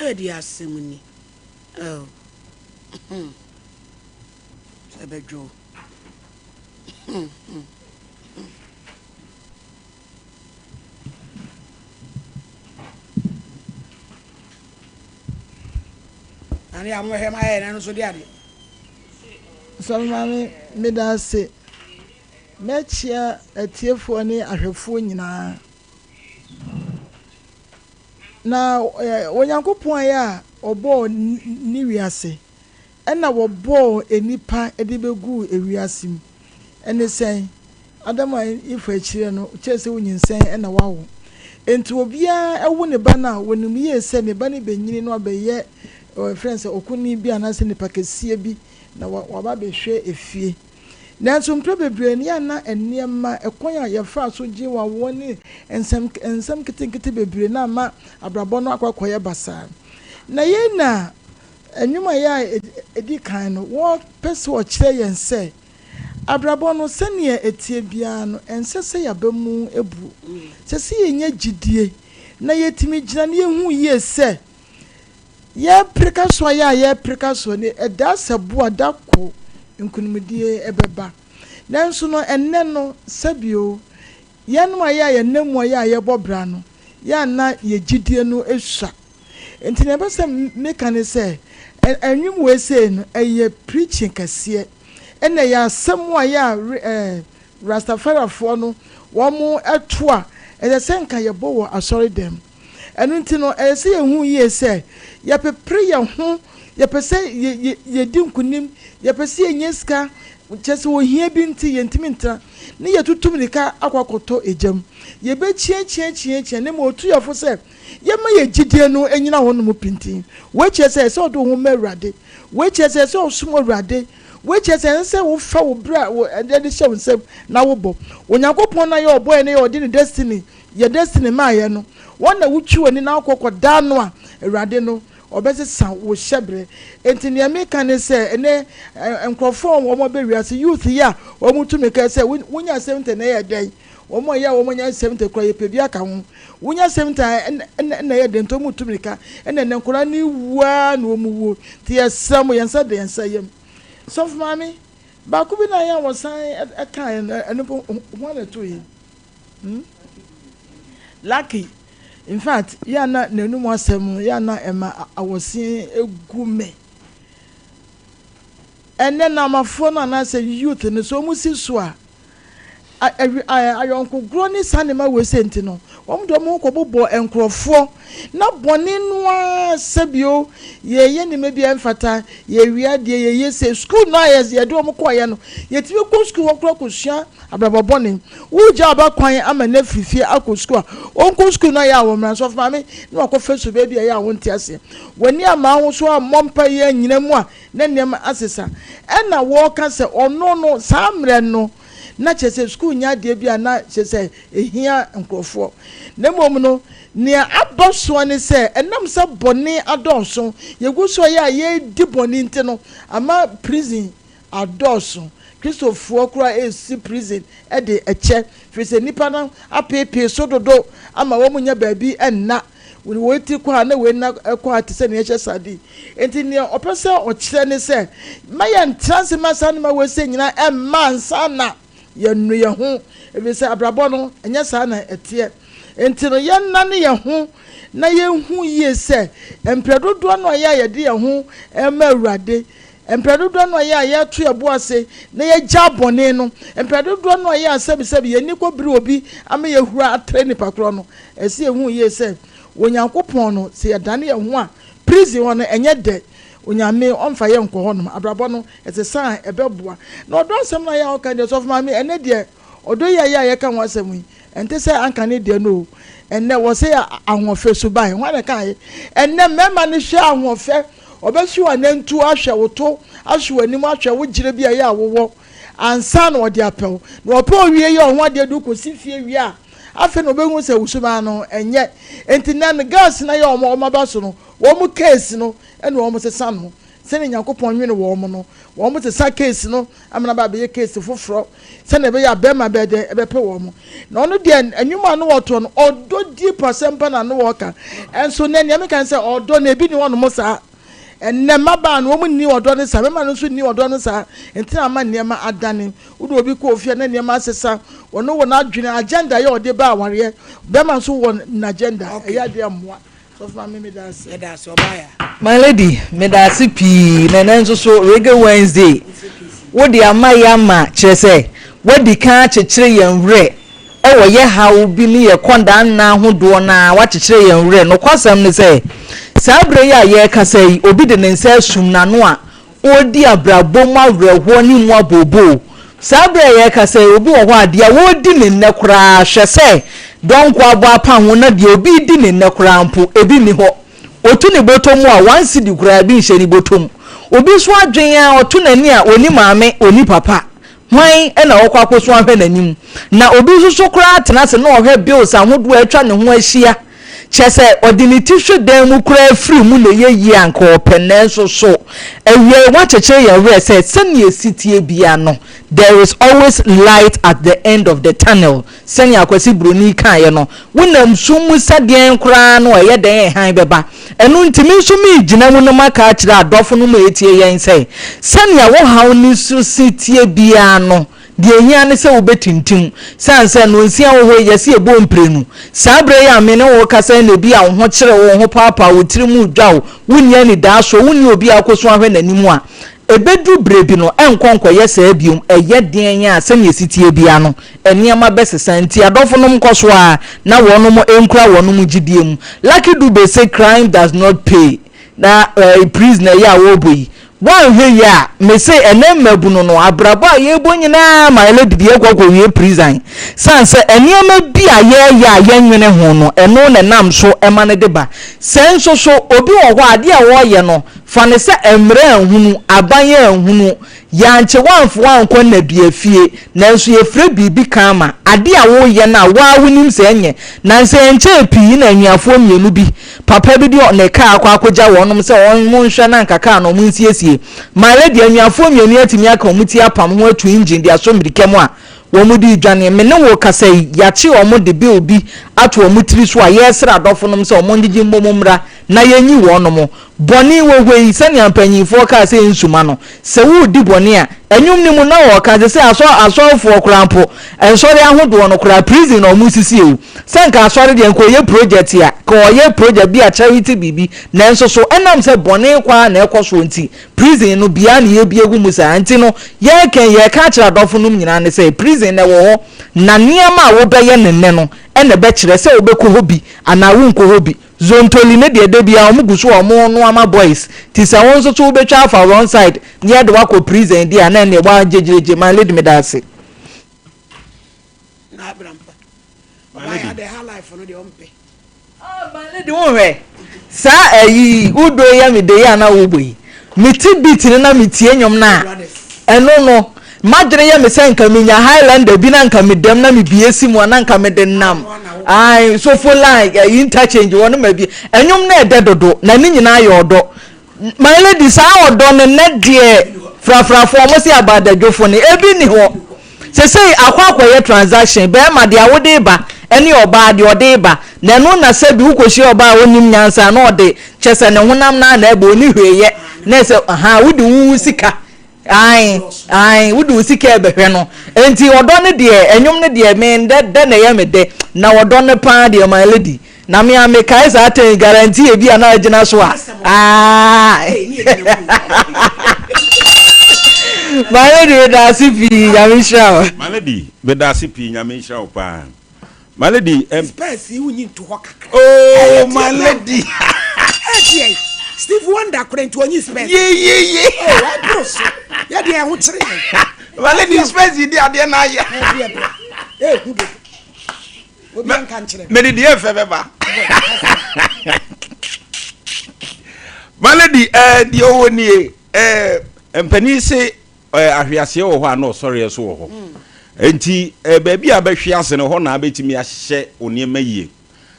Ɛdi asɛm ni. Oh. Sɛ bɛdwo. Ane a mohwɛ ma yɛ no nso de ade. Sɔfo Maame, meda ase. Mɛkyea atiefoɔ ne ahwɛfoɔ nyinaa. Na Onyankopɔn ayɛ a ɔbɔɔ ne wiase, ɛna wɔbɔɔ nnipa de bɛguu ewiase mu. Ɛne sɛn? Adam a Eve akyire no, kyerɛ sɛ wonyinsɛn na wawo. Enti obiara wo ne ba no a, wɔnim yie sɛ ne ba no bɛnyini na wabɛyɛ wɔfrɛ no sɛ ɔkoni bi anaasɛ nipa kɛseɛ bi na waba abɛhwɛ efie. Nanso mprɛ bebree no, yɛ a na nneɛma, ɛkwan a yɛfaa so gyee wɔn awoɔ ne nsɛm nsɛm nketenkete bebree na ama abrabɔ no akɔ akɔyɛ basaa. Na yei na nnwom a ɛyɛ a ɛdi kan no, wɔpɛ sɛ wɔkyerɛ yɛn sɛ Abrabɔ no, sɛnea ɛteɛ biara no, ɛnsɛ sɛ yɛn aba mu bu. Ɛsɛ sɛ yɛnya gyidie na yɛtumi gyina na yɛhu yie sɛ yɛrepere ka so a yɛ a yɛrepere ka so no, ɛda sɛ boa da ko nkonimdie bɛba. Nanso no, ɛnnɛ no, sɛbio, yɛnom a yɛ a yɛnam mu a yɛ a yɛbɔ bra no, yɛ a na yɛn gyidie no sua. Nti nea mepɛ sɛ meka ne sɛ, nnwom wei sei no, ɛyɛ preaching kɛseɛ. Ɛna ɛyɛ asɛm a yɛ a Rastafarifoɔ no wɔn to a, ɛsɛ sɛ nka yɛbɔ wɔ asɔre dɛm. Ɛno nti no, ɛsɛ sɛ yɛhu yie sɛ yɛpepere yɛn ho, yɛpɛ sɛ yɛdi nkonim, yɛpɛ sɛ yɛnya sika, kyerɛ sɛ ohia bi nti yɛntumi ntena, ne yɛtutu mmirika akɔ akɔtɔ egya mu. Yɛbɛkyiakyiakyiakyia na mmom ɔtu yɛn fo sɛ yɛmma yɛn gyidie no nnyina hɔnom pintinn. Wei kyerɛ sɛ ɛsɛ sɛ wode wo ho ma Awurade. Wei kyerɛ sɛ ɛsɛ sɛ wosom Awurade. Wei kyerɛ sɛ ɛnsɛ sɛ wofa wo berɛ a wɔde hyɛ wo nsam na wobɔ. Onyankopɔn no a yɛ ɔbɔeɛ no yɛ ɔde ne destiny, yɛ destiny maeɛ no, wɔn na wotwi w'ani na wokɔ kɔdaa no a, Awurade no, ɔbɛsesa wo hyɛberɛ. Enti nea meka ne sɛ, ɛnɛ nkurɔfoɔ a wɔn aba wiase, youth yi a wɔn tu mmirika sɛ wonya 70 na ɛyɛ dɛn? Wɔn a ɛyɛ a wɔn anya 70 koraa yɛpɛ bi aka ho. Wonya 70 a ɛna ɛyɛ dɛn nti wɔn tu mmirika. Ɛna ɛnɛ nkwadaa no wu ara na wɔn wuo. Nti yɛsrɛ mo yɛn nsa da yɛn nsa yam. Sɔfo maame, baako bi na yɛn a wɔsan ɛkaeɛ no ɛno mpo hwan na ɛtoo yɛn? Hmm? Lucky. In fact, yɛ a na n'anum asɛm no yɛ a na ɛma awɔse gu me. Ɛnɛ namafoɔ no anaasɛ youth no sɛ wɔn si so a, ayɔnkogorɔ ne saa nneɛma wei sɛ nti no, wɔn de wɔn ho kɔbobɔ nkurɔfoɔ na bɔne no ara sɛbio yɛyɛ nneɛma bi a ɛmfata, yɛwia adeɛ, yɛyɛ sɛ sukuu no a yɛde wɔn kɔɔeɛ no, yɛtumi kɔ sukuu hɔ koraa kɔsua abrabɔ bɔne. Wogya aba kwan ama no afiri fie akɔ sukuu a, ɔnkɔ sukuu no ayɛ a wɔmmra nso ɔfa maame na wakɔfa suban bi a ɛyɛ a wonte aseɛ. W'ani amma wo so ammɔ mpaeɛ annyina mu a, na nneɛma asesa. Ɛna wɔka sɛ ɔno no saa mmerɛ no na kyerɛ sɛ sukuu nyɛ adeɛ bi a na kyerɛ sɛ ɛhia nkurɔfoɔ. Na mmom no nea aba soɔ ne sɛ ɛnam sɛ bɔne adɔɔso, yɛgu so yɛ a yɛredi bɔne nti no ama prison adɔɔso. Kristofoɔ koraa resi prison de kyɛ firi sɛ nnipa no apeepee so dodo ama wɔn nnya baabi nna. Wei ti kɔ ha na wei nna kɔ ha te sɛ nea ɛhyɛ sardine. Enti nea ɔpɛ sɛ ɔkyerɛ ne sɛ mma yɛntra ase mma saa nneɛma wei sɛ nyinaa ɛmma ansa na yɛanu yɛn ho, ɛfiri sɛ abrabɔ no ɛnyɛ saa na ɛteɛ. Enti no yɛnnane yɛn ho na yɛnhu yie sɛ mprɛ dodoɔ no a yɛ a yɛde yɛn ho rema Awurade, mprɛ dodoɔ no a yɛ a yɛto yɛn bo ase na yɛgyaa bɔne no, mprɛ dodoɔ no a yɛ a sɛbisɛbi yɛn ani kɔbiri obi ama yɛahura atrɛ nipa korɔ no, ɛsɛ sɛ yɛhu yie sɛ Onyankopɔn no, sɛ yɛdane yɛn ho a, prison hɔ no ɛnyɛ dɛ, Onyame ɔmfa yɛn nkɔ hɔnom. Abrabɔ no, ɛsesa a, ɛbɛboa. Na ɔdɔ asɛm no a yɛ a ɔka deɛ, Sɔfo Maame, ɛnnɛ deɛ, ɔdɔ yi a yɛ a yɛka ho asɛm yi, ɛnte sɛ ankane deɛ no o. Ɛnnɛ, wɔsɛ yɛ ahoɔfɛ suban. Hwan na ɛkaeɛ? Ɛnnɛ, mmarima no hwɛ ahoɔfɛ, ɔbɛhwe w'anantuo, ahwɛ wo to, ahwe w'anim, ahwɛ wo gyerɛ bi a ɛyɛ a wowɔ, ansa na ɔde apɛ wo. Na ɔpɛ wo wie yɛ ɔho adeɛ de wo kɔsi fie wie a, afei na ɔbɛhu sɛ wo suban no ɛnyɛ. Enti nnɛ no, girls no a yɛ a wɔn aba so no, wɔn case no na wɔn sesa no. Sɛnea Nyankopɔn nwene wɔn no, wɔn sesa case no ama no aba abɛyɛ case foforɔ sɛnea ɛbɛyɛ a bɛrima bɛyɛ dɛn ɛbɛpɛ wɔn. Na ɔno deɛ nnwom a no wɔtoɔ no, ɔdɔ deep asɛmpa na no wɔka. Ɛnso nɛ nea meka ne sɛ ɔdɔ no ebi ni hɔnom saa. Ɛnnɛ mmabaa no wɔn nni ɔdɔ no saa, mmarima no nso nni ɔdɔ no saa. Nti na ama nneɛma adane. Wode obi kɔ ofie a na nneɛma asesa. Ɔno wɔ n'adwene, agenda yɛ ɔde ba awareɛ. Bɛrima nso wɔ n'agenda. Ɛyɛ adeɛ a mmoa. Sɔfo maame meda ase. Yɛda ase ɔbaa ya. My lady, meda ase pii na ɛnɛ nso so Reggae Wednesday wode ama yɛ ama kyerɛ sɛ woadi kan akyekyere yɛn werɛ wɔ yɛ haw bi ne yɛ kɔndaa nna ahodoɔ no ara woakyekyere yɛn werɛ. Nokwasɛm ne sɛ saa berɛ yi a yɛrekasa yi obi de ne nsa asum n'ano a ɔredi abrabɔ mu awerɛhoɔ ne mu abooboo. Saa berɛ a yɛrekasa yi, obi wɔ hɔ a, deɛ ɔredi ne nnɛ koraa, hwɛ sɛ dɔnko abɔ apa ho na deɛ obi redi ne nnɛ koraa mpo, ebi nni hɔ. Ɔtu ne bɔtɔ mu a, one cedi koraa ebi nhyɛ ne bɔtɔ mu. Obi nso adwene a, ɔto n'ani a, ɔnni maame, ɔnni papa. Hwan na ɔkɔ akɔsu ahwɛ n'anim? Na obi nso so koraa tena ase na ɔhwɛ bills ahodoɔ a atwa ne ho ahyia. Kyerɛ sɛ, ɔde ne ti hwe dan mu koraa firi mu na ɛyɛ yie a anka ɔpɛ. Nanso so awiei woakyekyere yɛn werɛ sɛ sɛnea ɛsi teɛ biara no, there is always light at the end of the tunnel, sɛnea Akwasi Broni kaeɛ no, wonam sum mu sɛ deɛn koraa no a, ɛyɛ dɛn a hann bɛba. Ɛno nti, me nso meregyina mu na maka akyerɛ adɔfonom a ɛretie yɛn sɛ, sɛnea wo haw no su si teɛ biara no, Deɛ ɛhia ne sɛ wobɛtintim. Sane sɛ nnɔnsia wɔ hɔ yi, yɛse yɛbɔ mprenu. Saa berɛ yi a me ne wo rekasa yi na ebia wo ho kyere wo, wo ho paapaa wo, wo tiri mu redwa wo, wonni anidaasoɔ, wonni obi a wokɔsu ahwɛ n'anim a, ɛbɛduru berɛ bi no, ɛrenkɔ nkɔyɛ saa bio. Ɛyɛ deɛn a, sɛdeɛ ɛsi teɛ biara no, nneɛma bɛsesa. Nti adɔfonom nkɔ so ara na wɔnom nkura wɔnom gyidie mu. Lucky Dube se crime does not pay. Na eh, prison ɛyɛ a wɔrebɔ yi, woanhwɛ yie a, mese ɛnɛ mmabunu no, abrabɔ a yɛrebɔ nyinaa ma yɛlɛdidi yɛkɔ akɔwie prison. Sane sɛ nneɛma bi a yɛreyɛ a yɛnnwene ho no, ɛno na ɛnam so ma no de ba. Sɛ nso so, obi wɔ hɔ a, adeɛ a ɔreyɛ no, fa no sɛ mmara anhunu, aban anhunu, Yɛankye wo amfa wo ankɔ nnadua fie, nanso yɛfrɛ biribi karma, ade a woreyɛ no a wo ara wonim sɛ ɛnyɛ. Nansa ɛnkyɛɛ pii na anuafoɔ mmienu bi, papa bi de ne kaa akɔ akɔgya wɔnom sɛ wɔn nhwɛ na anka kaa no wɔn nsiesie. My lady, anuafoɔ mmienu yi atumi aka wɔn ti apam ho atu engine de asɔ mmirika mu a wɔn de redwane. Me ne wo rekasa yi, yɛakye wɔn de bill bi ato wɔn tiri so a yɛresrɛ adɔfonom sɛ wɔn ngyegye mmom mmra na yɛnyi wɔnom. Bɔne wɔ hɔ yi, sɛnea mpanyimfoɔ kaa sɛ nsuma no, sɛ woredi bɔne a, ɛnwom no mu na wɔka sɛ sɛ asɔ asɔrefoɔ koraa mpo, nsɔre ahodoɔ no koraa, prison na wɔsisi o. Sɛ nka asɔre deɛ nka ɔyɛ project a, ka ɔyɛ project bi a charity biribi, nanso so ɛnam sɛ bɔne kɔ ara na ɛkɔ soɔ nti, prison no bia na yɛbie gu mu saa. Nti no, yɛreka yi, yɛreka akyerɛ adɔfonom nyinaa ne sɛ, prison no ɛwɔ hɔ, na nneɛma a wobɛyɛ no nnɛ no na ɛbɛkyerɛ sɛ wobɛkɔ hɔ bi anaa wonkɔ hɔ bi. Zontoli ne deɛ dabia ɔmo gu so a ɔmo noa ma boys ti sɛ wo nso so wobɛtwa afa wrong side na yɛde wo akɔ prison deɛ a na ɛneɛ waa gyegyregye my lady meda ase. Na abrampa. Ɔbaa ya de ha life no deɛ ɔmpɛ. Ah my lady wo hwɛ saa ayi wo do yɛ me de yi a na wo bɔ yi me te beat no na me tie nwom no a ɛno no M'adwene yɛ me sɛ nka menya Highlander bi na nka medam na mebue si mu a na nka mede nam ae Sofo line eh, interchange hɔ no ma bi. Ɛnwom no ɛdɛ dodo na ne nyinaa yɛ ɔdɔ. My lady saa ɔdɔ no nnɛ deɛ frafrafoɔ wɔn se abadadwofo no ebi nni hɔ. Sesei akɔ akɔyɛ transaction bɛrima deɛ wode ba ɛne ɔbaa deɛ ɔde ba na ɛno na sɛbi wokɔhyia ɔbaa a ɔnnim nyansa na ɔde kyɛ sɛ ne honam no ara na ɛba ɔnni hwee yɛ na ɛsɛ ahaa wode wo sika Ae, ae, wode wo sika ɛbɛhwɛ no. Enti ɔdɔ no deɛ, ɛnwom no deɛ, me ndɛ dɛ na ɛyɛ me dɛ. Na ɔdɔ no paa deɛ, my lady. Na me a mekae saa tɛn guarantee ebi a na agyina so a. Ae. My lady, meda ase pii, Nyame nhyira wo. My lady, meda ase pii, Nyame nhyira wo paa. My lady, um, Spurs yi wonyi nto hɔ kakra. Oh, my lady. Ɛdeɛ Steve Wonder kora nti onyi Spurs. Ye ye ye. Oh, ɛboro so. Yɛ deɛ ɛho kyerɛ yɛn. My lady, Spurs yi di adeɛ na ayɛ. Ɛdeɛ brɛ. Ehu dodo. Obi nka nkyerɛ. Mede deɛ ɛfɛ bɛba. My lady, ɛɛ deɛ ɔwɔ nie, ɛɛ mpanin se Ahweaseɛ wɔ hɔ a na ɔsɔreɛ nso wɔ hɔ. Enti baabi a bɛhwe ase no, hɔ na abɛtumi ahyehyɛ wo nneɛma yie.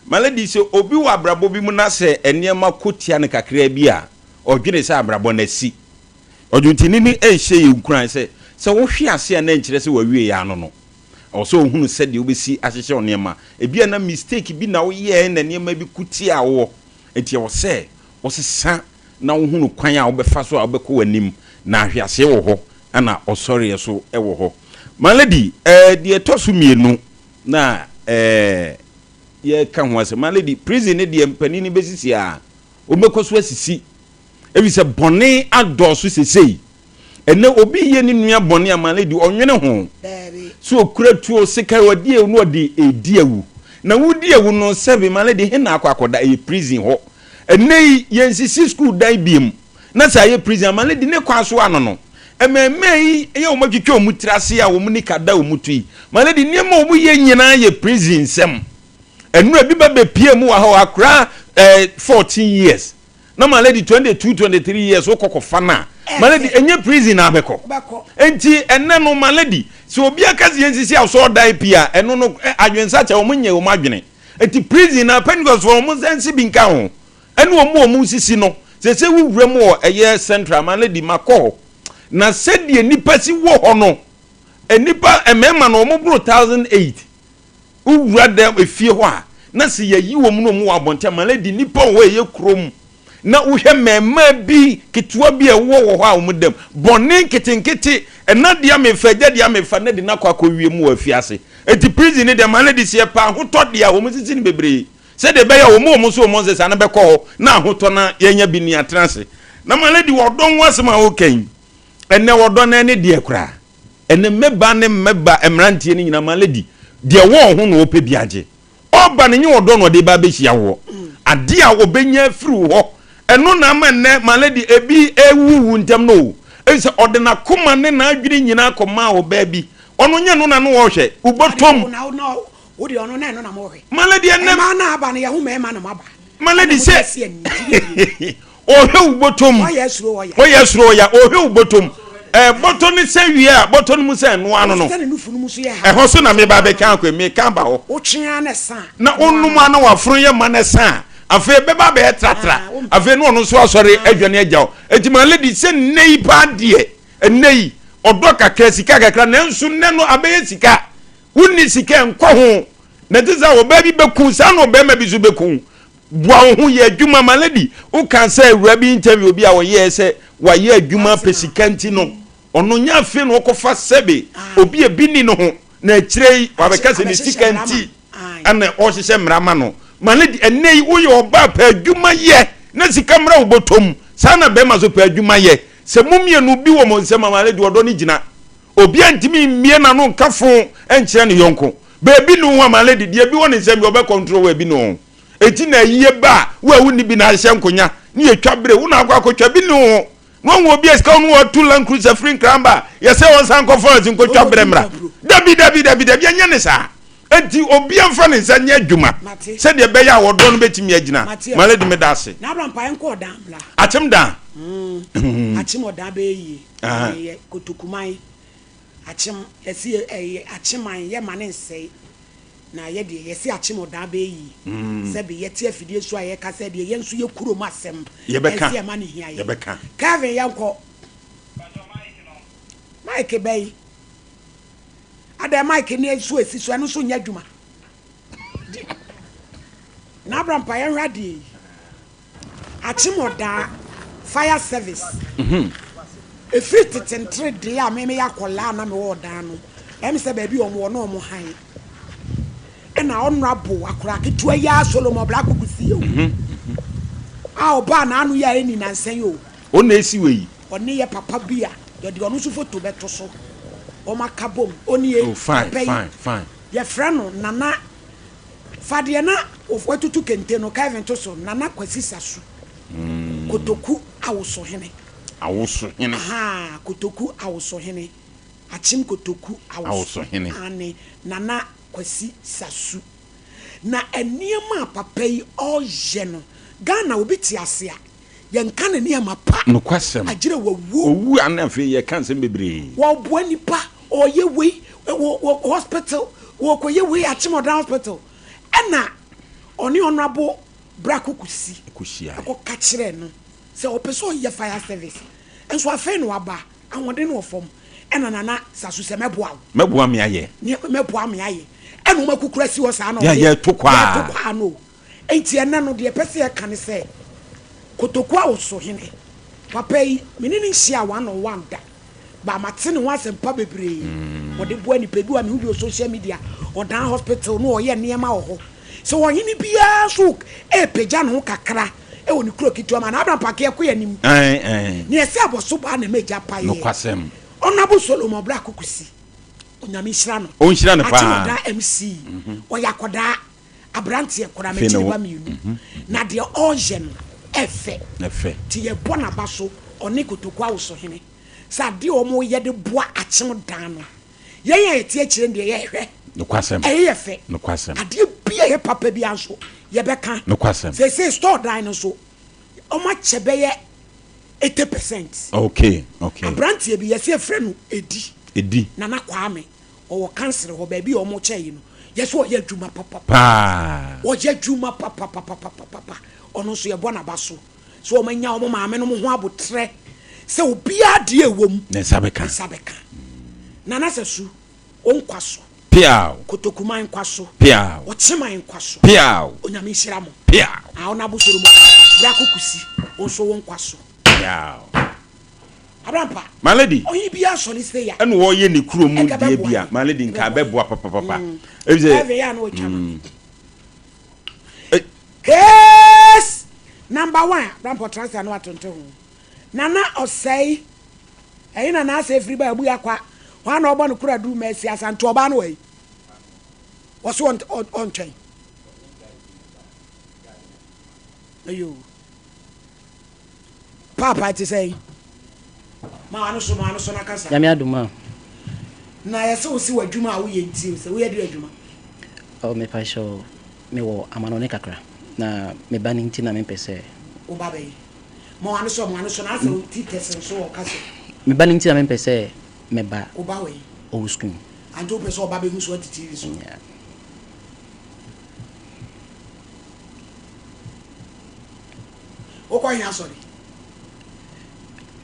My lady, sɛ obi wɔ abrabɔ bi mu na sɛ nneɛma kɔ tia no kakraa bi a, ɔdwene sɛ abrabɔ no asi. Ɔdwontoni no rehyɛ yɛn nkuran sɛ, sɛ wohwe ase a na ɛnkyerɛ sɛ w'awieeɛ ano no. Ɛwɔ sɛ wohunu sɛdeɛ wobɛsi ahyehyɛ wo nneɛma. Ebia na mistake bi na woyɛɛ na nneɛma bi ko tiaa woɔ. Enti ɛwɔ sɛ wosesa na wohunu kwan a wobɛfa so a wobɛkɔ w'anim. Na ahweaseɛ wɔ hɔ ɛna ɔsɔreɛ nso wɔ hɔ. My lady, eh, deɛ ɛtɔ so mmienu na eh, yɛreka ho asɛm. My lady, prison no deɛ mpanin no bɛsisi a, wɔbɛkɔ so asisi. Efisɛ bɔne adɔɔso sesei. Ɛnnɛ obi yɛ ne nua bɔne a, my lady, ɔnwene ho. Sɛ okura tuo, sekan, ɔde awu na ɔde redi awu. Na wodi awu no, sɛbe, my lady, he na akɔ akɔda? Ɛyɛ prison hɔ. Ɛnnɛ yi, yɛnsisi sukuu dan biom. Na sɛ ayɛ prison a, my lady, ne kwan so ano no. Mmɛɛmɛɛ yi yɛ wɔn atwitwa wɔn tiri ase a wɔn nika da wɔn to yi. My lady, nneɛma a wɔyɛ nyinaa yɛ prison nsɛm. Ɛno ebi ba bɛpie mu wɔ ha o, akora eh, 14 years. Na my lady 22, 23 years wokɔ kɔfa no a, my lady, ɛnyɛ prison na abɛkɔ. Enti ɛnɛ no, my lady, sɛ obi aka sɛ yɛnsisi asɔɔdan pii a, ɛno no eh, adwensakyɛ wɔn nyɛ wɔn adwene. Enti prison na Pentecost foɔ wɔn nsa nsi bi nka ho. Ɛne wɔn a wɔn sisi no, sese wo wura mu wɔ ɛyɛ central, my lady, makɔ hɔ. Na sɛdeɛ nnipa si wɔ hɔ no, nnipa mmarima no wɔn boro 1008. Wo wura dɛm efie hɔ a, na sɛ yɛyi wɔn na wɔn wɔ abɔnten a, my lady, nnipa wɔ hɔ a ɛyɛ kurom. Na wohwɛ mmarimaa bi, ketewa bi a ɛwɔ wɔ hɔ a wɔn dam. Bɔne nketenkete, ɛna deɛ mefa, agya deɛ mefa, na de no akɔ akɔwie mu wɔ afiase. Enti prison no deɛ, my lady, sɛ yɛpɛ ahotɔ deɛ a, wɔn sisi no bebree. Sɛdeɛ ɛbɛyɛ a wɔn a wɔn nso wɔn nsesa no bɛkɔ hɔ na ahotɔ na yɛanya bi ne atena ase. Na my lady, ɔdɔ ho asɛm a woka yi, ɛnnɛ ɔdɔ no ɛne deɛ koraa. Ɛnnɛ mmabaa ne mmaba mmeranteɛ no nyinaa, my lady, deɛ ɛwɔ wɔn ho na wɔpɛ bi agye. Ɔba no, nyɛ ɔdɔ na ɔde ba abɛhyia woɔ. Adeɛ a ɔbɛnya afiri wo hɔ, ɛno na ama nnɛ, my lady, ebi rewuwu ntɛm no o. Ɛfiri sɛ ɔde n'akoma ne n'adwene nyinaa kɔmaa ɔbaa bi. Ɔno nyɛ no na na ɔrehwɛ. Wobɔtɔm. Wo deɛ ɔno na ɛno na mohwɛ. My lady ɛnɛ. Mmaa na aba no yɛ ho mmarima na moaba. My lady sɛ ɔhwɛ wo bɔtɔm. Ɔyɛ suro ɔya. Ɔyɛ suro ɔya ɔhwɛ wo bɔtɔm. Ɛɛ bɔtɔ ne sɛ wie a bɔtɔ no mu sɛ ɛnoa ano no. Ɛhɔ so na meba abɛka akɔ meka aba hɔ. Wotwe ara na ɛsa. Na wonom ara na wafono yɛ ma na ɛsa a afei ɛbɛba abɛyɛ tratra afei na ɔno nso asɔre adwane agya wo. Eti my lady sɛ nnɛ yi paa deɛ ɛnnɛ yi ɔdɔ kakra sika kakra nanso nnɛ no abɛyɛ sika. Wonni sika a nkɔ ho. Na ɛte sɛ ɔbaa bi bɛku saa na ɔbarima bi nso bɛku. Boa wo ho yɛ adwuma. My lady, wokaa sɛ awuraa bi interview bi a ɔyɛɛ sɛ wayɛ adwuma pɛ sika nti no, ɔno nyɛ afei na ɔkɔfa sɛbe obi a bi nni ne ho na akyire yi wabɛka sɛ ne sika nti ɛna ɔhyehyɛ mmara ma no. My lady, ɛnnɛ yi woyɛ ɔbaa pɛ adwuma yɛ na sika mmra wo bɔtɔ mu. Saa na barima nso pɛ adwuma yɛ. Sɛ mo mmienu bi wɔ mo nsam a, my lady, ɔdɔ no gyina. Obiara ntumi mmue n'ano nka fo nkyerɛ ne yɔnko. Baabi ne wo ho a, my lady, deɛ bi wɔ ne nsam bi ɔbɛ control wo a, ebi ne wo ho. Enti na ayie ba a, wo a wonni bi na ahyehyɛ nkonya ne yɛtwa bere, wo na akɔ akɔtwa, bi ne wo ho. Na wahu obi a sika wɔ no watu Land Cruiser firi Nkran ba a, yɛsɛ ɔnsan nkɔ forest nkɔtwa bere mmra. Dabi, dabi, dabi, dabi, ɛnyɛ ne saa. Enti obiara mfa ne nsa nyɛ adwuma sɛdeɛ ɛbɛyɛ a ɔdɔ no bɛtumi agyina. My lady, meda ase. Akyem dan. Akyem ɔdan bɛyɛ yie. Ɛyɛ kotokuman akyem yɛsi ɛyɛ akyeman yɛ ma ne nsɛe na yɛ deɛ yɛsi akyem ɔdaa bɛyɛ yie mm. sɛbi yɛte afidie so a yɛka sɛ deɛ yɛn nso yɛ kurom asɛm yɛbɛka ɛsi ɛma ne hia yɛ yɛbɛka Kevin yɛnkɔ Mike bɛyi adɛ Mike ne nso esi so ɛno nso nyɛ adwuma na abrampa yɛnhwɛ adeɛ yi Akyem Ɔdaa fire service. Ɛfiri tete nteredee a me meyɛ akwadaa a na mewɔ Ɔdaa no, ɛyɛ me sɛ baabi a wɔn wɔ na wɔn hann. Ɛna Honourable akwadaa ketewa yi ara Solomon Blako Kusi o, a ɔbaa n'ano yi a ɛnni nansa yi o. Ɔno na ɛsi wei. Ɔne yɛ papa bi a yɛde ɔno nso foto bɛto so. Wɔn aka bom. Ɔnie, Oh, fine, papa yi. fine, fine. Yɛfrɛ no Nana Fa deɛ na watutu kente no Kevin to so, Nana Kwasi Sasu, Kotoku Awosohene. Awosohene. Ahaa, Kotoku Awosohene, Akyem Kotoku Awosohene. Aane, Nana Kwasi Sasu. Na nneɛma a papa yi ɔyɛ no, Ghana obi te ase a, yɛnka ne nneɛma pa. Nokwasɛm. Agyerɛ wawu. Owu a na afei yɛka nsɛm bebree. Wɔboa nnipa, ɔyɛ wei wɔ wɔ hospital, wɔkɔyɛ wei Akyemɔdan hospital. Ɛna ɔne Honourable Brako Kusi Kɔhyiaeɛ. ɛkɔka kyerɛɛ no. Sɛ ɔpɛ sɛ ɔyɛ fire service nso afei na waba, ahoɔden no wɔ fam. Ɛna Nana Sasu sɛ mɛboa wo. Mɛboa me ayɛ. Ne mɛboa me ayɛ. Ɛna wɔn akukuru asi hɔ saa na Yɛ ɔde yɛto kwaa. yɛto kwaa no o. Enti ɛnɛ no deɛ ɛpɛ sɛ yɛka ne sɛ Kotoku Awosohene papa yi me ne no nhyiaa one on one da but mate ne ho asɛmpa bebree. Ɔde boa nnipa. Ebi wɔ hɔ a mehu bi wɔ social media, ɔdan hospital na ɔyɛ nneɛma wɔ hɔ. Sɛ ɔhene biara nso repagya ne ho kakra wɔ ne kuro ketewa mu a, na Abraham Pakeɛ kɔ yɛn anim. Nea ɛsɛ abɔso baa na ɛma agya paeɛ. Nokwasɛm. Honourable Solomon Bra Kukusi, Onyame nhyira no. Ɔnhyira no paa. Akyem Oda MC, ɔyɛ akɔdaa, aberanteɛ koraa, Afei m'akyi na ne wɔ. ba mmienu. Na deɛ ɔreyɛ no, ɛfɛ. Ɛfɛ. Nti yɛbɔ n'aba so, ɔne Kotoku Awosohene, sɛ adeɛ a wɔreyɛ de boa Akyem Dan no, Yɛn a yɛte akyire no deɛ, yɛhwɛ. Nokwasɛm. Ɛyɛ yɛ fɛ. Nokwasɛm. Adeɛ bi a ɛyɛ papa biara nso, yɛbɛka. Nokwasɛm. Seesei store dan no nso, wɔakyɛ bɛyɛ 80%. Okay, okay. Aberanteɛ bi, yɛse yɛfrɛ no Edi. Edi. Nana Kwame, ɔwɔ kansere hɔ, baabi a wɔkyɛ yi no, yɛse ɔyɛ adwuma papapa. Paa. Ɔyɛ adwuma papapapapapa. Ɔno nso yɛbɔ n'aba so. Sɛ wɔanya wɔn maamenom ho aboterɛ sɛ obiara deɛ ɛwɔ mu. Ne nsa bɛka. Ne nsa bɛka. Nana Sasu, wo nkwa so. Piaw. Kotokuman nkwa so. Piaw. Ɔkyeman nkwa so. Piaw. Onyame nhyira mo. Piaw. Ah, Honourable Solomon Brako Kusi, wo nso wo nkwa so. Piaw. Abrampa. My lady. Ɔhene biara sɔre sei a. Ɛna ɔyɛ ne kurom Ɛnka deɛ bɛboa bi a, yɛn. my lady, nka Ɛbɛboa ɛbɛboa yɛn. papapapa. Efisɛ. Ɛfɛ yɛ a na ɔtwa ma. Case number one Abrampɔ tena ase a na watonto ho. Nana Ɔsɛe ɛhe na n'asɛe firi ba Abu Akwa hwan na ɔbɔ no kora duru Mercy Asante ɔbaa no wɔ he? Wɔso ɔntwɛn. Ayo. Paapa ɛte sɛn? Ma w'ano so ma w'ano so na kasa. Nyame adom a. Na yɛsɛ wo se w'adwuma a woyɛ nti o sɛ woyɛ de adwuma. Oh mepa kyɛw me wɔ amanɔne kakra na me ba no nti na me mpɛ sɛ. Wo ba bɛn? Ma w'ano so ma w'ano so na asɛ wo ti tɛse nso wɔ kasa. Me ba no nti na me mpɛ sɛ me ba. Wo ba wɔ he? Ɔwɔ sukuu. Ante wo pɛ sɛ ɔba bɛhu so ate TV so? Yeah. Wokɔ he asɔre?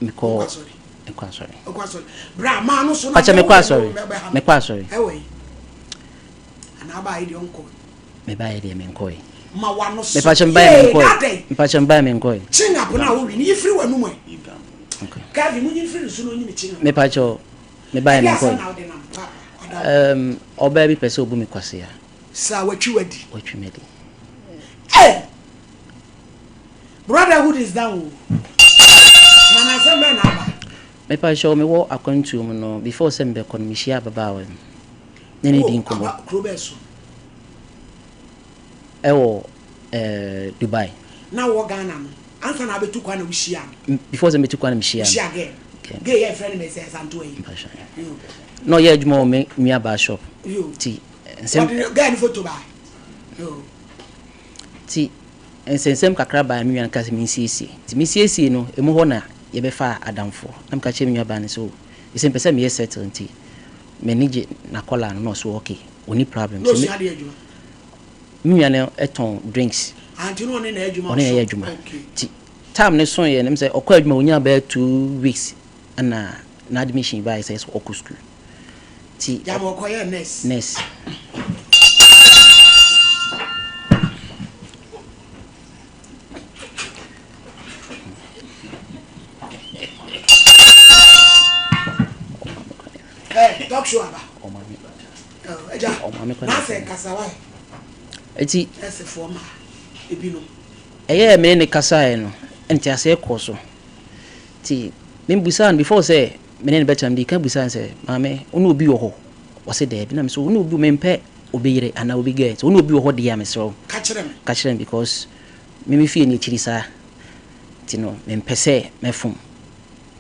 Mekɔ Wokɔ asɔre? Mekɔ asɔre. Wokɔ asɔre. Bra maa no so na Pakyɛ mekɔ asɔre. Mekɔ asɔre. Ɛwɔ yi. Anaa baa yi deɛ ɔnkɔ. Mebaeɛ deɛ menkɔe. Ma wano so. Mepakyɛ mebaeɛ menkɔe. Mepakyɛ mebaeɛ menkɔe. Chewing up na wowi no yi firi w'anum ɛ. Okay. Kevin munyi mfiri ne so na onyi ne chewing up. Mepakyɛ mebaeɛ Ɛde asɛm menkɔe. na wode nam papa. Ɔda. Um, ɔbaa bi pɛ sɛ obu me kwasea. Saa watwi wadi. Watwi m'adi. Hey! Brotherhood is down o. Nana asɛm bɛn na aba? Mepakyɛw mewɔ akwantuo mu no before sɛ mebɛkɔ no mehyia ababaawa bi ne no di nkɔmmɔ. Wɔ kuro bɛn so? Ɛwɔ eh, Dubai. Na wɔ Ghana no ansa na abɛtu kwan na wohyia no? Before sɛ mɛtu kwan na mehyia no. Wohyia girl? Girl. Girl yɛ frɛ no Mercy Asantewaa yi. Mepakyɛw. Na ɔyɛ adwuma wɔ me nuabaa shop. Yo. Ti nsɛm. Wɔde girl no photo baa. Yo. Ti Nsɛnsɛm kakra bae a me nua no kaa sɛ minsiesie. Nti misiesiei no, emu hɔ na yɛbɛfaa adamfo. Na meka kyerɛɛ me nuabaa no sɛ, oh, seesei mepɛ sɛ meyɛ settle nti m'ani gye n'akwadaa no. Na ɔse okay, onni problem. Na osua adeɛ adwuma? Me nua no tɔn drinks. Ah, nti na ɔne no yɛ adwuma Ɔne no yɛ wɔ shop? adwuma. Okay. Nti time no soeɛ no, ɛm sɛ ɔkɔɔ adwuma, ɔnyaa bɛyɛ 2 weeks ɛna n'admission baeɛ sɛ ɛsɛ ɔkɔ school. Nti Gyama ɔkɔyɛɛ nurse? Nurse. Hey, talk show aba. Ɛgya, n'asɛ nkasa wa. Eti. Ɛsɛfoɔ ma ebinom. Ɛyɛ me ne kasaeɛ no, nteaseɛ kɔɔ so. Nti mebusaa no before sɛ me ne no bɛtena, mede ka busaa no sɛ, maame, wo ne obi wɔ hɔ? Ɔse daabi. Na me so wo ne obi, mempɛ obi yere anaa obi girl. Sɛ wo ne obi wɔ hɔ deɛ a, mesrɛ wo. Ka kyerɛ me. Ka kyerɛ me because me me fie no akyiri saa. Nti no, mempɛ sɛ mɛfom.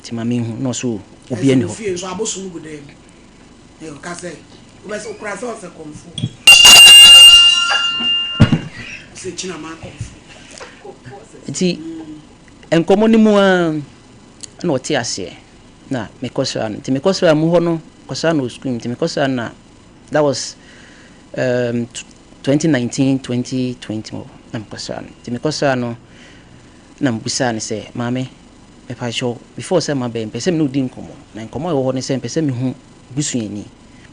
Nti ma menhu. Na ɔse o, obi ani Ɛsɛ hɔ. wo fie nso abosom gu dan mu. Yo, ka sɛ, wobɛsɛ wokora sɛ ɔsɛ kɔmfo. Sɛ kyina ma kɔmfo. Nti nkɔmmɔ no mu ara na ɔte aseɛ na mekɔsraa no. Nti mekɔsraa mu hɔ no, kɔsraa no wɔ sukuu mu. Nti mekɔsraa no na that was 2019, 2020 hɔ na mekɔsraa no. Nti mekɔsraa no Na mebisaa no sɛ, Maame, mepakyɛw, before sɛ maba yi, mepɛ sɛ me ne wo di nkɔmmɔ. Na nkɔmmɔ a ɛwɔ hɔ ne sɛ mepɛ sɛ mehu busuani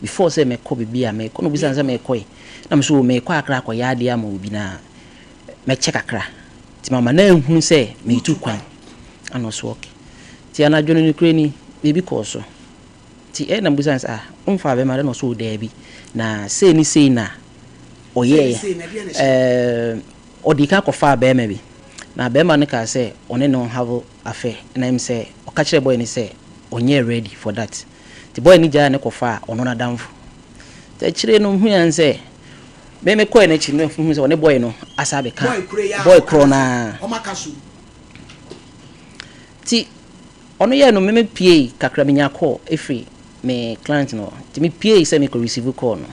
before sɛ mɛkɔ baabi a merekɔ. Na obisaa me sɛ merekɔ he? Na me so merekɔ Accra akɔyɛ adeɛ ama obi na mɛkyɛ kakra. Nti mama no anhunu sɛ meretu kwan. Ɛna ɔse okay. Nti anadwo no nokorɛ ni, biribi kɔɔ so. Nti ɛna mebisaa no sɛ, ah, womfaa bɛrima da? Na ɔse oh daabi. Na sei ne sei na ɔyɛeɛ. Ɛɛm, ɔdii kan kɔfaa barima bi, na barima no kaa sɛ ɔne no have affair, na ɛm sɛ ɔka kyerɛɛ boy no sɛ ɔnyɛɛ ready for that. Nti boy no gyaee no kɔfaa ɔno n'adamfo. Nti akyire no mehui ara ne sɛ, me mekɔɛ n'akyi no mehuu sɛ ɔne boy no asan abɛka, boy korɔ no ara. Nti ɔno yɛɛ no, me mepuei kakra menyaa call firi me client no hɔ, nti mepuei sɛ mekɔ receive call no,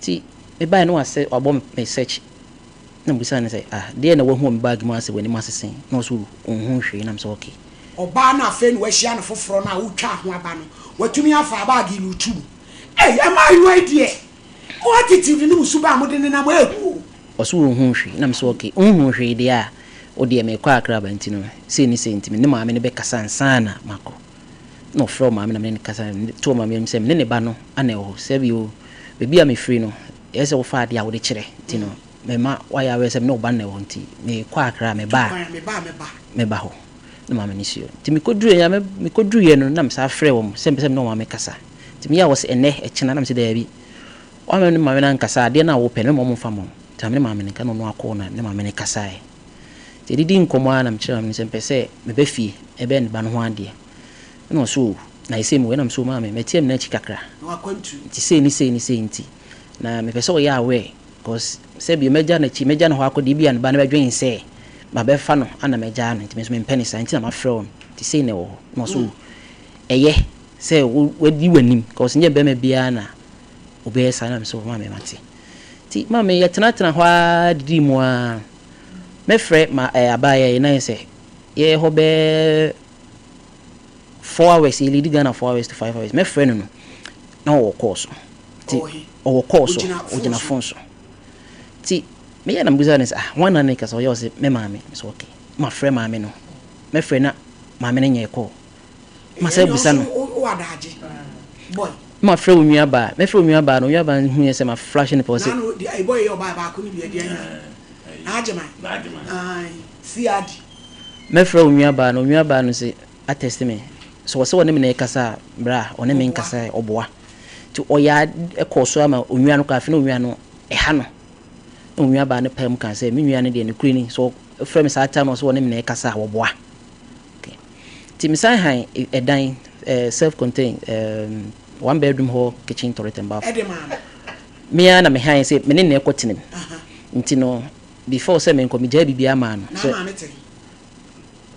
nti mebaeɛ no wasɛ wabɔ me search. Na mebisaa no sɛ, Ah, deɛn na woahu wɔ me bag mu a sɛ w'anim asese? Na ɔse, Ɔnhuu hwee. Na mesɛ, Okay. Ɔbaa no a afei na wahyia no foforɔ no a wotwaa ho aba no, watumi afa bag yi lutu mu. Ei, mmaayewa yi deɛ, mo attitude ne mo suban a mode nenam ɛɛhu o. Ɔse ɔnhuu hwee. Na mesɛ, Okay, wonhuu hwee deɛ a, wo deɛ merekɔ Accra aba nti no, sei ne sei nti me ne maame no bɛkasa ansa na makɔ. Na ɔfrɛɛ ɔmaame na me ne no kasa, metoo ɔmaame anim sɛ me ne ne ba no na ɛwɔ hɔ. Sɛbi o, baabi a mefiri no, Ɛyɛ sɛ wofa adeɛ a wode kyerɛ nti no mema woayɛ aware sɛ me ne wo ba no na ɛwɔ hɔ nti mekɔ Accra a meba a mɛba hɔ na maame no si hɔ. Nti mekɔduruiɛ mekɔduruiɛ no na mesan frɛɛ wɔn sɛ mepɛ sɛ me ne wɔn maame kasa. Nti meyɛ a wɔse ɛnnɛ ɛkyena na mese daabi woamma me ne maame no ankasa a adeɛ no a wopɛ no mɛma wɔmfa mma wo. Nti na me ne maame no nka na ɔno akɔ na me ne maame no kasaeɛ. Nti yɛdidii nkɔmmɔ ara na mekyerɛɛ maame no sɛ mepɛ sɛ meba fie bɛyɛ ne ba no ho adeɛ. Ɛna ɔse oh na ɛsei mewɔ ɛna mese oh maame mɛteɛ me nan akyi kakra nti sei ne sei ne sei nti na mepɛ sɛ ɔyɛ aware cause sɛbi mɛgya n'akyi mɛgya ne hɔ akɔ deɛ ebia ne ba no bɛdwen sɛ mabɛfa no ana mɛgyaa no nti me nso mempɛ ne saa nti na mafrɛ wo no nti sei na ɛwɔ hɔ na ɔse oh ɛyɛ sɛ wadi w'anim cause nyɛ bɛrima biara na ɔbɛyɛ saa na mese oh maame mate nti maame yɛtenatena hɔ ara didii mu ara mɛfrɛ ma ɛɛ abaayewa yi na yɛ sɛ yɛyɛ hɔ bɛɛ 4 hours, yɛ lead Ghana 4 hours to 5 hours. Mɛfrɛ no no na ɔwɔ call so, nti ɔwɔ call so, ɔgyina phone so, nti meyɛ na mebisa no sɛ, ah, hwan na ne kasa? Ɔyɛ ɔsɛ me maame. Mesɛ okay, mafrɛ maame no, mɛfrɛ na maame no nyɛ call, masa bisa no, mafrɛ onua baa, mɛfrɛ onua baa no, onua baa no hu yɛ sɛ ma flash ne pɛ ɔsɛ mɛfrɛ onua baa no, onua baa no sɛ atɛste me sɛ ɔsɛ ɔne me na ɛkasa a, bra ɔne me nkasa, ɔboa. Nti ɔyɛ ɛkɔɔ so ama onua no kɔ afei na onua no ɛha no, na onua baa no paa mu kaa sɛ me nua no deɛ ne kure ni sɛ ɔfrɛ me saa time no ɔsɛ ɔne me na ɛkasa a, wɔboa. Nti mesan han ɛdan self contained one bedroom hall, kitchen, toilet and bath. Me ara na me han sɛ me ne na ɛkɔ tenam, nti no before sɛ menkɔ megyae biribiara maa no sɛ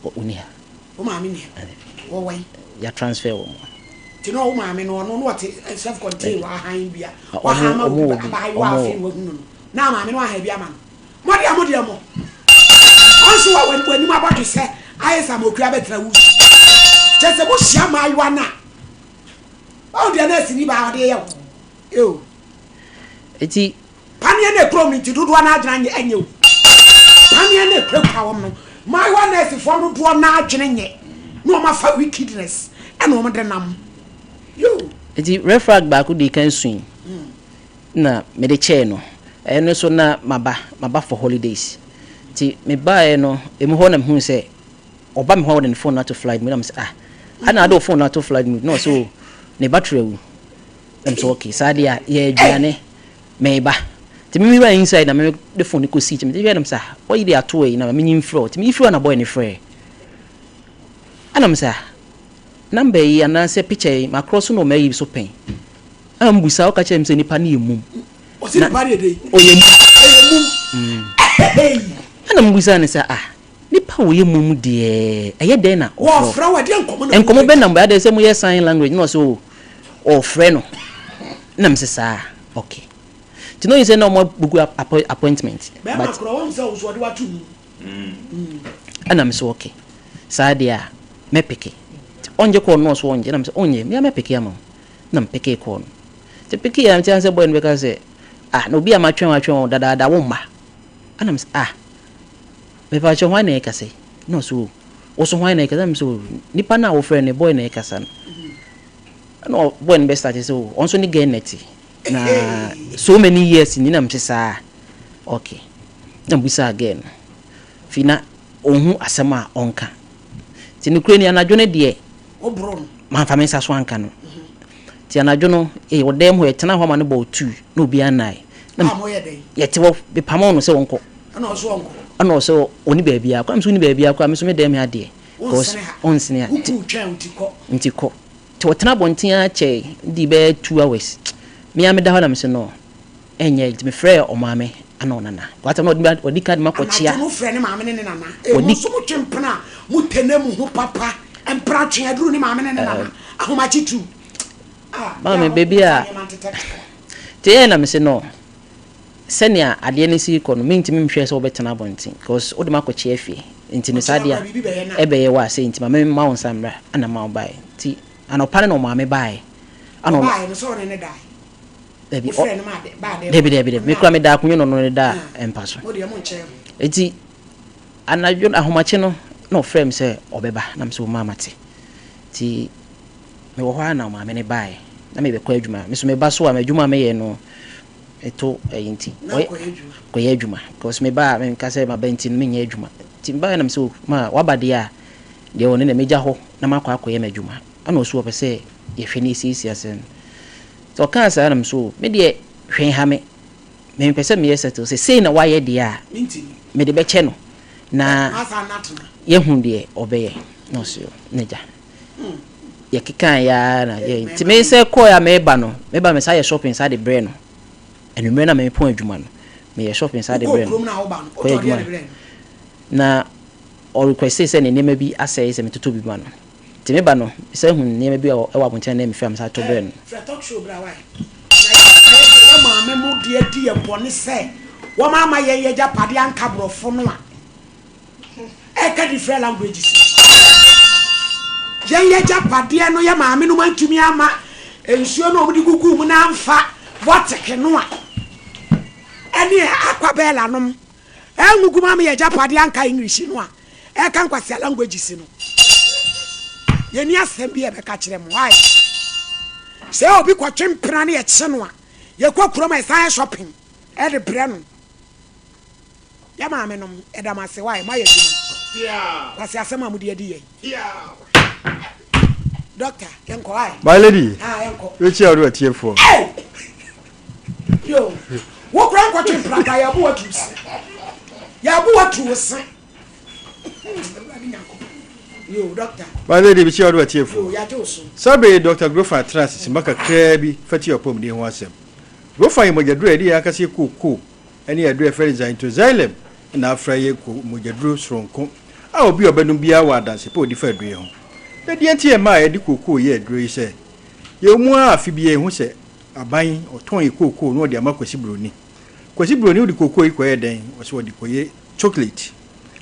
ɔni ha. Wo maame ni ha? Wɔwɔ yi? Ya transfer wɔ mu. Nti na wo maame no ɔno no ɔte self contained wɔ ahan bi a wahan ma obi abaayewa afei na wahunu no na maame no ahan bi ama no. Mo deɛ mo deɛ mo ɔnso wɔ w'anim abɔdwe sɛ ayɛ sɛ amokua bɛtena wo kyɛ sɛ mohyia mmaayewa no a ɔwo deɛ na asini baa ɔde yɛ wo eo. Eti Paneɛ no ekura wɔn nti dodoɔ no adwene anyɛ ɛnyɛ o. Paneɛ no ekurakura wɔn no, mmaayewa nɛɛsefoɔ dodoɔ no adwene nyɛ na wɔn afa wickedness ɛna wɔn de nam. Yoo. Eti red flag baako dii kan sui na mede kyɛɛ no. Ɛno nso na maba, maba for holidays. Nti mebaeɛ no, emu hɔ na mehuu sɛ ɔba me hɔ a ɔde ne phone no ato flight mode na mesɛ ah, adɛn na wode wo phone no ato flight mode? Na ɔse oh, ne battery awu. Na mesɛ okay, saa deɛ a yɛ aduane. Meba. Ntsi me wura inside na me de phone no kosii kyɛ. Medze hwɛɛ no mese ah wɔyi de ato eyi na ma menyi mfrɛ wo. Ntsi miyi frɛ wo na boy no frɛɛ. Ana mese ah number yi anaasɛ picture yi makrɔ so na ɔma ayi so pɛn. Ambusa ɔka kyerɛɛ me sɛ nipa no yɛ mum. Ɔse nipa no yɛ dɛn? Ɔyɛ mum. Ɔyɛ mum. Hey! Ana mebusaa no sɛ ah nipa a ɔyɛ mum deɛ ɛyɛ dɛn na ɔfrɛ wo? Wɔfrɛ wo a ɛdeɛn nkɔmmɔ na Nkɔmmɔ bɛn na mobɛ adɛn sɛ moyɛ sign language na ɔse oh ɔɔfrɛ no. Na mese saa ok nti na ɔyɛ sɛ na ɔmo abuku appointment but. Bɛɛma korɔ wɔn sɛ ɔso ɔde wato mu. Ɛna mese ok saa deɛ a mɛ peke nti ɔngye call no na ɔso ɔngye na mese ɔnyɛ mea mɛ peke ama wo na me peke call no nti peke a nti ansɛ boy no bɛka sɛ ah na obi a matwɛn wo atwɛn wo dadaada wo mma ɛna mese ah mepakyɛw hwan na ɛkasa yi. Na ɔse oh, wo so hwan na ɛkasa? Na mese oh, nipa no a wofrɛ no, boy na ɛkasa no. Ɛna boy no bɛ start sɛ oh, ɔno nso ne girl na ɛte. Na so many years ni na mese saa. Okay. Na mebisaa girl no. Fi na ɔnhu asɛm a ɔnka. Nti nokorɛ ni anadwo no deɛ, mamfa me nsa so anka no. Nti anadwo no, eh, wɔ dan mu hɔ, yɛtenaa hɔ ma no bɔɔ tuu, na obiara nnae. Na Ah, moyɛ dɛn? Yɛte hɔ, mepamoo no sɛ ɔnkɔ. Ɛna ɔso ɔnkɔ? Ɛna ɔsɛ ɔni baabiara kɔ. Ɛna me nso wonni baabiara kɔ a, me nso me dan mu ha deɛ. Wonsene ha. Ɔnsene ha. Wo kunu twɛn wo nti kɔ. Nti kɔ. Nti ɔtena abɔnten ara kyɛe, dii bɛyɛ 2 hours. Me ara meda hɔ na mese no, ɛnyɛ. Nti mefrɛɛ ɔmaame ɛna ɔnana. Wate na ɔdi kan de me akɔkyea. Anadwo no wofrɛ ne maame ne ne nana. Ee, mo nso motwe mpena a motene mo ho papa. Mpena twe aduru ne maame ne ne nana. Ahomakye tu. Ah, Maame, yɛ a mo baabi momfa a nneɛma ntetɛtetɛ. Nti ɛyɛ na mese no, sɛnea adeɛ no si rekɔ no, mentumi nhwɛ sɛ wobɛtena abɔnten because wode me akɔkyea fie. Nti no saa Ɔkyena deɛ koraa a, biribi bɛyɛ no a. ɛbɛyɛ wo a sei nti ma memma wo nsa mmra. Ɛna ma wobaeɛ. Nti anɔpa no na ɔmaame baeɛ. Ɛna ɔno. Ɔbaeɛ no sɛ ɔne no daeɛ? Dabi, ɔ. Wofrɛɛ no maa dɛ, baa dɛm Dabi, hɔ? dabi, dabi. Me Anaa? koraa medaa akonnwa na ɔno ne daa Ah, mpa so. mo deɛ monkyɛɛ ho. Nti anadwo no, ahomakye no na ɔfrɛɛ me sɛ ɔbɛba. Na mese o maa mate. Nti mewɔ hɔ ara na ɔmaame no baeɛ. Na merebɛkɔ adwuma. Me nso meba so a, m'adwuma a meyɛ no, meto ɛyi nti. Na wokɔyɛ adwuma? Kɔyɛ adwuma. Because meba a, menka sɛ maba nti no menyɛ adwuma. Nti mebaeɛ na mese o ma waba deɛ a, deɛ ɔno deɛ mɛgya hɔ na makɔ akɔyɛ m'adwuma. Ɛna ɔse ɔpɛ sɛ yɛhwɛ na yɛsiesie asɛm no. Nti ɔkaa saa na mese o me deɛ hwee nha me. Mempɛ sɛ meyɛ settle sɛ sei na wayɛ deɛ a, Mentumi. mede bɛkyɛ no na Masan no atena. yɛahu deɛ ɔbɛyɛ. Na ɔse o n'agya. Yɛkekaeɛ ara na yɛ nti me sɛ kɔɛ a meba no, meba me saa yɛ shopping saa de brɛ no. Anwummerɛ na mepɔn adwuma no, meyɛ shopping saa de Wokɔɔ brɛ no. kurom na woba no, Kɔyɛ wotɔɔ deɛ adwuma de brɛ no? Na ɔrequeste sɛ ne nneɛma bi asɛe sɛ metotɔ bi ma no. Nti meba no, mesan hu nneɛma bi a ɛwɔ abɔnten a na ɛyɛ me fɛ a mesan tɔ brɛɛ no. Frɛ talk show bra wai. Na yɛ deɛ yɛ maame mo de adi yɛ bɔne sɛ wɔn ama yɛn yɛ agyapadeɛ anka borɔfo no a ɛka different languages no. Yɛn yɛ agyapadeɛ no yɛ maame nom antumi ama nsuo no a wɔn de guguu mu no amfa vɔteke no a ɛne aquabella nom angugu mu ama yɛ agyapadeɛ anka English no a ɛka nkwasea languages no. Yɛni asɛm bi a yɛbɛka kyerɛ mo. Why? Sɛ obi kɔtwe mpena ne yɛkye no a, yɛkɔ kurom a yɛsan yɛ shopping ɛde brɛ no. Yɛ maame nom, yɛda mo ase. Why? Moayɛ adwuma. Kwasi asɛm a mode adi yɛn. Doctor, yɛnkɔ why? My lady, Ah, yɛnkɔ. wekyia wo ne w'atiefoɔ. Hey! Yo, wo kora nkɔtwe mpena koraa, yɛabo watu wo se. Yɛabo watu wo se. Awurade Nyankopɔn. Yo, doctor. My lady, mekyia wo ne Yo, w'atiefoɔ. yɛagye wo so. Saa bere yi, Dɔkta Grofa tena ase simma kakraa bi fa tie w'apɔmuden ho asɛm. Grofa yɛ mogyaduru a yɛde yɛn ankasa yɛ kookoo ne aduru a yɛfrɛ no xanthoxylem na afra yɛ mogyaduru soronko a obi a ɔbɛnom biara wɔ adanse pa a odi fa aduru yi ho. Na deɛ nti a ɛma a yɛde kookoo yɛ aduro yi sɛ, yɛwɔ mu ara afe biara yɛhu sɛ aban ɔtɔn yɛ kookoo na ɔde ama Kwasi Broni. Kwasi Broni wode kookoo yi kɔyɛ dɛn? Ɔse ɔde kɔyɛ chocolate.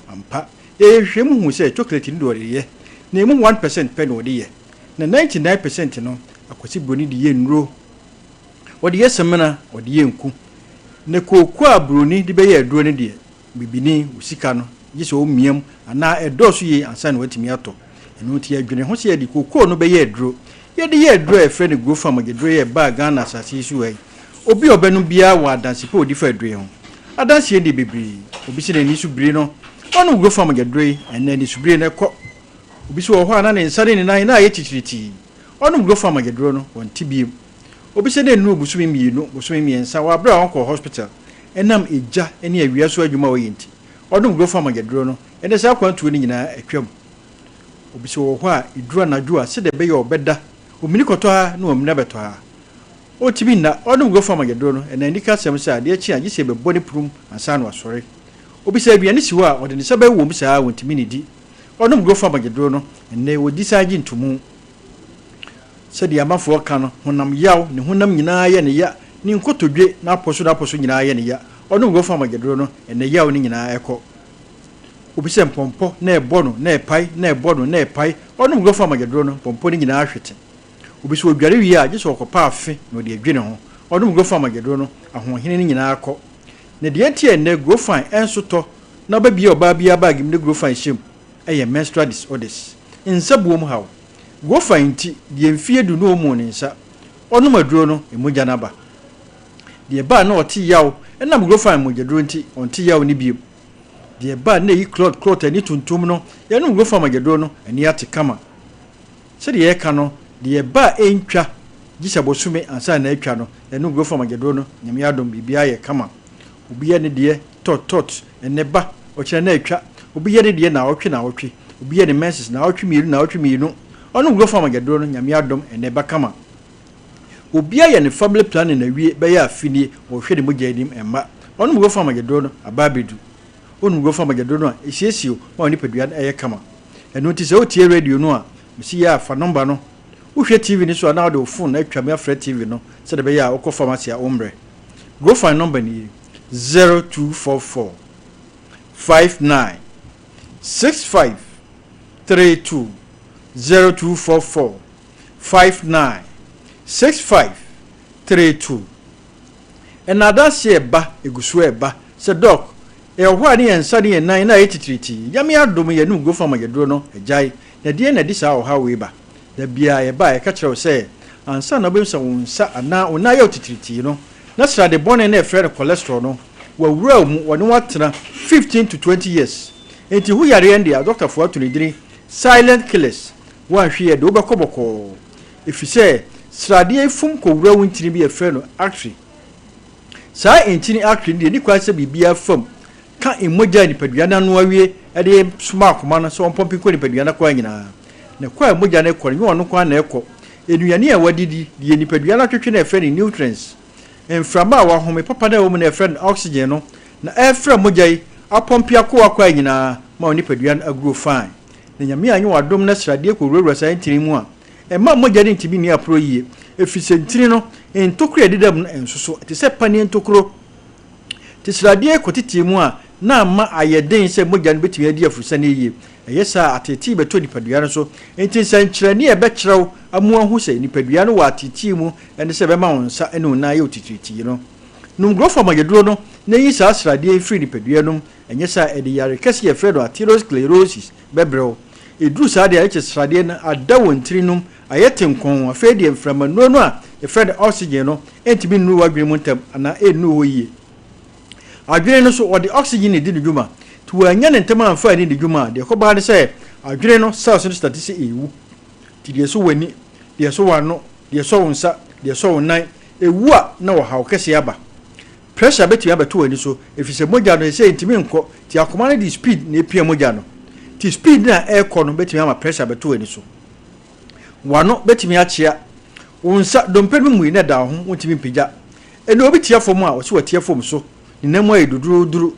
Ampa, yɛyɛ nhwehwɛmu huu sɛ chocolate no deɛ ɔde yɛ, na ɛmu 1% pɛ na ɔde yɛ, na 99% no Akwasi Broni de yɛ nnuro. Ɔde yɛ samina, ɔde yɛ nku. Na kooko a Broni de bɛyɛ aduro no deɛ, bibini, wo sika no, gye sɛ ɔmia mu anaa ɛdɔɔso yie ansa na watumi atɔ. Ɛno nti yɛdwene ho sɛ yɛde kookoo no bɛyɛ aduro. Yɛde yɛ aduro a yɛfrɛ no Grofam mogyaduro yi a ɛbaa Ghana asase yi so ha yi. Obi a ɔbɛnom biara wɔ adanse pa a ɔdi fa aduro yi ho. Adanseɛ deɛ bebree. Obi sɛ n'ani so biri no, ɔnom Grofam mogyaduro yi, ɛnnɛ anisobire no kɔ. Obi nso wɔ hɔ a na ne nsa ne ne nan na ayɛ titiritii. Ɔnom Grofam mogyaduro no, ɔnte bio. Obi sɛ na nnuru bosome mmienu, bosome mmiɛnsa wɔ aberɛ a ɔnkɔɔ hospital ɛnam egya ne awia so adwuma a ɔyɛ nti. Ɔnom Grofam mogyaduro no, ɛnnɛ saa akwantuo no nyinaa atwam. Obi sɛ ɔwɔ hɔ a, ɛduru anadwo a, sɛdeɛ ɛbɛyɛ a ɔbɛda, ɔmini kɔtɔ ha na wamini abɛtɔ ha. Ɔntumi nna. Ɔnom Grofam mogyaduro no, ɛnna anikasɛm sɛ adeɛ kye a, gye sɛ yɛbɛbɔ ne purum ansa na wasɔre. Obi sɛ aduane si hɔ a, ɔde ne nsa bɛwɔ mu saa ara, ɔntumi nnidi. Ɔnom Grofam mogyaduro no, ɛnnɛ ɔdi san gye ntomu. Sɛdeɛ amafoɔ ka no, honam yaw, ne honam nyinaa yɛ no ya, ne nkotodwe, n'apɔ so n'apɔ so nyinaa yɛ no ya. Ɔnom Grofam mogyaduro no, ɛnnɛ yaw no nyinaa kɔ. Obi sɛ mpɔmpɔ na ɛbɔ no na ɛpae na ɛbɔ no na ɛpae, ɔnom Grofam mogyaduro no, mpɔmpɔ no nyinaa hwete. Obi sɛ ɔdware wie a, gye sɛ ɔkɔpa afe na ɔde adwi ne ho. Ɔnom Grofan mogyaduro no, ahoɔhene no nyinaa kɔ. Na deɛ nti a ɛnnɛ Grofan nso tɔ na wobɛbie ɔbaa biara baage mu ne Grofan hyɛ mu. yɛ menstrual disorders, nsabuo mu haw. Grofine nti, deɛ mfeɛ du na ɔmmuu ne nsa, ɔnom aduro no, mogya no aba. Deɛ ɛba a na ɔte yaw ɛnam Grofine mogyaduro nti, ɔnte yaw no bio. Deɛ ɛba a na ɛyi clot clot ani tuntum no, yɛnom Grofine mogyaduro no, ani ate kama. Sɛdeɛ yɛka no, deɛ ɛba a ɛntwa gye sɛ bosome ansa na atwa no, yɛnom Grofine mogyaduro no, Nyame adom, biribiara yɛ kama. Obi yɛ ne deɛ tɔt tɔt, ɛnnɛ ba, ɔkyena na atwa. Obi yɛ ne deɛ naawɔtwe naawɔtwe. Obi yɛ ne menses naawɔtwe mmienu naawɔtwe mmienu. Ɔnom Grofine mogyaduro no, Nyame adom, ɛnnɛ ɛba kama. Obi ayɛ ne family planning awie bɛyɛ afe nie, ɔrehwɛ ne mogya anim mma. Ɔnom Grofine mogyaduro no, aba abɛdu. Wonom Grofine mogyaduro no a, ɛsiesie wo ma wo nipadua no yɛ kama. Ɛno nti sɛ wotie radio no a, mese yɛ a fa nɔmba no. Wohwɛ TV no so a na wode wo phone atwa me afrɛ TV no sɛdeɛ ɛbɛyɛ a wokɔ pharmacy a wommrɛ. Grofine nɔmba nie, 0244 59 65 32, 0244 59 65 32. Ɛna adanseɛ ɛba, ɛgu so ɛba sɛ Doc, yɛwɔ hɔ a ne yɛn nsa ne yɛn nan na ayɛ titiritii. Nyame adom yɛnom Grofine mogyaduro no agyae. Na deɛn na ɛde saa ɔhaw wei ba? Da biara yɛba a yɛka kyerɛ wo sɛ ansa na wobɛhu sɛ wo nsa anaa wo nan ayɛ wo titiritii no, na srade bɔne no a yɛfrɛ no cholesterol no wawura wo mu, wɔne wo atena 15 to 20 years. Enti ho yareɛ no deɛ adɔktafoɔ ato ne dini silent killers, woanhwe yɛ de wobɛkɔ bɔkɔɔ. Ɛfiri sɛ sradeɛ yi fom kɔwura wo ntini bi a yɛfrɛ no artery. Saa ntini artery no deɛ ɛnni kwan sɛ biribiara fa mu ka mogya a nipadua no ano awie de soma akoma no sɛ ɔmpɔmpe nkɔ nipadua no akwaa nyinaa. Na kɔ a mogya no rekɔ no, nyɛ ɔno nko ara na ɛkɔ. Nnuane a wadidi, deɛ nipadua no atwetwe no a yɛfrɛ no nutrients, mframa a wahome papa no a ɛwɔ mu no a yɛfrɛ no oxygen no na ɛrefra mogya yi apɔmpe akɔ w'akwaa nyinaa ma wo nipadua no agrow fine. Na Nyame anyɛ wo adom na sradeɛ kɔwurawura saa ntini mu a, ɛmma mogya no ntumi nni aporɔ yie, ɛfiri sɛ ntini no ntokuro a ɛdeda mu no nsoso, ɛte sɛ paneɛ ntokuro. Te sradeɛ kɔtetee mu a, na ama ayɛ den sɛ mogya no bɛtumi adi afurusane yie. Ɛyɛ saa a, ateetee bɛtɔ nipadua no so. Enti nsɛnkyerɛnne a ɛbɛkyerɛ wo ama woahu sɛ nipadua no wɔ ateetee mu ne sɛ ɛbɛma wo nsa ne wo nan ayɛ wo titiritii no. Nom Groffa mogyaduro no na yi saa sradeɛ yi firi nipadua no mu, ɛnyɛ saa a ɛde yare kɛse a yɛfrɛ no arteriosclerosis bɛbrɛ wo. Ɛduru saa deɛ a, ɛkyɛ sradeɛ no ada wɔ ntini no mu ayɛ tenkɔnn. Afei deɛ mframa nnuro no a yɛfrɛ no oxygen no ntumi nnuru w'adwene mu ntɛm anaa ɛnnuru hɔ yie. Adwene no nso, wɔde oxygen na ɛdi ne dwuma. Nti wɔannya no ntɛm amfa anni ne dwuma a, deɛ ɛkɔba ne sɛ adwene no cells no starte sɛ ɛrewu. Nti deɛ ɛsɔ w'ani, deɛ ɛsɔ w'ano, deɛ ɛsɔ wo nsa, deɛ ɛsɔ wo nan, ɛwu a na ɔhaw kɛseɛ aba. Pressure bɛtumi abɛto w'ani so ɛfiri sɛ mogya no seesei ntumi nkɔ nti akoma no de speed na ɛpia mogya no. Nti speed no a ɛrekɔ no bɛtumi ama pressure abɛto w'ani so. W'ano bɛtumi akyea. Wo nsa dompe no mmui na ɛda wo ho, wontumi mpagya. Ɛnna obi tia fam a, ɔse watia fam so, ne nan mu ayɛ duduruuduru.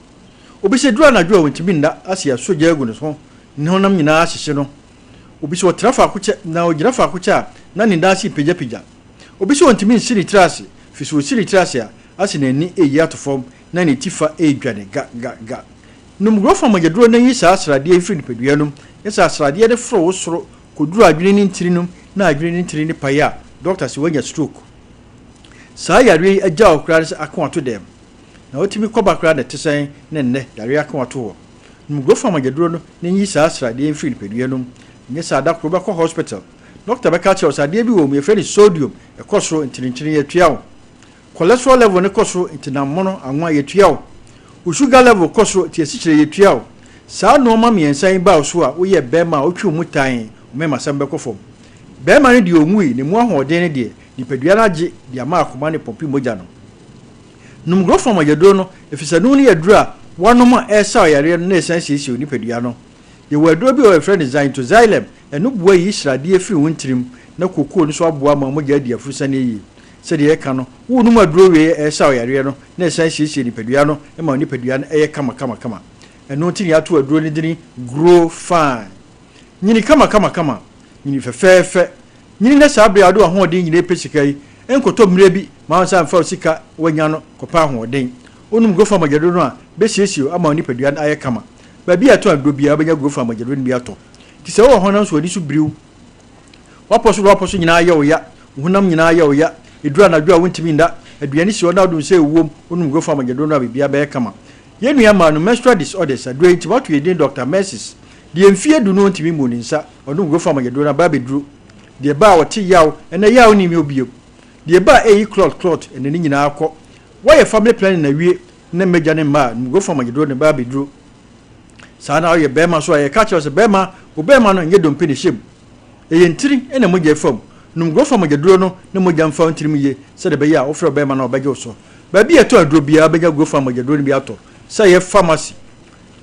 Obi sɛ duru anadwo a ontumi nna, ase asɔ gya agu ne ho, ne honam nyinaa ahyehye no. Obi sɛ ɔtra faako kyɛ na ogyina faako kyɛ a, na ne nan ase repagyapagya. Obi sɛ ontumi nsi ne tiri ase, firi sɛ osi ne tiri ase a, ase n'ani reyi ato fam na ne ti fa redwane ga ga ga. Nom Grofa mogyaduro na yi saa sradeɛ yi firi nipadua no mu. Nyɛ sɛ asradeɛ no foro wo soro kɔduru adwene ne ntini no mu na adwene ne ntini no pae a, dɔkta se woanya stroke. Saa yareɛ yi agya wo koraa ne sɛ ako ato dɛm. Na wotumi kɔba koraa na ɛte sɛn ne nnɛ yareɛ ako ato hɔ. Nom Grofa mogyaduro no na nyi saa sradeɛ yi mfiri nipadua no mu. Nyɛ saa da koro wobɛkɔ hospital. Dɔkta bɛka akyerɛ wo sɛ adeɛ bi wɔ mu yɛfrɛ no sodium, ɛkɔ soro nti ne nkyene yɛtua wo. Cholesterol level no kɔ soro nti nam mono, anwa, yɛtua wo. Wo sugar level kɔ soro nti asikyire yɛtua wo. Saa nnoɔma mmiɛnsa yi ba wo so a, woyɛ barima a wotwe wo mu tann, wo mmɛmasɛm bɛkɔ fam. Barima no deɛ ɔnwui, ne mu ahoɔden no deɛ, nipadua no agye de ama akoma no pɔmpe mogya no. Nom Grofan mogyaduro no, ɛfiri sɛ ɛno ne aduro a woanom a ɛresaw yareɛ no na ɛsan siesie wo nipadua no. Yɛwɔ aduro bi wɔ hɔ a yɛfrɛ no Xanthoxylem, ɛno boa yi sradeɛ firi wo ntirim na kokoo no nso aboa ma mogya adi afurusane yie. Sɛdeɛ yɛka no, wonom aduro wei a ɛresaw yareɛ no na ɛsan siesie nipadua no ma wo nipadua no yɛ kama kama kama. Ɛno nti na yɛato aduro no dini Grow Fine. Nyini kama kama kama. Nyini fɛfɛɛfɛ. Nyini na saa bere a wode w'ahoɔden nyinaa repɛ sika yi, nkɔtɔ mmerɛ bi ma wo nsa mfa wo sika woanya no kɔpɛ ahoɔden. Wonom Grow Fine mogyaduro no a, bɛsiesie wo ama wo nipadua no ayɛ kama. Baabi a yɛtɔn aduro biara wobɛnya Grow Fine mogyaduro no bi atɔ. Nti sɛ wowɔ hɔ nanso w'ani so biriw, W'apɔ so de w'apɔ so nyinaa yɛ wo ya, wo honam nyinaa yɛ wo ya. Ɛduru anadwo a wontumi nna, aduane si hɔ na wode wo nsa rewuom, wonom Grofa mogyaduro no a biribiara bɛyɛ kama. Yɛn nua mmaa no, menstrual disorders, aduro yi nti wɔato yɛn din Doctor Mercy's. Deɛ mfeɛ du no ɔntumi mmu ne nsa, ɔnom Grofan mogyaduro no aba abɛduru. Deɛ ɛba a ɔte yaw, ɛnɛ yaw nni hɔ bio. Deɛ ɛba a ɛyi clot clot, ɛnɛ ne nyinaa kɔ. Woayɛ family planning awie na mmagya ne mma a, nom Grofan mogyaduro no ɛba abɛduru. Saa na woyɛ barima nso a, yɛka kyerɛ wo sɛ barima, wo barima no nyɛ dompe na ɛhyɛ mu. Ɛyɛ ntini na mogya fa mu. Nom Grofan mogyaduro no na mogya mfa wo ntirim yie sɛdeɛ ɛbɛyɛ a wofrɛ ɔbarima no a ɔbɛgye wo so. Baabi a yɛtɔn aduro biara wobɛnya Grofan mogyaduro no bi atɔ, sɛ ɛyɛ pharmacy,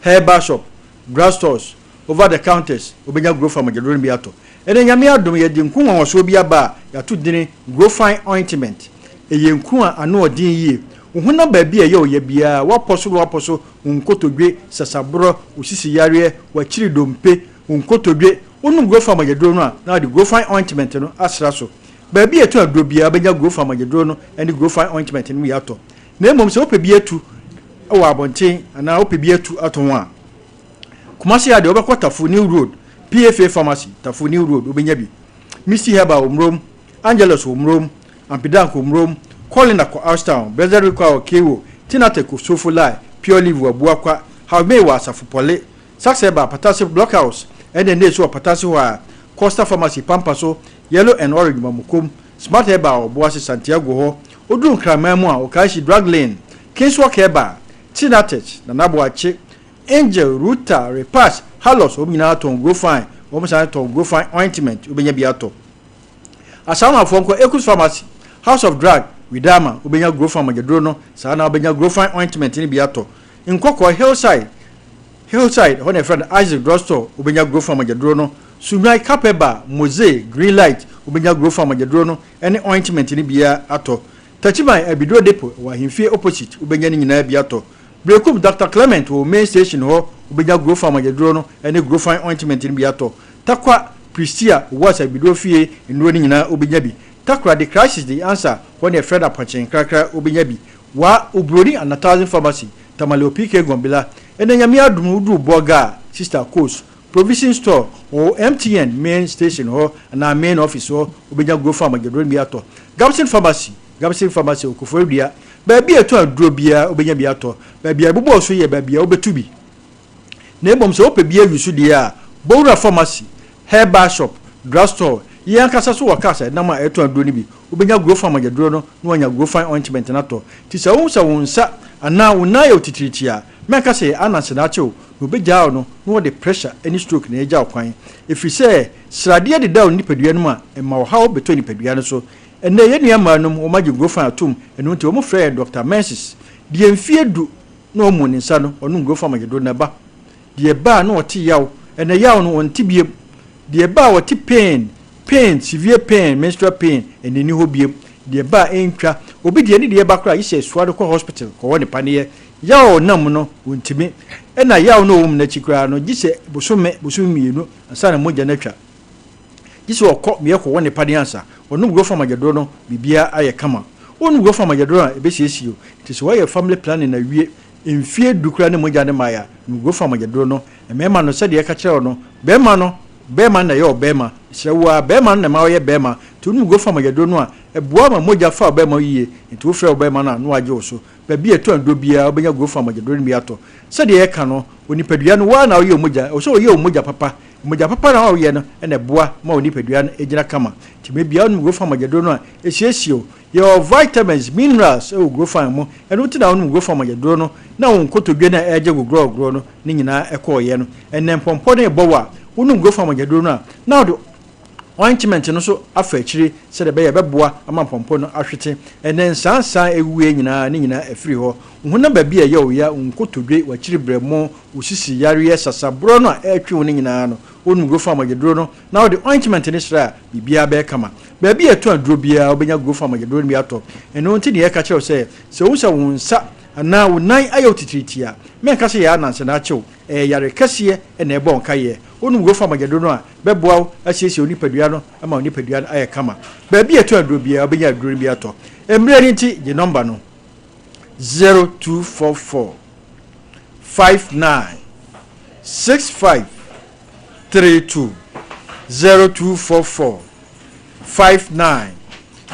herbal shop, drug stores, over the counters, wobɛnya Grofan mogyaduro no bi atɔ. Ɛnnɛ Nyame adom yɛde nku nwanwasoɔ bi aba a yɛato dini Grofan ointment. Ɛyɛ nku a ano ɔden yie. Wo honam baabi a ɛyɛ wo ya biara, woapɔ so na woapɔ so, wo nkotodwe, sasaborɔ, wo sisi yareɛ, w'akyiri dompe, wo nkotodwe, wonom Grofan mogyaduro no a na wode Grofan ointment no asra so. Baabi a yɛtɔn aduro biara wobɛnya Grofan mogyaduro no ne Grofan ointment no bi atɔ. Na mmom sɛ wopɛ bi atu wɔ abɔnten anaa wopɛ bi atu atɔn a, Kumasi ha deɛ wobɛkɔ Tafo New Road, PFA Pharmacy, Tafo New Road wobɛnya bi. Misty Herbal wɔ Murom, Angelus wɔ Murom, Ampidank wɔ Murom, Colina kɔ Ashtown, Blessed Rikwa wɔ Kewo, Tinatech wɔ Sofo Lai, Pure Leaf wɔ Abuakwa, Hawmei wɔ Asafo Pɔle, Sax Herbal, Patase Blockhouse, ɛne Nne nso wɔ Patase hɔ a, Costa Pharmacy, Pampa so, Yellow and Orange Mamukom, Smart Herbal wɔ Boase Santiago hɔ, woduru Nkraman mu a, Okaishie Drug Lane, Kingswalk Herbal, Tinatech, Nana Boakye, Angel, Ruta, Repass, Halos, wɔn nyinaa tɔn Grofine, wɔn san tɔn Grofine ointment, wobɛnya bi atɔ. Asamanfoɔ nkɔ Ekus Pharmacy, House of Drug, Widama, wobɛnya Grofine mogyaduro no, saa na wobɛnya Grofine ointment no bi atɔ. Nkɔkɔɔ, Hillside, Hillside, ɛhɔ na yɛfrɛ no Isaac Drug Store, wobɛnya Grofine mogyaduro no. Sunwan, Kapeba, Moze, Green Light, wobɛnya Grofine mogyaduro no ne ointment no bi atɔ. Tachiman, Abiduro Depot, ɛwɔ Ahemfie opposite, wobɛnya ne nyinaa bi atɔ. Berekum, Doctor Clement wɔ main station hɔ, wobɛnya Grofine mogyaduro no ne Grofine ointment no bi atɔ. Tarkwa, Prestea, Owuas Abiduro fie nnuro no nyinaa wobɛnya bi. Takoradi, Crisis de Answer, hɔ na yɛfrɛ no Apɔnkye Nkrakra, wobɛnya bi. Wa, Oburoni Anatazin Pharmacy, Tamale Opike Gombila. Ɛnɛ Nyame adom woduru Bolga a, Sister Kos, Provision Store, wɔ MTN main station hɔ anaa main office hɔ, wobɛnya Grofine mogyaduro no bi atɔ. Gabson Pharmacy, Gabson Pharmacy wɔ Koforidua, baabi a ɛtɔn aduro biara wobɛnya bi atɔ. Baabi a ɛbobɔɔ so yɛ baabi a wobɛtu bi. Na mmom sɛ wopɛ bi awi so deɛ a, bɔ wura pharmacy, herbal shop, drug store, yɛn ankasa so wɔ cars a ɛnam a ɛtɔn aduro no bi. Wobɛnya Grofine mogyaduro no na woanya Grofine ointment no atɔ. Nti sɛ wohu sɛ wo nsa anaa wo nan yɛ wo titiritii a, mɛnka sɛ ɛyɛ ananse na akye wo, na wɔbɛgyaa wo no na wɔde pressure ne stroke na agya wo kwan. Ɛfiri sɛ sradeɛ deda wo nipadua no mu a, ɛma ɔhaw bɛtɔ nipadua no so. Ɛnnɛ yɛn nua mmaa nom wɔagye Grofine atom, ɛno nti wɔfrɛ yɛn Doctor Menses. Deɛ mfeɛ du na ɔmmu ne nsa no, ɔnom Grofine mogyaduro no ɛba. Deɛ ɛba a na ɔte yaw, ɛnɛ yaw no ɔnte biom. Deɛ ɛba a ɔte pain, pain, severe pain, menstrual pain, ɛnɛ nni hɔ biom. Deɛ ɛba a ɛntwa, obi deɛ ne deɛ ɛba koraa gye sɛ ɛsoa no kɔ hospital kɔwɔ ne paneɛ. Yaw a ɔnam mu no, ɔntumi. Ɛna yaw no a ɔwɔ mu no akyi koraa no, gye sɛ bosome, bosome mmienu ansa na mogya no atwa. Gye sɛ ɔkɔ meyɛ kɔwɔ ne paneɛ ansa. Ɔnom Grofine mogyaduro no, biribiara ayɛ kama. Wonnom Grofine mogyaduro a, ɛbɛsiesie wo. Nti sɛ woayɛ family planning awie, Mfeɛ du koraa ne mogya no mmaeɛ a, nom Grofine mogyaduro no. Mmarima no, sɛdeɛ yɛka kyerɛ wo no, barima no, barima no na ɛyɛ ɔbarima. Mesrɛ wo ara, barima no na ɛma woyɛ barima. Nti wonom Grofine mogyaduro no a, ɛboa ma mogya fa ɔbarima ho yie. Nti wofrɛ ɔbarima no a, na wagye wo so. Baabi a ɛtɔ aduro biara, wobɛnya Grofine mogyaduro no bi atɔ. Sɛdeɛ yɛka no, onipadua no, wo ara na woyɛ wo mogya. Ɛwɔ sɛ woyɛ wo mogya papa. Mogya papa no a woyɛ no na ɛboa ma wo nipadua no gyina kama. Nti mmerɛ biara wonom Grofine mogyaduro no a, ɛsiesie wo. Yɛwɔ vitamins, minerals wɔ Grofine mu, ɛno nti na wonom Grofine mogyaduro no na wo nkotodwe no a ɛregye gogrɔgorɔ no ne nyinaa kɔɔeɛ no. Ɛnnɛ mpɔmpɔ no rebɔ wo a, wonom Grofine mogyaduro no a, na wode ointment no nso afa akyire sɛdeɛ ɛbɛyɛ a ɛbɛboa ama mpɔmpɔ no ahwete. Ɛnnɛ nsaansaa a ɛwuiɛ nyinaa ne nyinaa afiri hɔ. Wo honam baabi a ɛyɛ wo ya, wo nkotodwe, w'akyiri berɛmo, wo sisi yareɛ, sasaborɔ no a ɛretwe wo no nyinaa no, wonom Grofine mogyaduro no na wode ointment no sra a, biribiara bɛyɛ kama. Baabi a yɛtɔn aduro biara, wobɛnya Grofine mogyaduro no bi atɔ. Ɛno nti na yɛka kyerɛ wo sɛ, sɛ wohu sɛ wo nsa anaa wo nan ayɛ wo titiritii a, mɛnka sɛ yɛ ananse na akye wo. Ɛyɛ yare kɛseɛ na ɛbɔ wo nkaeɛ. Wonom Grofine mogyaduro no a, bɛboa wo asiesie wo nipadua no ama wo nipadua no ayɛ kama. Baabi a yɛtɔn aduro biara, wobɛnya aduro no bi atɔ. Mmerɛ no nti, gye nɔmba no, 0244 59 65 32 0244 59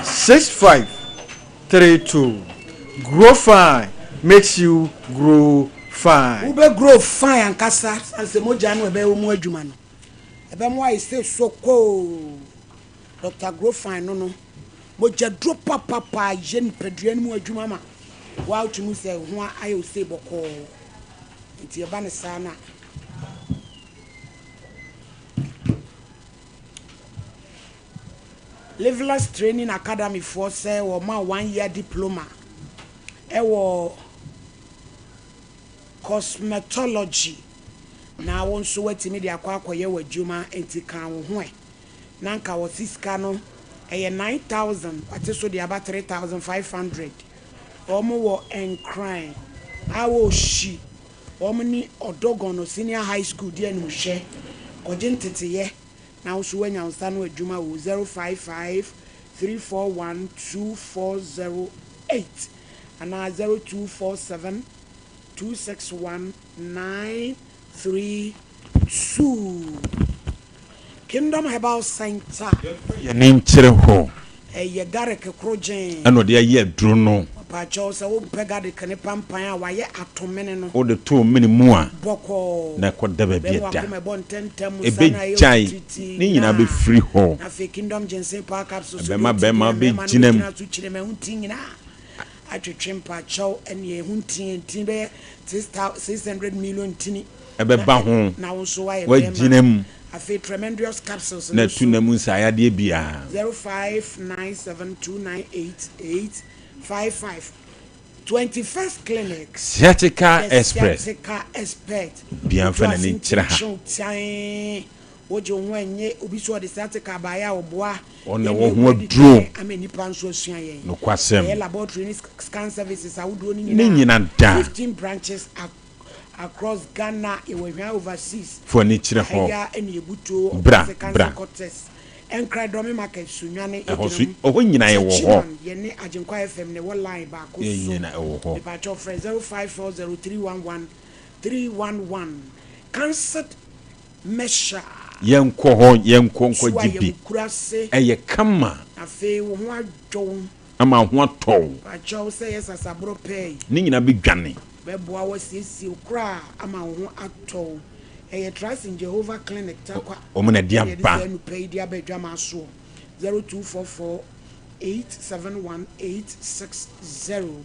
65 32 Grow fine makes you grow. fine. Wobɛ grow fine ankasa sane sɛ mogya no ɛbɛyɛ wo mu adwuma no ɛbɛma woayɛ sɛ sokoo. Doctor Grow Fine no no mogya duro papapa yɛ nipadua no mu adwuma ma woa wotumi hu sɛ ho ayɛ wo sei bɔkɔɔ nti ɛba no saa na Liveless Training Academy foɔ sɛ wɔma one year diploma ɛwɔ cosmetology na wo nso woatumi de akɔ akɔyɛ w'adwuma nti ka wo ho ɛ. Na nka wɔse sika no ɛyɛ 9000 wate so de aba 3500 wɔn wɔ Nkran a wɔ hyi wɔn ne Ɔdɔgɔn Senior High School di animhwɛ kɔgye nteteyɛ na wo nso woanya wo nsa ano adwuma wɔ 055 341 2408 anaa 0247 261 932. Kingdom Herbal Centre. Yɛmfa yɛn ani nkyerɛ hɔ. Ɛyɛ garlic koro gyeen. Ɛna ɔde ayɛ aduro no. Mpakyɛw sɛ wo pɛ garlic ne pampan a wayɛ ato mene no. Wo de to mene mu a. Bɔkɔɔ. Na ɛkɔ da baabi Bɛma ɛda. wakoma ɛbɔ ntɛntɛm saa na ayɛ Ɛbɛgyae titiritii ne nyinaa na bɛfiri hɔ. Na afei Kingdom Ginseng Power Capsules so Ɛbɛma deɛ bɛrima ɔte gyina mmarima no bɛgyina mu. bɛgyina so kyerɛ ma ɛho nti nyinaa atwetwe mpakyɛw ɛneɛ ɛho nti nti bɛyɛ 600 million ntini. Ɛbɛba ho. Na wo nso woayɛ Woagyina bɛrima. mu. Afei Tremendous Capsules Na no atu so. nna mu nsaayadeɛ biara. 0597298855 21st Clinic. Sciatica The Express. Sciatica Expert. Obiara mfa Otu n'ani ase nkyerɛ ha. ntwi kyew tiann. Wogye wo ho ɛnye obi so ɔde sciatica baeɛ a ɔboa. Ɔno na Yɛn ɛwɔ na ho yɛdi aduro. kan ama nnipa nso asua yɛn. Nokwasɛm. Yɛyɛ laboratory ne scan services ahodoɔ no Ne nyinaa. nyina da. 15 branches across Ghana, yɛwɔ Hwan overseas. Fo ani kyerɛ hɔ. Ɛya ɛne ebutuo Bra, Ɔkɔse bra. Council Quarters. Nkran Dɔme Market Sunyani Ɛhɔ yɛgyina so, mu. ɛhɔ nyinaa yɛwɔ hɔ. Techiman yɛne Agyenkwa FM na ɛwɔ line baako Yɛn so. nyinaa ɛwɔ hɔ. Mepakyɛw frɛ 0540311311. Cancelled Measure. Yɛnkɔ hɔ, yɛnkɔ Su a nkɔgye bi. yɛwɔ kurase. Ɛyɛ kama. Afei wo ho adwo wo. Ama wo ho atɔ wo. Pakyɛw sɛ yɛ sasaborɔ pɛɛ yi. Ne nyinaa bɛdwane. Bɛboa wo asiesie wo koraa ama wo ho atɔ wo. Ɛyɛ Trust in Jehovah Clinic Tarkwa Wɔn na ɛde na yɛde aba. saa nnupɛ yi de aba adwamaa soɔ. 0244 871 860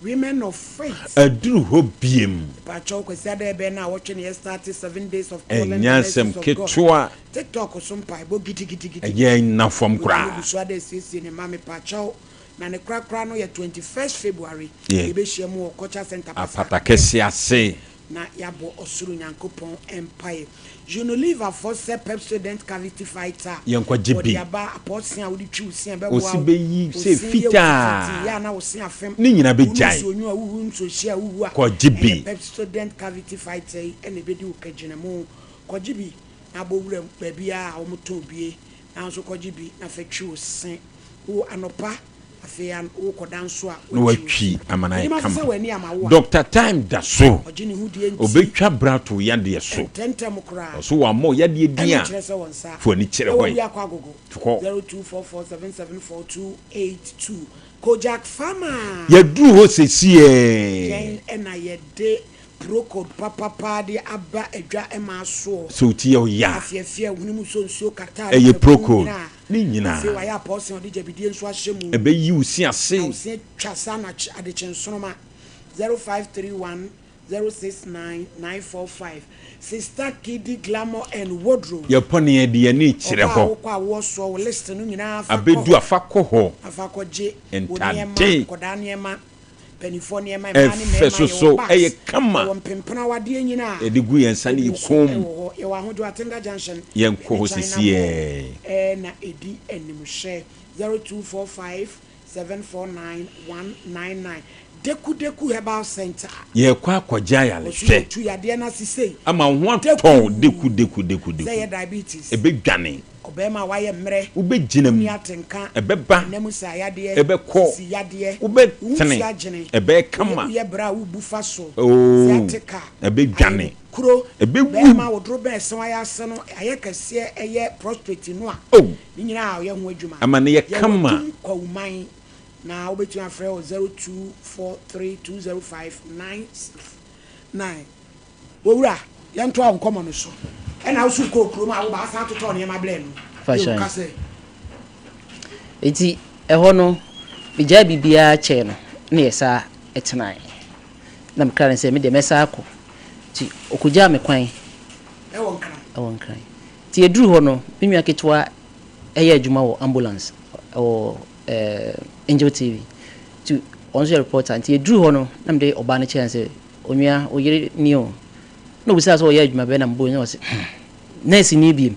Women of Faith. Aduru hɔ biem. Pakyɛw Kwasi Adɛɛ bɛn na awɔtwe na yɛ starte 7 days of calling Ɛnyɛ the mercies asɛm of God. ketewa. TikTok so mpaebɔ gidigidigidi. Ɛyɛ nna fam Wotumi koraa. gu so ada asiesie ne mma mepakyɛw na ne korakora no yɛ 21st February. Yeah. Yɛbɛhyia mu wɔ Culture Center Pasaka Apata kɛse ase. Na yɛabɔ ɔsoro Nyankopɔn mpaeɛ. Unilever fɔ sɛ Pepsodent Cavity Fighter. Yɛnkɔgye Wɔde bi. aba apɔɔsen a wode twi wo se a ɛbɛboa Ɔsi wo. bɛyi Wo sɛ se yɛ wo fitaa. tititi, yɛ a na wo se afem. Ne nyinaa Wo bɛgyae. nusu onwu a wohu nsuohye a wohu a. Kɔgye Ɛyɛ bi. Pepsodent Cavity Fighter yi na ɛbɛdi wo kagyinamu. Kɔgye bi na abɔ wuram baabiara a wɔtɔn bie. Nanso kɔgye bi na fa twi wo se. Wo anɔpa afei an wokɔda nso a Na woatwi wo watwi se. ama no ayɛ Menim ase kama. sɛ w'ani ama wo a. Doctor Time da so. Ɔgye ne ho die nti. Ɔbɛtwa bra to wo yadeɛ so. Ntɛmntɛm koraa. Ɔso wammɔ wo yadeɛ din Ɛno a, kyerɛ sɛ wɔn nsa. fa w'ani kyerɛ Ɛwɔ hɔ yi. Wiakɔ Agogo. Kɔ. 0244774282 Kojak Farmer. Yɛaduru hɔ sesiɛ. Yɛn na yɛde Procode papapa de aba adwa ma soɔ. Sɛ wo ti yɛ wo ya a. Afiafia, hwene mu sɔ nsuo kata ne Ɛyɛ kakunu Procode nyinaa. ne nyinaa. Afei wayɛ apɔɔsen a ɔde gyabidie nso ahyɛ mu. Ɛbɛyi wo se ase. Na wo se atwa saa na adekye nsoroma. 0531 069 945 Sister Kidi Glamour and Wardrobe. Yɛpɔ ne yɛde yɛn ani kyerɛ Ɔbaa a hɔ. wokɔ awoɔ soɔ wo list no nyinaa fa kɔ Abɛdu hɔ. a fa kɔ hɔ. Na fa kɔgye wo nneɛma, Ntade. nkɔdaa nneɛma. Mpanimfoɔ nneɛma, mmaa ne Ɛfɛ mmarima, so yɛwɔ so, bags, ɛyɛ kama. yɛwɔ mpempena awadeɛ nyinaa. Yɛde gu yɛn nsa ne Ebi yɛn nso kɔn mu. ɛwɔ hɔ. Yɛwɔ Ahodwo Atenga Junction Yɛnkɔ ne hɔ China sesiɛ. Mall ɛna ɛdi animhyɛ. 0245 749 199 Deku Deku Herbal Center. Yɛrekɔ akɔgye Wɔso ayarehwɛ. yɛtu yadeɛ no ase sei. Ama wo ho Deku. atɔ wo deku deku deku Sɛ deku. ɛyɛ diabetes. Ɛbɛdwane. Ɔbarima a wayɛ mmerɛ, Wobɛgyina mu. wonni atenka, Ɛbɛba. ɛna mu saa yadeɛ, Ɛbɛkɔ. sisi yadeɛ, wo Wobɛtene. nsuo agyene, Ɛbɛyɛ kama. woyɛ brɛ a wobu fa so, Oo, sciatica, ɛbɛdwane. ayɛ kuro, Ɛbɛwu. barima a wo dorobɛn ɛse ayɛ ase no ayɛ kɛseɛ ɛyɛ prostate no a, Oh. ne nyinaa ɔyɛ ho adwuma. Ama no yɛ Yɛwɔ kama. Dum Kwawuman na wobɛtumi afrɛ wɔ 0243 205 96. 9. Owura, yɛntoa wo nkɔmmɔ no so. Ɛna wo so wokɔɔ kurom a wo ba asan totɔɔ nneɛma brɛɛ no. Yo, ka sɛ. Enti ɛhɔ no, megyaee biribiara kyɛɛ no na yɛsan tenaeɛ. Na mekraa no sɛ me deɛ mɛsan akɔ. Nti ɔkɔgyaa me kwan. Ɛwɔ Nkran. Ɛwɔ Nkran. Nti yɛduruu hɔ no, me nua ketewa yɛ adwuma wɔ ambulance wɔ Angel TV. Nti ɔno nso yɛ reporter. Nti yɛduruu hɔ no, na mede ɔbaa no kyerɛɛ no sɛ, Onua, wo yere ni o. Na obisaa sɛ ɔyɛ adwuma bɛn na mebɔɔ na ɔse, hmm, nurse ni biem.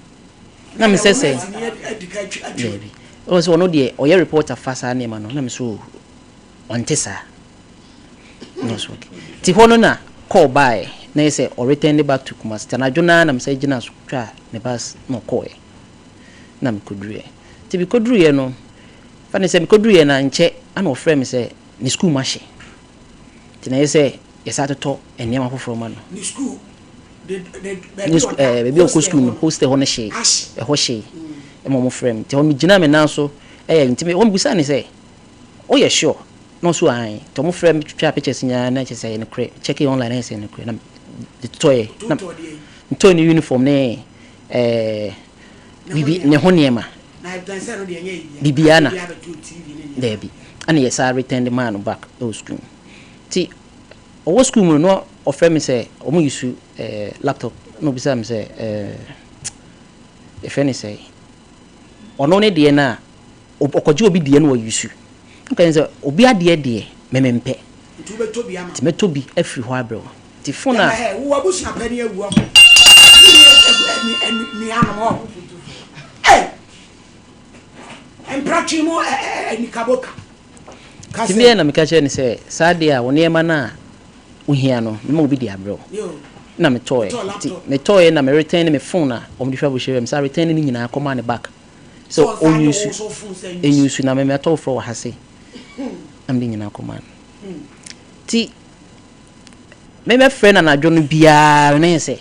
Na mesɛ sɛ, daabi. Ɔse ɔno deɛ ɔyɛ reporter fa saa nneɛma no. Na me so ɔnte saa. Na ɔse okay. Nti hɔ no na call baeɛ na yɛ sɛ ɔretɛn back to Kumasi. Nti anadwo no ara na mesan gyina so twaa ne bus na ɔkɔɔɛ. Na mekɔduruiɛ. Nti mekɔduruiɛ no, fa ne sɛ mekɔduruiɛ no ankyɛ ana ɔfrɛɛ me sɛ ne sukuu mu ahye. Nti na ɛyɛ sɛ yɛsan totɔ nneɛma foforɔ ma no. Ne sukuu de de baabi a ɔda ɛɛ baabi a ɔkɔ sukuu no hostel hɔ no hyee. Ɛhɔ hyee. Ɛma wɔn frɛ me. Nti hɔ megyina me nan so ɛyɛ nti me wɔn bisa ne sɛ woyɛ sure na ɔso ae. Nti wɔn frɛ me twitwa pictures nyinaa na kyerɛ sɛ ɛyɛ nokorɛ. Check it online na ɛyɛ sɛ ɛyɛ nokorɛ na me totɔɛ na metɔɔ ne uniform ne ɛɛ biribi ne ho nneɛma. Biribiara na daabi ɛna yɛ saa return de maa no back ɛwɔ sukuu mu nti ɔwɔ sukuu mu no na ɔfrɛ me sɛ wɔn yi su ɛɛ laptop na obisa me sɛ ɛɛ yɛfrɛ ne sɛ ɔno ne deɛ no a ɔkɔgye obi deɛ no ɔyi su nka sɛ obi adeɛ deɛ mɛmɛ mpɛ nti mɛtɔ bi afiri hɔ abrɛ wo. Nti phone a. Yɛma hɛ, wo abusua panin awu ɔho. Wonni nuanom ɔ. Ei! Mpratwe mu anikaboka. Ka Nti sɛ. meɛ na meka kyerɛɛ no sɛ, saa deɛ a wo nneɛma no a wohia no, mɛma obi de abrɛ wo. Ɛna metɔeɛ. Nti metɔeɛ na me retɛne me phone a wɔde hwɛ abɔhyɛ me san retɛne ne nyinaa kɔmaa no back sɛ ɔnuse, ɛnuse na me matɔ foforɔ wɔ ha sei. Na mede nyinaa kɔmaa no. Nti Me mɛfrɛ no anadwo no biara no na yɛ sɛ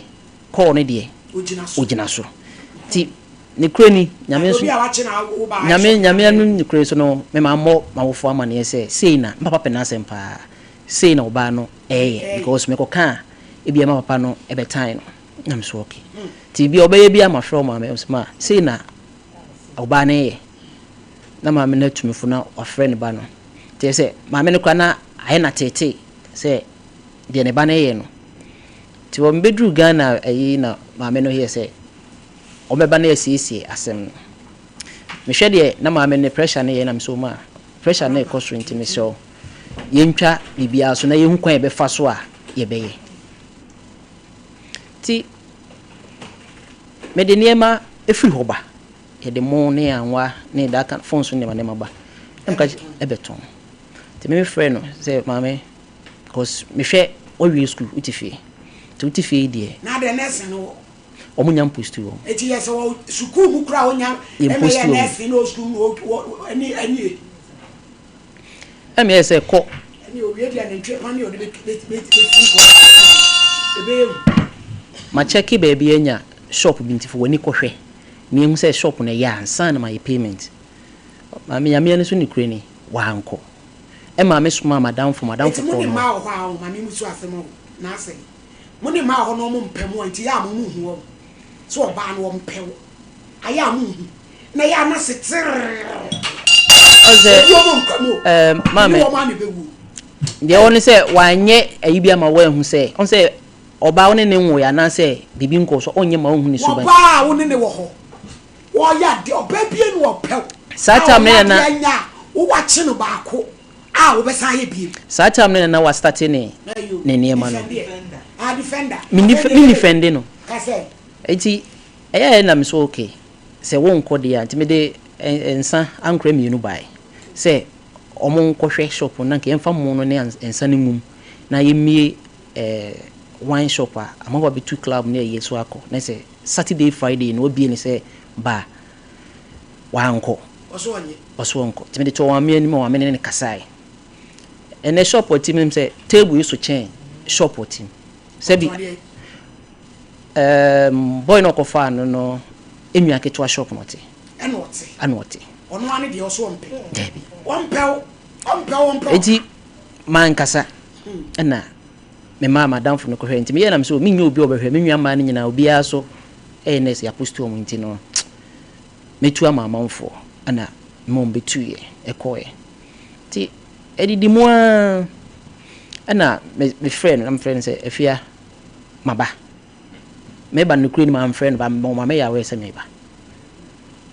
call no deɛ ogyina so nti ne kure ni nyame nso nyame nyame anum ne kure so no me ma mmɔ m'awofoɔ amaneɛ sɛ sei na me papa pɛ n'asɛm paa sei na ɔbaa no ɛyɛ because mekɔ ka a ebi ɛma papa no ɛbɛtan no na me so okay nti bi ɔbɛyɛ bi a ma frɛ ɔmaame ɔsɛ ma sei na ɔbaa no ɛyɛ na maame no atumi fo na wafrɛ ne ba no nti sɛ maame no kora na ayɛ na tete sɛ deɛ ne ba no yɛ no. Nti wɔbɛduruu Ghana ayi na maame no yɛ sɛ wɔbɛba na yɛasiesie asɛm no. Mehwɛ deɛ na maame no pressure no yɛ na mesɛ ɔma pressure no rekɔ soro nti mesrɛ wo yɛntwa biribiara so na yɛhu kwan yɛbɛfa so a yɛbɛyɛ. Nti mede nneɛma firi hɔ ba, yɛde mo ne anwa ne that kind phone so nneɛma nneɛma ba na meka ɛbɛtɔn. Nti me frɛ no sɛ maame cause mehwɛ wawie school wote fie nti wote fie yi deɛ. Na adɛn nursing no wɔ. Wɔn nya mposti wɔn. Eti yɛ sɛ wɔ sukuu mu koraa wonya ɛmɛ yɛ nursing na wɔ sukuu mu wɔ ɛni ɛni yɛ. Ɛmɛ yɛ sɛ kɔ. Ɛni owie deɛ ne ntwe pa ne ɔde bɛ bɛ bɛ ti nkɔ ebe yɛ hu. Ma kyɛke baabi anya shop bi nti fo w'ani kɔhwɛ na ehu sɛ shop no ɛyɛ ansa na ma yɛ payment. Maame Nyame ani so nokorɛ ni, wankɔ. Ɛmaa me somaa m'adamfo, m'adamfo Enti mo kɔɔ ne no hɔ. mmaa wɔ hɔ a, ɔho, maame mu so asɛm ɔho, n'asɛm. Mo ne mmaa wɔ hɔ na wɔn mpɛ mo a, nti yɛ a mo mo nhu wɔn. Sɛ ɔbaa no ɔmpɛ wo a, yɛ a mo nhu. Na yɛ a na se terrrr. Ɔsɛ, Ebi wɔn nkwa mu o, ɛɛ, me ne maame, wɔn a na ɛbɛwu o. deɛ ɛwɔ ne sɛ wanyɛ ayi bi ama woanhu sɛ, ɔhu sɛ ɔbaa wo ne ne nwoeɛ anaasɛ biribi nkɔɔ so a, ɔnyɛ ma wonhu ne suban. Ɔbaa a wo ne ne wɔ hɔ, Wɔyɛ adeɛ, ɔbaa bie na ɔpɛ wo. Saa A time no ɔyɛ na na. adeɛ anya a, wo wakye no baako a wobɛsan ayɛ biem. Saa time no na na wastate ne Ayo, ne nneɛma no. defend ɛ. Ah, defender. Me Afei def deɛ me yɛ. defende no. Ka sɛ. Nti ɛyɛɛ na me so okay, sɛ wonkɔ deɛ a, nti mede ɛ nsa ankorɛ mmienu baeɛ sɛ wɔn nkɔhwɛ shop no na nka yɛmfa mo no ne nsa no ngum na yɛmmie ɛɛ wine shop a amanfoɔ abɛtu club ne ayie so akɔ na sɛ Saturday Friday no wabie no sɛ ba a, wankɔ. Ɔso ɔnyɛ. Ɔso ɔnkɔ. Nti mede too ɔmaame anim a ɔmaame ne no kasae. Ɛnɛ shop ɔte mu nim sɛ table yi so kyɛn shop ɔte mu. Sɛbi um, boy no ɔkɔfaa no no enua ketewa shop na ɔte. Ɛna ɔte. Ɛna ɔte. Ɔno ara ne deɛ ɔso ɔmpɛ. Dabi. Ɔmpɛ wo. Ɔmpɛ wo ɔmpɛ wo. Eti mankasa ɛna. Memaa m'adamfo no kɔhwɛɛ. Nti meyɛɛ na me sɛ oh mennya obi a ɔbɛhwɛ. Me nua mmaa no nyinaa obiara so yɛ nurse yɛapost wɔn nti no mɛtu ama amanfoɔ ɛna mema wɔn bɛtuiɛ ɛkɔeɛ. Nti ɛdidi mu ara ɛna me mefrɛɛ no na mefrɛ no sɛ Afia maba. Meba no nokorɛ ni mamfrɛ no but ɔma meyɛ aware sɛ meba.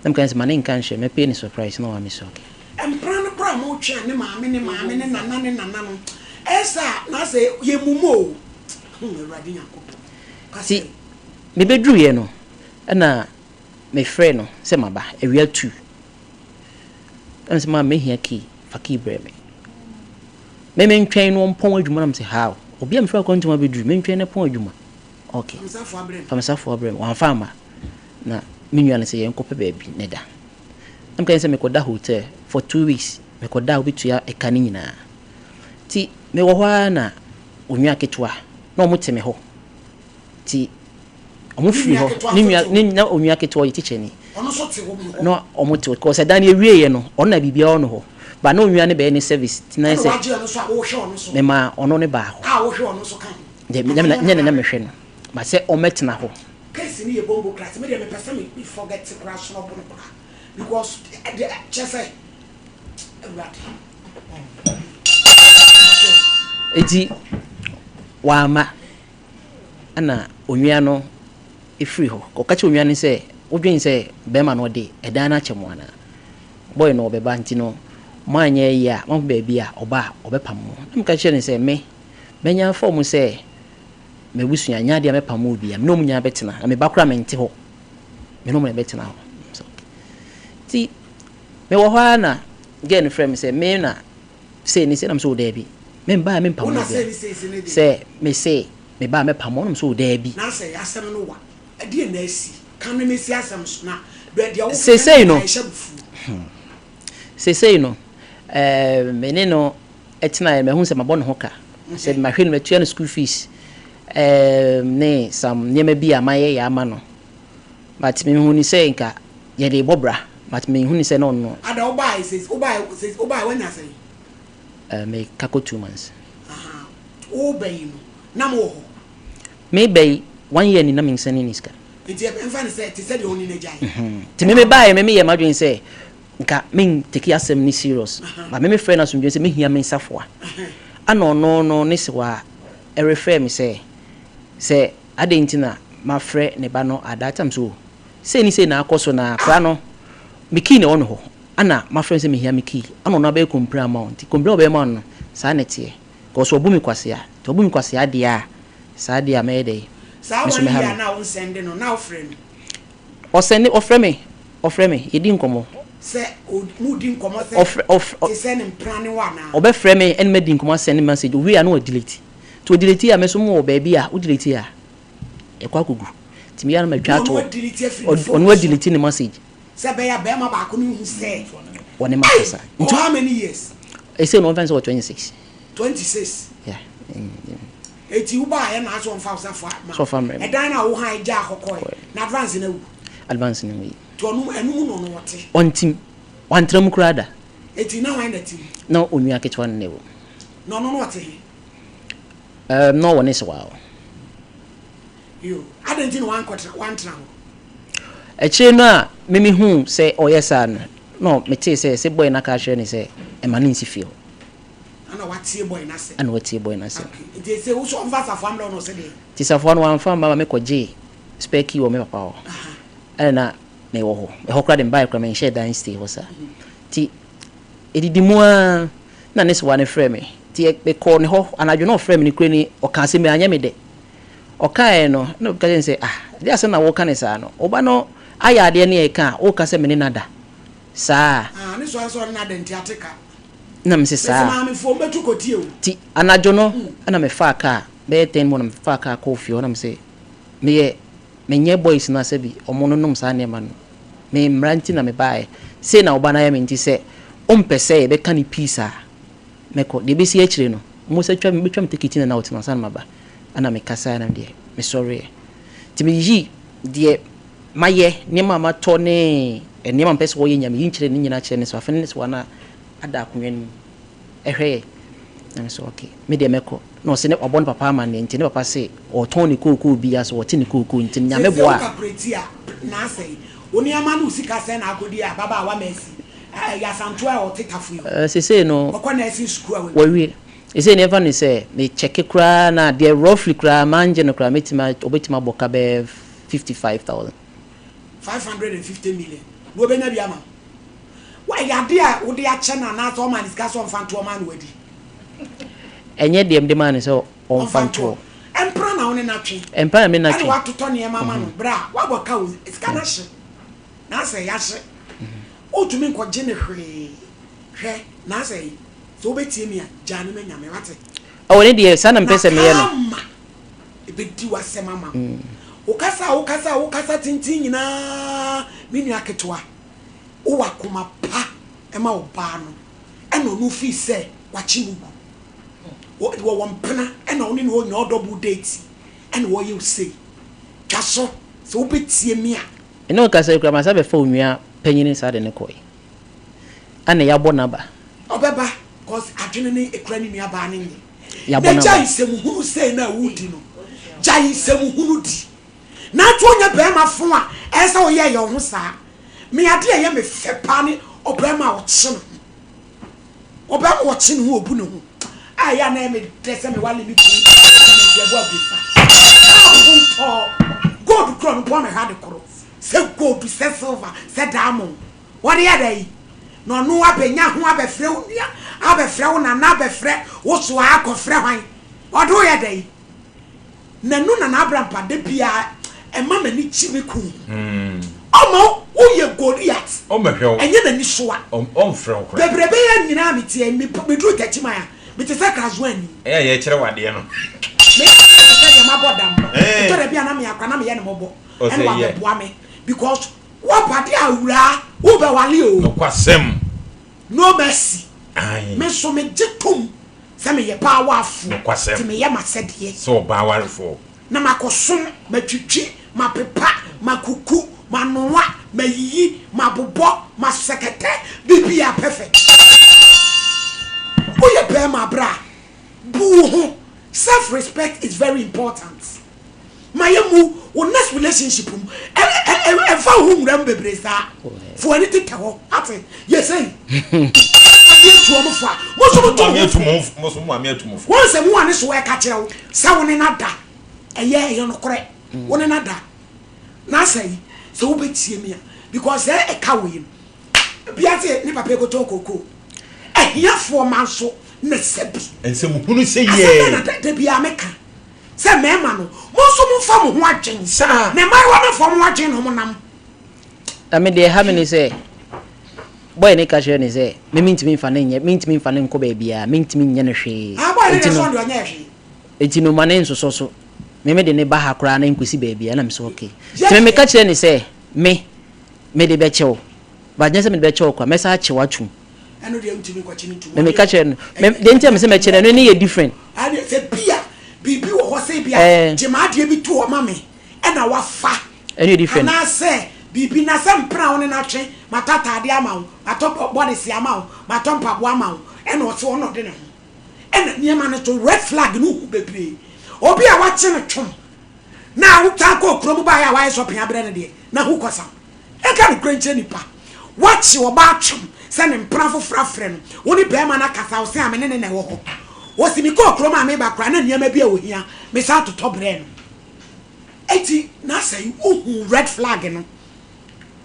Na meka sɛ ma ne nka nhyɛ mɛpay no surprise na wame sɛ okay. Mpena no koraa a motwe a ne maame ne maame ne nana ne nana no ɛyɛ a na asɛ yɛ mumu o hmm Awurade Nyankopɔn ka Nti sɛ. mebɛduruiɛ no ɛna mefrɛɛ no sɛ maba awia tuu na mese maame mɛhia key fa key brɛ me. Me mentwɛn no ɔmpɔn adwuma na mese how obi a mefiri akwantu mu abɛduru mentwɛn no pɔn adwuma okay fa me safoa brɛ me wamfa amma na me nua no sɛ yɛnkɔpɛ baabi ne da na meka sɛ mekɔda hotel for 2 weeks, mekɔda a wobɛtua ɛka no nyinaa. Nti mewɔ hɔ ara na onua ketewa na ɔmo te me hɔ, nti ɔmo firi hɔ ne nua ne na onua ketewa ɔyɛ teacher ni na ɔmo te hɔ kɔ sɛ dan no ewieɛ no ɔno na biribiara ɔno hɔ ba na onua no bɛyɛ ne service tena sɛ mema ɔno ne baa hɔ deɛ nyɛ na mehwɛ no ba sɛ ɔmɛtena hɔ. Case ni yɛ bongo kra me deɛ mepɛ sɛ me forget kora sono bo no kora because de kyɛ sɛ Awurade. Eti wama ɛna onua no efiri hɔ ɔka kyerɛ onua no sɛ wodwen sɛ bɛrima no ɔde ɛdan no akyɛ mo anaa boy no ɔbɛba nti no mo anyɛ yie a mo baabi a ɔba a ɔbɛpam mo. Na meka kyerɛ no sɛ me mɛnya afa mu sɛ m'abusua nyɛ adeɛ a mɛpam obi a me ne ɔmo nyinaa bɛtena na me ba koraa mente hɔ, me ne ɔmo na ɛbɛtena hɔ. So nti mewɔ hɔ ara na girl no frɛ me sɛ me na sei ne sei, na me sɛ o daabi, me mba a mempam Wo na obi sei a ne sei sei ne deɛ. Sɛ me se me ba a mɛpam wo, na me sɛ o daabi. Na sɛ asɛm no wa ɛdeɛ na asi ka no mesi asɛm so na deɛ wo keka Seesei no no nyinaa ɛhyɛ abufuo. Seesei no ɛɛ me ne no tenaeɛ, mahu sɛ mabɔ ne ho ka sɛ mahwɛ no, matua no school fees ɛɛ ne some nneɛma bi a mayɛ yɛ ama no, but mehu ne sɛ nka yɛde bɔ bra, but mehu ne sɛ na ɔno. Ada wobaeɛ sɛ wobaeɛ sɛ wobaeɛ wanya sɛn? Ɛɛ meka kɔ 2 months. Aha, woba yi no na mowɔ hɔ? Meba yi one year ni na mensɛne ne sika. Nti ɛmfa ne sɛ te sɛ deɛ ɔne n'agyae. Nti me mebaeɛ me meyɛ m'adwene sɛ nka men take asɛm ne serious, but me mefrɛ no asomdwe sɛ mehia me nsafoa ana ɔno no ne sewa ɛrefrɛ me sɛ adɛn nti na mafrɛ ne ba no at that time. So sei ne sei na akɔ so na akora no me key na ɛwɔ no hɔ ana mafrɛ no sɛ mehia me key ana ɔno abɛyɛ complain ama wo. Nti complain a ɔbɛyɛ ma wo no saa na ɛteɛ because ɔbu me kwasea, nti ɔbu me kwasea deɛ a saa deɛ a mɛyɛ dɛ Saa me so one mɛha year no. na wo nsɛnde no na wofrɛ no? Ɔsɛne, ɔfrɛ me, ɔfrɛ me, yɛdi nkɔmmɔ. Sɛ mudi nkɔmmɔ sɛ ɔfrɛ ɔfrɛ te sɛ ne mpena ne wo anaa? Ɔbɛfrɛ me ɛne madi nkɔmmɔ, asɛne message, owie a na ɔdelete. Nti ɔdelete a me nso mowɔ baabi a wo delete a ɛkɔ akɔgu nti meyɛ a na matwa Na ato ɔno hɔ. adelete afiri ne phone Ɔno so adelete ne message. Sɛ ɛbɛyɛ a bɛrima baako no nhu sɛ ɔne ma kasa. Nti how many years? Ɛsɛ no ɔmfa sɛ wɔ 26. 26. Yeah. Eti wobaayɛ na asɛ ɔmfa wo safoa ma So ɔfa mmerɛ me. Ɛdan no a wo han gyaa hɔ kɔɛ na advance no awu? Advance no yi. Nti ɔno ɛno mu na ɔno wɔte? Ɔntim, wantena mu koraa da. Eti na hwan na ti mu? Na onua ketewa no na ɛwɔ mu. Na ɔno no ɔte he? Na ɔwɔ ne sewa hɔ. Yo, adɛn nti na wankɔtena wantena hɔ? Akyire no a meme huu sɛ ɔyɛ saa no na metee sɛ boy no aka akyerɛ ne sɛ ɛma no nsi fie hɔ. Ana watie boy no asɛm? Ana watie boy no asɛm. Okay, nti sɛ wo so ɔmfa safoa mmerɛ wo na ɔsɛ deɛ? Nti safoa no wamfa mma ma mekɔgyee spare key wɔ me papa hɔ. Ɛna na mewɔ hɔ ɛhɔ koraa de mebaeɛ koraa menhyɛɛ dan stay hɔ saa. Nti ɛdidi mu ara na ne sewa no frɛ me, nti mekɔɔ ne hɔ anadwo na ɔfrɛ me no kura ni ɔka asɛm bi anyɛ me dɛ. Ɔkaeɛ no na ɔka kyerɛ me sɛ, ah, ɛdeɛ asɛm na woka ne saa no, wo ba no ayɛ adeɛ ne ɛka a woka sɛ me ne no ada saa? Ah, ne soa sɛ ɔne no ada nti ate ka. Na mese Mese saa. Maamefoɔ mbɛtu kɔtie o. Nti anadwo no ɛna mefaa kaa bɛyɛ 10 mu na mefaa kaa kɔɔ fie hɔ na mese meyɛ menyɛ boys no asɛ bi ɔmo no nom saa nneɛma no, me mmara nti na mebaeɛ, sei na wo ba no ayɛ me, nti sɛ wompɛ sɛ yɛbɛka ne peace a mɛkɔ, deɛ ɛbɛsi akyire no mo sɛ twa mebɛtwa me tekiti na na wotena ansa na maba. Ɛna mekasaeɛ na medeɛ mesɔreɛ nti meyii deɛ mayɛ, nneɛma a matɔ ne nneɛma a mepɛ sɛ wɔyɛ nyinaa meyi nkyerɛ ne nyinaa kyerɛ ne so. Afei ne so ana ada akonnwa no mu ɛhwɛ yɛ. Na me sɛ okay, me deɛ mɛkɔ. Na ɔse ne wabɔ ne papa amanneɛ nti ne papa se ɔtɔn ne kookoo bi a sɛ ɔte ne kookoo nti no Nyame Seesei boa wo a. calculate a na asɛe. Wo nneɛma ne wo sika sɛn na akɔdi a ababaawa Mercy ɛyɛ Asantewa a ɔte Tafo yi. Eh, seesei no. Ɔkɔ nursing sukuu a wawie. Wawie. Seesei no yɛmfa no sɛ me check koraa na deɛ roughly koraa mangye no koraa mɛtumi a ɔbɛtumi abɔ ka bɛyɛ 55,000. 550 million na ɔbɛnya bi ama wo. Ɛyɛ adeɛ a wode akyɛ no anaasɛ ɔmaa no sika sɛ ɔmfa ntoɔ maa no wadi? Ɛnyɛ deɛ mede maa no sɛ ɔmfa Ɔmfa ntoɔ. ntoɔ. Mpena na wo ne no atwe. Mpena na me ne no Ɛna atwe. woatotɔ nneɛma ama no berɛ a woabɔ ka o, sika no ahye. Na asɛ yɛahye. Wontumi nkɔgye no hwee. Hwɛ, na asɛ sɛ wobɛtie me a, gyaa no ma Nyame, woate? Oh, ne deɛ saa na mepɛ Na sɛ meyɛ no. karma ɛbɛdi w'asɛm ama wo. Wo kasa a wokasa a wokasa tenten nyinaa, me nua ketewa, wowɔ akoma pa ma wo baa no, ɛna ɔno fii sɛ wakye mu gu. Wɔwɔ mpena ɛna wo ne no ɔnya ɔdɔbo date ɛna ɔyɛ wo sei. Twa so sɛ wobɛtie me a. Me ne wo kasa yi koraa masan bɛfa onua panyini saa de no kɔe. Ɛna yɛabɔ n'aba. Ɔbɛba cause adwene no ekura ne nua baa no nye. Yɛabɔ Na n'aba. gyae nsɛm hunu sei no a wodi no. Gyae nsɛm hunu di. Nanso wonyɛ barima fo a ɛyɛ sɛ woyɛ yɛ wo ho saa. Me ade a ɛyɛ me fɛ paa ne ɔbarima a ɔkye ne ho. Ɔbarima a ɔkye ne ho obu ne ho a ɛyɛ a na ɛyɛ me dɛ sɛ mewale me kunu Clement Yeboah Abirifa. Apontɔɔ gold kura no mpo amɛhwɛ ade koro sɛ gold sɛ silver sɛ diamond wɔde yɛ dɛ yi na ɔno abɛnya ho abɛfrɛ wo nua abɛfrɛ wo nana abɛfrɛ wo soa akɔfrɛ hwan ɔde wo yɛ dɛ yi. Na ɛno na n'abrampa da biara ɛma m'ani gye me kunu ho. Ɔma woyɛ Goliat. Ɛnyɛ n'ani so a. Bebrebe yɛ nyinaa meteɛ meduru Techiman a mete sɛ Krazoani. Ɛyɛ a yɛkyerɛ wo adeɛ no. Meyɛ te sɛ deɛ mabɔ dam. Ɛtɔ da bi a na meyɛ akora na meyɛ no mmɔbɔ. Ɛna wabɛboa me because woaba de awuraa wobɛwale o. Nokwasɛm. No mercy. Me nso megye tom Sɛ meyɛ baa wafoɔ. Nokwasɛm. Nti meyɛ m'asɛdeɛ. Sɛ ɔbaa warefoɔ. Na makɔsom, matwitwi, mapepa, makuku, manoa, mayiyi, mabobɔ, masɛkɛtɛ, biribiara perfect. Woyɛ barima bra, bu wo ho, self respect is very important. Ma yɛ mu wo next relationship mu ɛmfa wo ho nwura mu bebree saa fo ani tetɛ hɔ ate yɛ sɛi adeɛ tu ɔmo fo a mo nso mo to mo fo wɔn sɛ mo ane so ɛka kyerɛ wo sɛ wo ne na da ɛyɛ ɛyɛ nokorɛ wo ne na da na asɛ yi sɛ wobɛtie mi a because sɛ ɛka wɔ yi no bia te ne papa ɛkɔtɔn koko ahiafoɔ ma nso na sɛ bi nsɛm hunu sɛ yɛ asɛm bɛ na da bia meka Sɛ mmarima no, mo nso momfa mo ho adwen. Na mmaayewa no mfa wɔn ho adwen na wɔnam. Na me deɛ ɛha me ne sɛ, boy no ka kyerɛ ne sɛ, me mentumi mfa no nyɛ, mentumi mfa no nkɔ baabiara, mentumi nyɛ no hwee. Ah, boy no Enti deɛ no, sɛ ɔno deɛ ɔnyɛɛ hwee. enti no ma ne nsosɔ so. Me mede no ba ha koraa na ɛnkɔsi baabiara, na me sɛ okay. Nti me meka kyerɛ ne sɛ, me, mede bɛkyɛ wo, but nyɛ sɛ mede bɛkyɛ wo koraa, mɛsan akye wo atom. Ɛno deɛ wontumi nkɔkye no ntom. Me meka kyerɛ no, me deɛ nti a mesɛ mɛkyɛ no, ɛno ne yɛ different. Ɛne sɛ bia biribi wɔ hɔ sɛ bia Ɛɛ. gye m'adeɛ bi to hɔ ma me ɛna wafa. Ɛno yɛ different. Anaasɛ biribi na sɛ mpena a wo ne no atwe, matɔ ataadeɛ ama wo, matɔ bɔdese ama wo, matɔ mpaboa ama wo, ɛna ɔse ɔno ɔde ne ho. Ɛna nneɛma no so red flag no hu bebree. Obi a wakye no twom na wotaa kɔɔ kurom baeɛ a wayɛ shopping abrɛ no deɛ, na ho kɔsam. Nka nokorɛ nkyerɛ nipa. Woakye ɔbaa twam sɛ ne mpena foforɔ afrɛ no, wo ne barima no akasa, ɔse a me ne no na ɛwɔ hɔ. Ɔse mekɔɔ kurom a meba koraa na nneɛma bi a ɔhia mesan totɔ brɛɛ no. Enti na sɛ wohu red flag no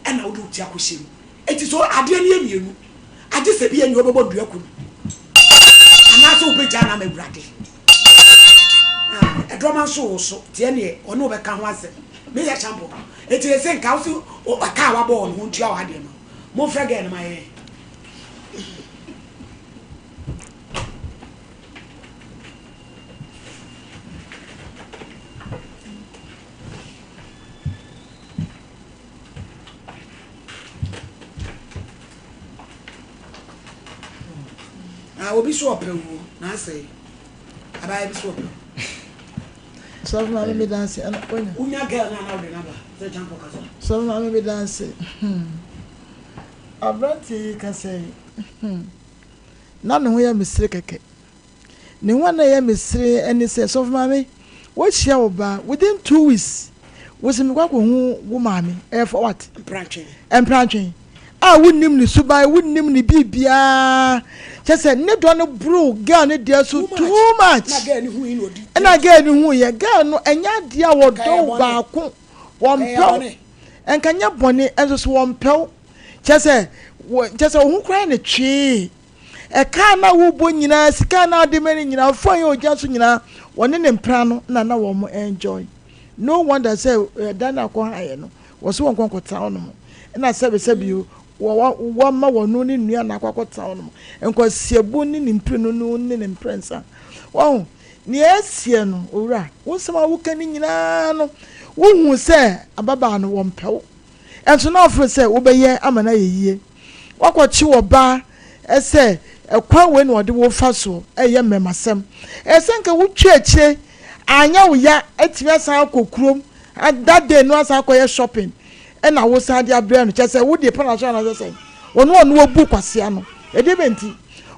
ɛna wode wo ti akɔhyɛ mu. Enti so adeɛ no yɛ mmienu, agye sɛ bi ɛnyɛ wobɛbɔ dua ku no anaasɛ wobɛgyaa no ama Awurade. Ah, ɛdɔma nso wo so, nti ɛneɛ ɔne wo bɛka ho asɛm. Meyɛ shampoo. Eti ese nka wo se ɔka a wabɔ wɔ no ho ntua w'adeɛ ma wo. Momfrɛ girl no ma yɛn. Ah, obi so ɔpɛ wo na asɛe. Abaayewa bi so ɔpɛ wo. Sɔfo maame mi danse ɛna onya. Wonya girl no a na wode no aba sɛ Champɔ kasa. Sɔfo maame mi danse hmm abranteɛ yi kasa yi hmm na ne ho yɛ me sere kɛkɛ. Ne ho a na ɛyɛ me sere ne sɛ, Sɔfo Maame, woahyia wo ba within 2 weeks, wose mekɔ akɔhu wo maame. Ɛyɛ for what? Mprantwe. Mprantwe a wonnim ne suban, wonnim ne biribiara, kyɛ sɛ ne dɔ no boro girl ne deɛ so too much. Na girl ne hu yi na odi. Ɛna girl no hu yɛ girl no, ɛnyɛ adeɛ a wɔdɔ wo bɔne. Baako Ɛyɛ wɔmpɛw bɔne. Nka nyɛ bɔne nso so wɔmpɛw, kyɛ sɛ wɔ kyɛ sɛ wo ho koraa ne twee ɛkaa na wobɔ nyinaa, sika na ade ma no nyinaa, phone yɛ ogya so nyinaa, wɔne ne mpra no na wɔn enjoy. No wonder sɛ ɛda no akɔ ha yɛ no wɔ so wɔn nkɔ nkɔtena hɔ nom, ɛna sɛbisɛbi o wɔ wɔma wɔn ne nua na akɔ akɔtena hɔ nom nkwasiabu ne ne mpire no ne ne mprɛnsa. Wɔn nea ɛsiɛ no, owura, wo nsɛm a woka ne nyinaa no, wohu sɛ ababaa no wɔmpɛw, ɛnso na ɔforo sɛ wobɛyɛ ama no ayɛ yie. Wakɔkye wɔ baa ɛsɛ ɛkwan wei na ɔde wo fa so ɛyɛ mmɛmasɛm. Ɛsɛ nka wotwa akyire anyɛ wo ya atumi asan akɔ kurom that day no, asan akɔyɛ shopping, ɛna wo san de abrɛ no, kyɛ sɛ wode pana so anaasɛ sɛ wɔno wabu kwasea no. Ɛdeɛ bɛ nti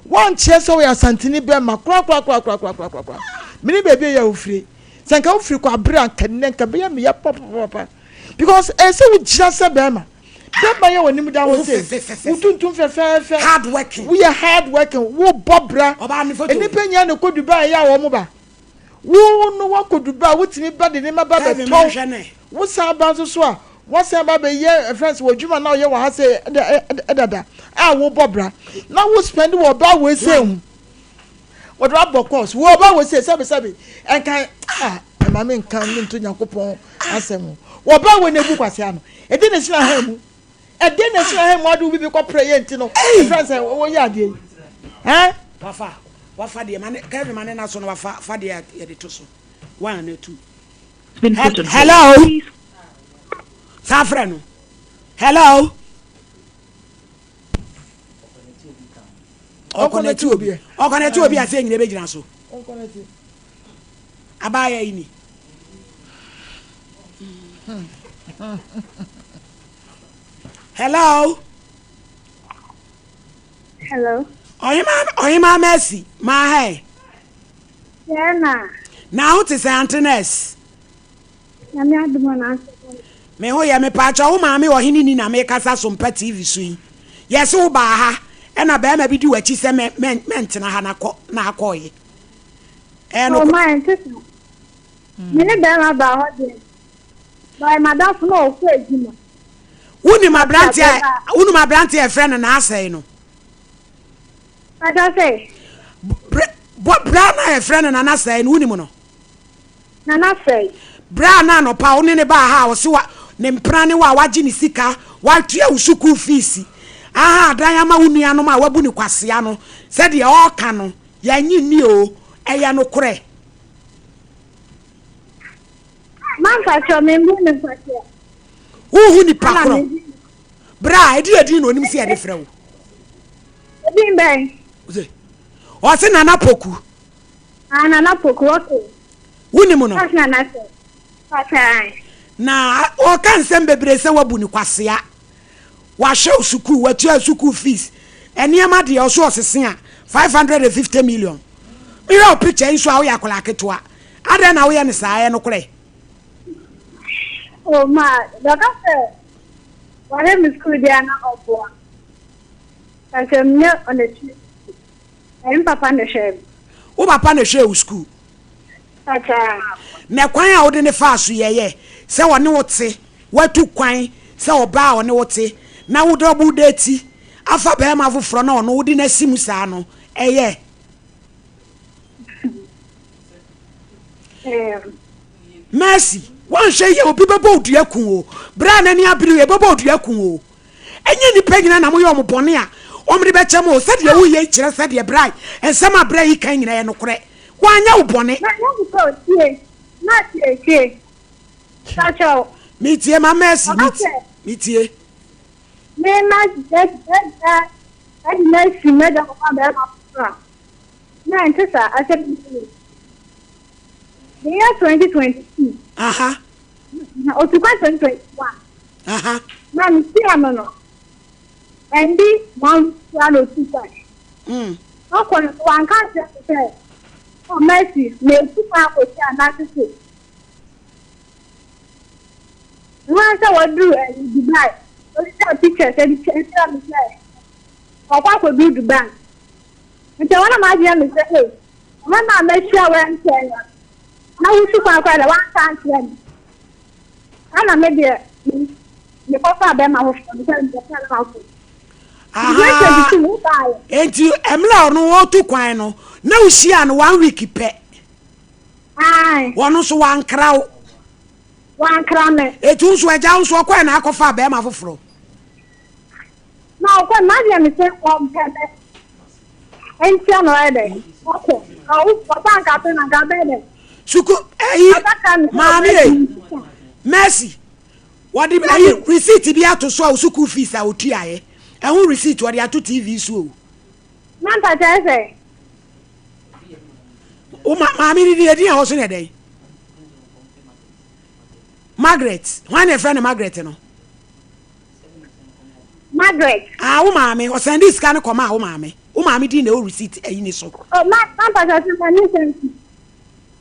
wɔnkyerɛ sɛ woyɛ Asanteni bɛrima korakorakorakorakorakorakora. Mene baabi a ɛyɛ a wofire sɛ nka wofiri kɔ abere a, nka nnɛ nka bɛyɛ meyɛ papapapa, because ɛsɛ wogyina sɛ bɛrima bɛrima yɛ w'anim da hɔ sɛ fɛfɛɛfɛ. Wotuntum fɛfɛɛfɛ. Hard working. Woyɛ hard working, wobɔ bra. Ɔbaa mi photo. Nnipa nyinaa na kɔ Dubai yɛ a wɔn ba wo no, wakɔ Dubai, wotumi ba de nneɛma ba Kevin bɛtɔn. mehwɛ ne. Wosan ba nso so a, wasan ba bɛyɛ friends wɔ adwuma na ɔyɛ wɔ ha sɛ ɛdada a wobɔ bra na wo spend wɔ ɔbaa wɔ ese ho, wɔde wabɔ course wɔ ɔbaa wɔ ese sɛbi sɛbi ɛnka a ɛma mi nka mi nto Nyankopɔn asɛm o, wɔ ɔbaa wɔ n'ebu kwasi ano ɛdi ne sena ha mu, ɛdi ne sena ha mu ade wo bibi kɔ pere yɛ nti no ɛfɛn sɛ wɔyɛ adeɛ yi ɛn. Wafa wafa deɛ ma ne Kevin ma ne na so no, wafa fa deɛ yɛde to so one na two. Been put on hold. Hello. Please Saa frɛ no. Hello. Ɔkɔnɛti obi. Ɔkɔnɛti obi ase nyina bɛgyina so. Abaayɛ yi ni. Hello. Hello. Ɔhema Ɔhema Mercy maa ha ɛ. Yɛna. Na ho te sɛ, Auntie Nurse? Nyame adom na asɛm. Me ho yɛ. Mepaakyɛ wo maame ɔhene ni na mekasa so mpa TV so yi. Yɛse wo baa ha ɛna bɛrima bi di w'akyi sɛ mɛ mɛ mɛntena ha na kɔ na akɔɔyɛ. Ɛyɛ Oh, no. ma ɛnte sa. Me ne bɛrima baa hɔ deɛ. Baa madamfo na ɔkɔ adwuma. Wonim aberante a ɛfrɛ no Naasɛe no? Ada sɛ. Bra na yɛfrɛ no Nana Sɛe no, wonim no? Nana Sɛe. Bra na anɔpa wo ne ne baa ha a ɔse wa ne mpena ne wo a wagye ne sika, watua wo sukuu fees, aha adan ama wo nuanom a wabu ne kwasea no, sɛdeɛ ɔreka no yɛnye nni o, ɛyɛ nokorɛ? Manka kyerɛ me mbu ne nkwasea. Wohu nipa Ana korɔ me bra a ɛdi ɛdin na onim sɛ yɛde frɛ wo. Edin bɛn? Ɔse Nana Poku. Ah, Nana Poku, okay. Wonim no? That's Nana Sɛe. Pakyɛ. Na ɔka nsɛm bebree sɛ wabu ne kwasea, wahwɛ wo sukuu, watua sukuu fees, nneɛma deɛ ɔso ɔsese a 550 million. Mehwɛ wo picture yi nso a, woyɛ akwadaa ketewa. Adɛn na woyɛ no saa? Ɛyɛ nokorɛ? Oh, ma, dɔka sɛ wahwɛ me sukuu deɛ na ɔboa. Pakyɛ menyɛ ɔnakyi. Ɛyɛ me papa na hwɛ me. Wo papa na hwɛ wo sukuu? Pakyɛ. Na kwan a wode ne faa so yɛyɛ sɛ ɔne wo te, watu kwan sɛ ɔbaa a ɔne wo te na wode ɔbo da ti afa bɛrima foforɔ na ɔno wode no asi mu saa no, ɛyɛ? Mercy, wanhwɛ yie, obi bɛbɔ wo dua ku o. Berɛ a n'ani abere o, yɛbɛbɔ wo dua ku o. Ɛnyɛ nnipa nyinaa na moyɛ wɔn bɔne a wɔde bɛkyɛ mo o. Sɛdeɛ woyɛ yi kyerɛ sɛdeɛ berɛ a nsɛm a berɛ yi kan nyinaa yɛ nokorɛ. Wanyɛ wo bɔne. Na na sɛ tie na tie tie. Pakyɛw. Metie ma Mercy, Ɔka sɛ. metie. Me ma ɛgya ɛde na esi mɛgya kɔkɔ bɛrima foforɔ a. Na ɛnte saa, asɛm bi ni. The year 2022. Na otu kwan 2021. Na me tia no no. Ɛndi 1 week koraa na otu kwan. Ɔkɔ no, wanka ankyerɛ me sɛ. Oh Mercy, metu kwan akɔsi anaase so. Mehu sɛ waduru ɛyi Dubai, ɔtwitwa pictures ɛde kyerɛ me sɛ ɔkɔ akɔduru Dubai. Nti ɛhɔ na m'adwene yɛ me sɛ, ei, mmarima a mahyia wɔ ɛnkyɛn no, na wotu kwan koraa deɛ wɔanka ankyerɛ me. Ɛna me deɛ, mekɔfaa bɛrima foforɔ, mesɛ mekɔfaa bɛrima foforɔ. Ahaa, enti mmerɛ a ɔno ɔretu kwan no, na wohyia no one week pɛ. Wɔn nso wankra wo. Wankra me. Eti nso agya wo nso ɔkɔɛ na akɔfa bɛrima foforɔ. Na ɔkɔ no n'adwene ne sɛ ɔmpɛ me ntia na ɔyɛ dɛ ɔkɔ na ɔba nka afei na nka abɛyɛ dɛ. Suku ɛyi maame yɛ Mercy wɔde ɛyi receipt bi ato so a sukuu fees a otuaeɛ ɛho receipt wɔde ato TV so o. Na mpakyɛ sɛ. Wo ma maame ni deɛ edin a ɛwɔ so ne ɛdɛn? Margaret hwan na ɛfrɛ no Margaret no? Margaret. Ah, wo maame, ɔsɛnde sika no kɔmaa wo maame. Wo maame din na ɛwɔ receipt ayi ne so. Oh, ma, ma mpasa sɛ ma ne sɛn ti.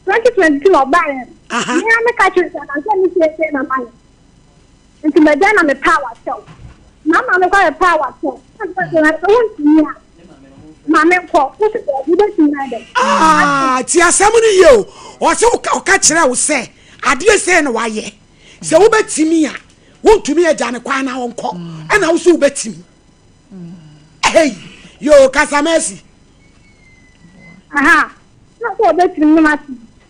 2022 na ɔbaa yɛn. Aha. Me ara meka kyerɛ sɛ anka me siesie na ma yɛ. Nti magya na me paa wakyɛw. Ma maame kɔ yɛ paa wakyɛw. Na meka kyerɛ sɛ wontumi a, ma me nkɔ. Wo sɛ daabi wobɛtumi ayɛ dɛ. Ah, ti asɛm no yie o. Ɔsɛ ɔka kyerɛ wo sɛ adeɛ sei na wayɛ. Sɛ wobɛtumi a, wontumi agya ne kwan na ɔnkɔ ɛna wo so wobɛtumi hey yo kasa mercy aha na sɛ ɔbɛtumi no mate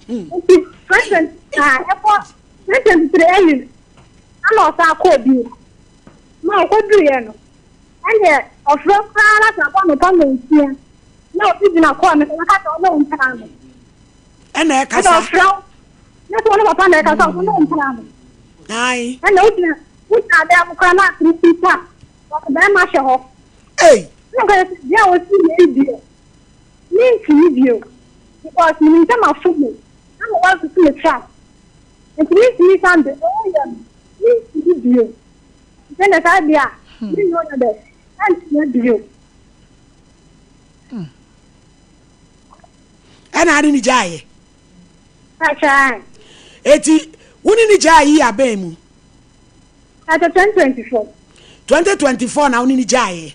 nti president a ɛkɔ 2023 early ana ɔsan kɔɔ bio ma ɔkɔduruiɛ no ɛneɛ ɔfrɛ koraa na sɛ abɔ anɔpa nnɔnsia na obi gyina kɔɔ no sɛ waka sɛ ɔne wo mpena no ɛna ɛkasa ɛna ɔfrɛ wo na sɛ ɔne papa na ɛkasa ɔno ne mpena no ae ɛna wogyina wogyina adan mu koraa na atene si pa wɔde bɛrima hyɛ hɔ ei ɛna nka sɛ deɛ a wɔsi yɛ yi deɛ mentumi bio because menim sɛ mafo mu na ma wɔasusu me trap nti mentumi san de ɔyɛ no mentumi bio nti ɛna saa deɛ a menyɛ ɔyɛ dɛ ɛntumi bio. Ɛna ade ne gyaeɛ. Eti wo ne ne gyaa yi abɛn mu? Pakyɛ 2024. 2024 na wo ne ne gyaeɛ?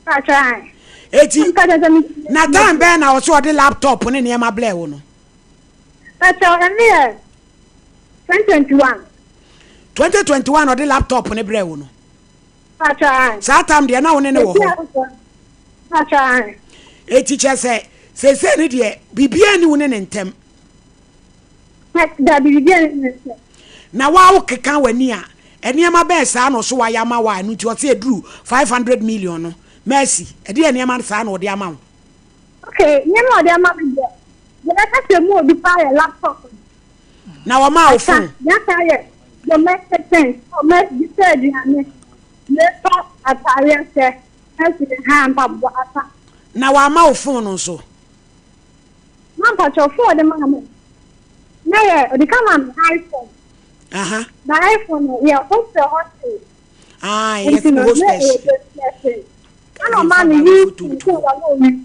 Pakyɛ. Eti na time bɛn na ɔsɛ ɔde laptop ne nneɛma blɛ wo no? Pakyɛ ɛne yɛ 2021. 2021 ɔde laptop ne brɛ wo no? Pakyɛ. Saa time deɛ na wo ne ne wɔ hɔ? Pakyɛ. Eti kyɛ sɛ seesei ne deɛ biribiara ni wo ne ne ntɛm. Dabi biribiara ni ne ntɛm. Na wa wo keka w'ani a nneɛma bɛn saa na ɔso wayɛ ama wo a ɛno nti ɔse aduru 500 million no Mercy ɛdeɛ nneɛma saa na ɔde ama wo. Okay nneɛma ɔde ama me deɛ deɛ bɛka sɛ mu obi paa yɛ laptop no. Na wɔmaa wo phone. Deɛ aka yɛ domestic things ɔmɛ bi sɛ aduane mefa ataareɛ hyɛ. Ɛsi ha mpaboa asa. Na wama wo phone no nso. Ma mpakyɛw phone ɔde maa me na yɛ ɔde ka maa me iPhone. Aha. Na iPhone no yɛ hostel hostel. Ah, yɛ hostel. Nti no Ɛna ɔmaa me use phone wɔ na ɔyi.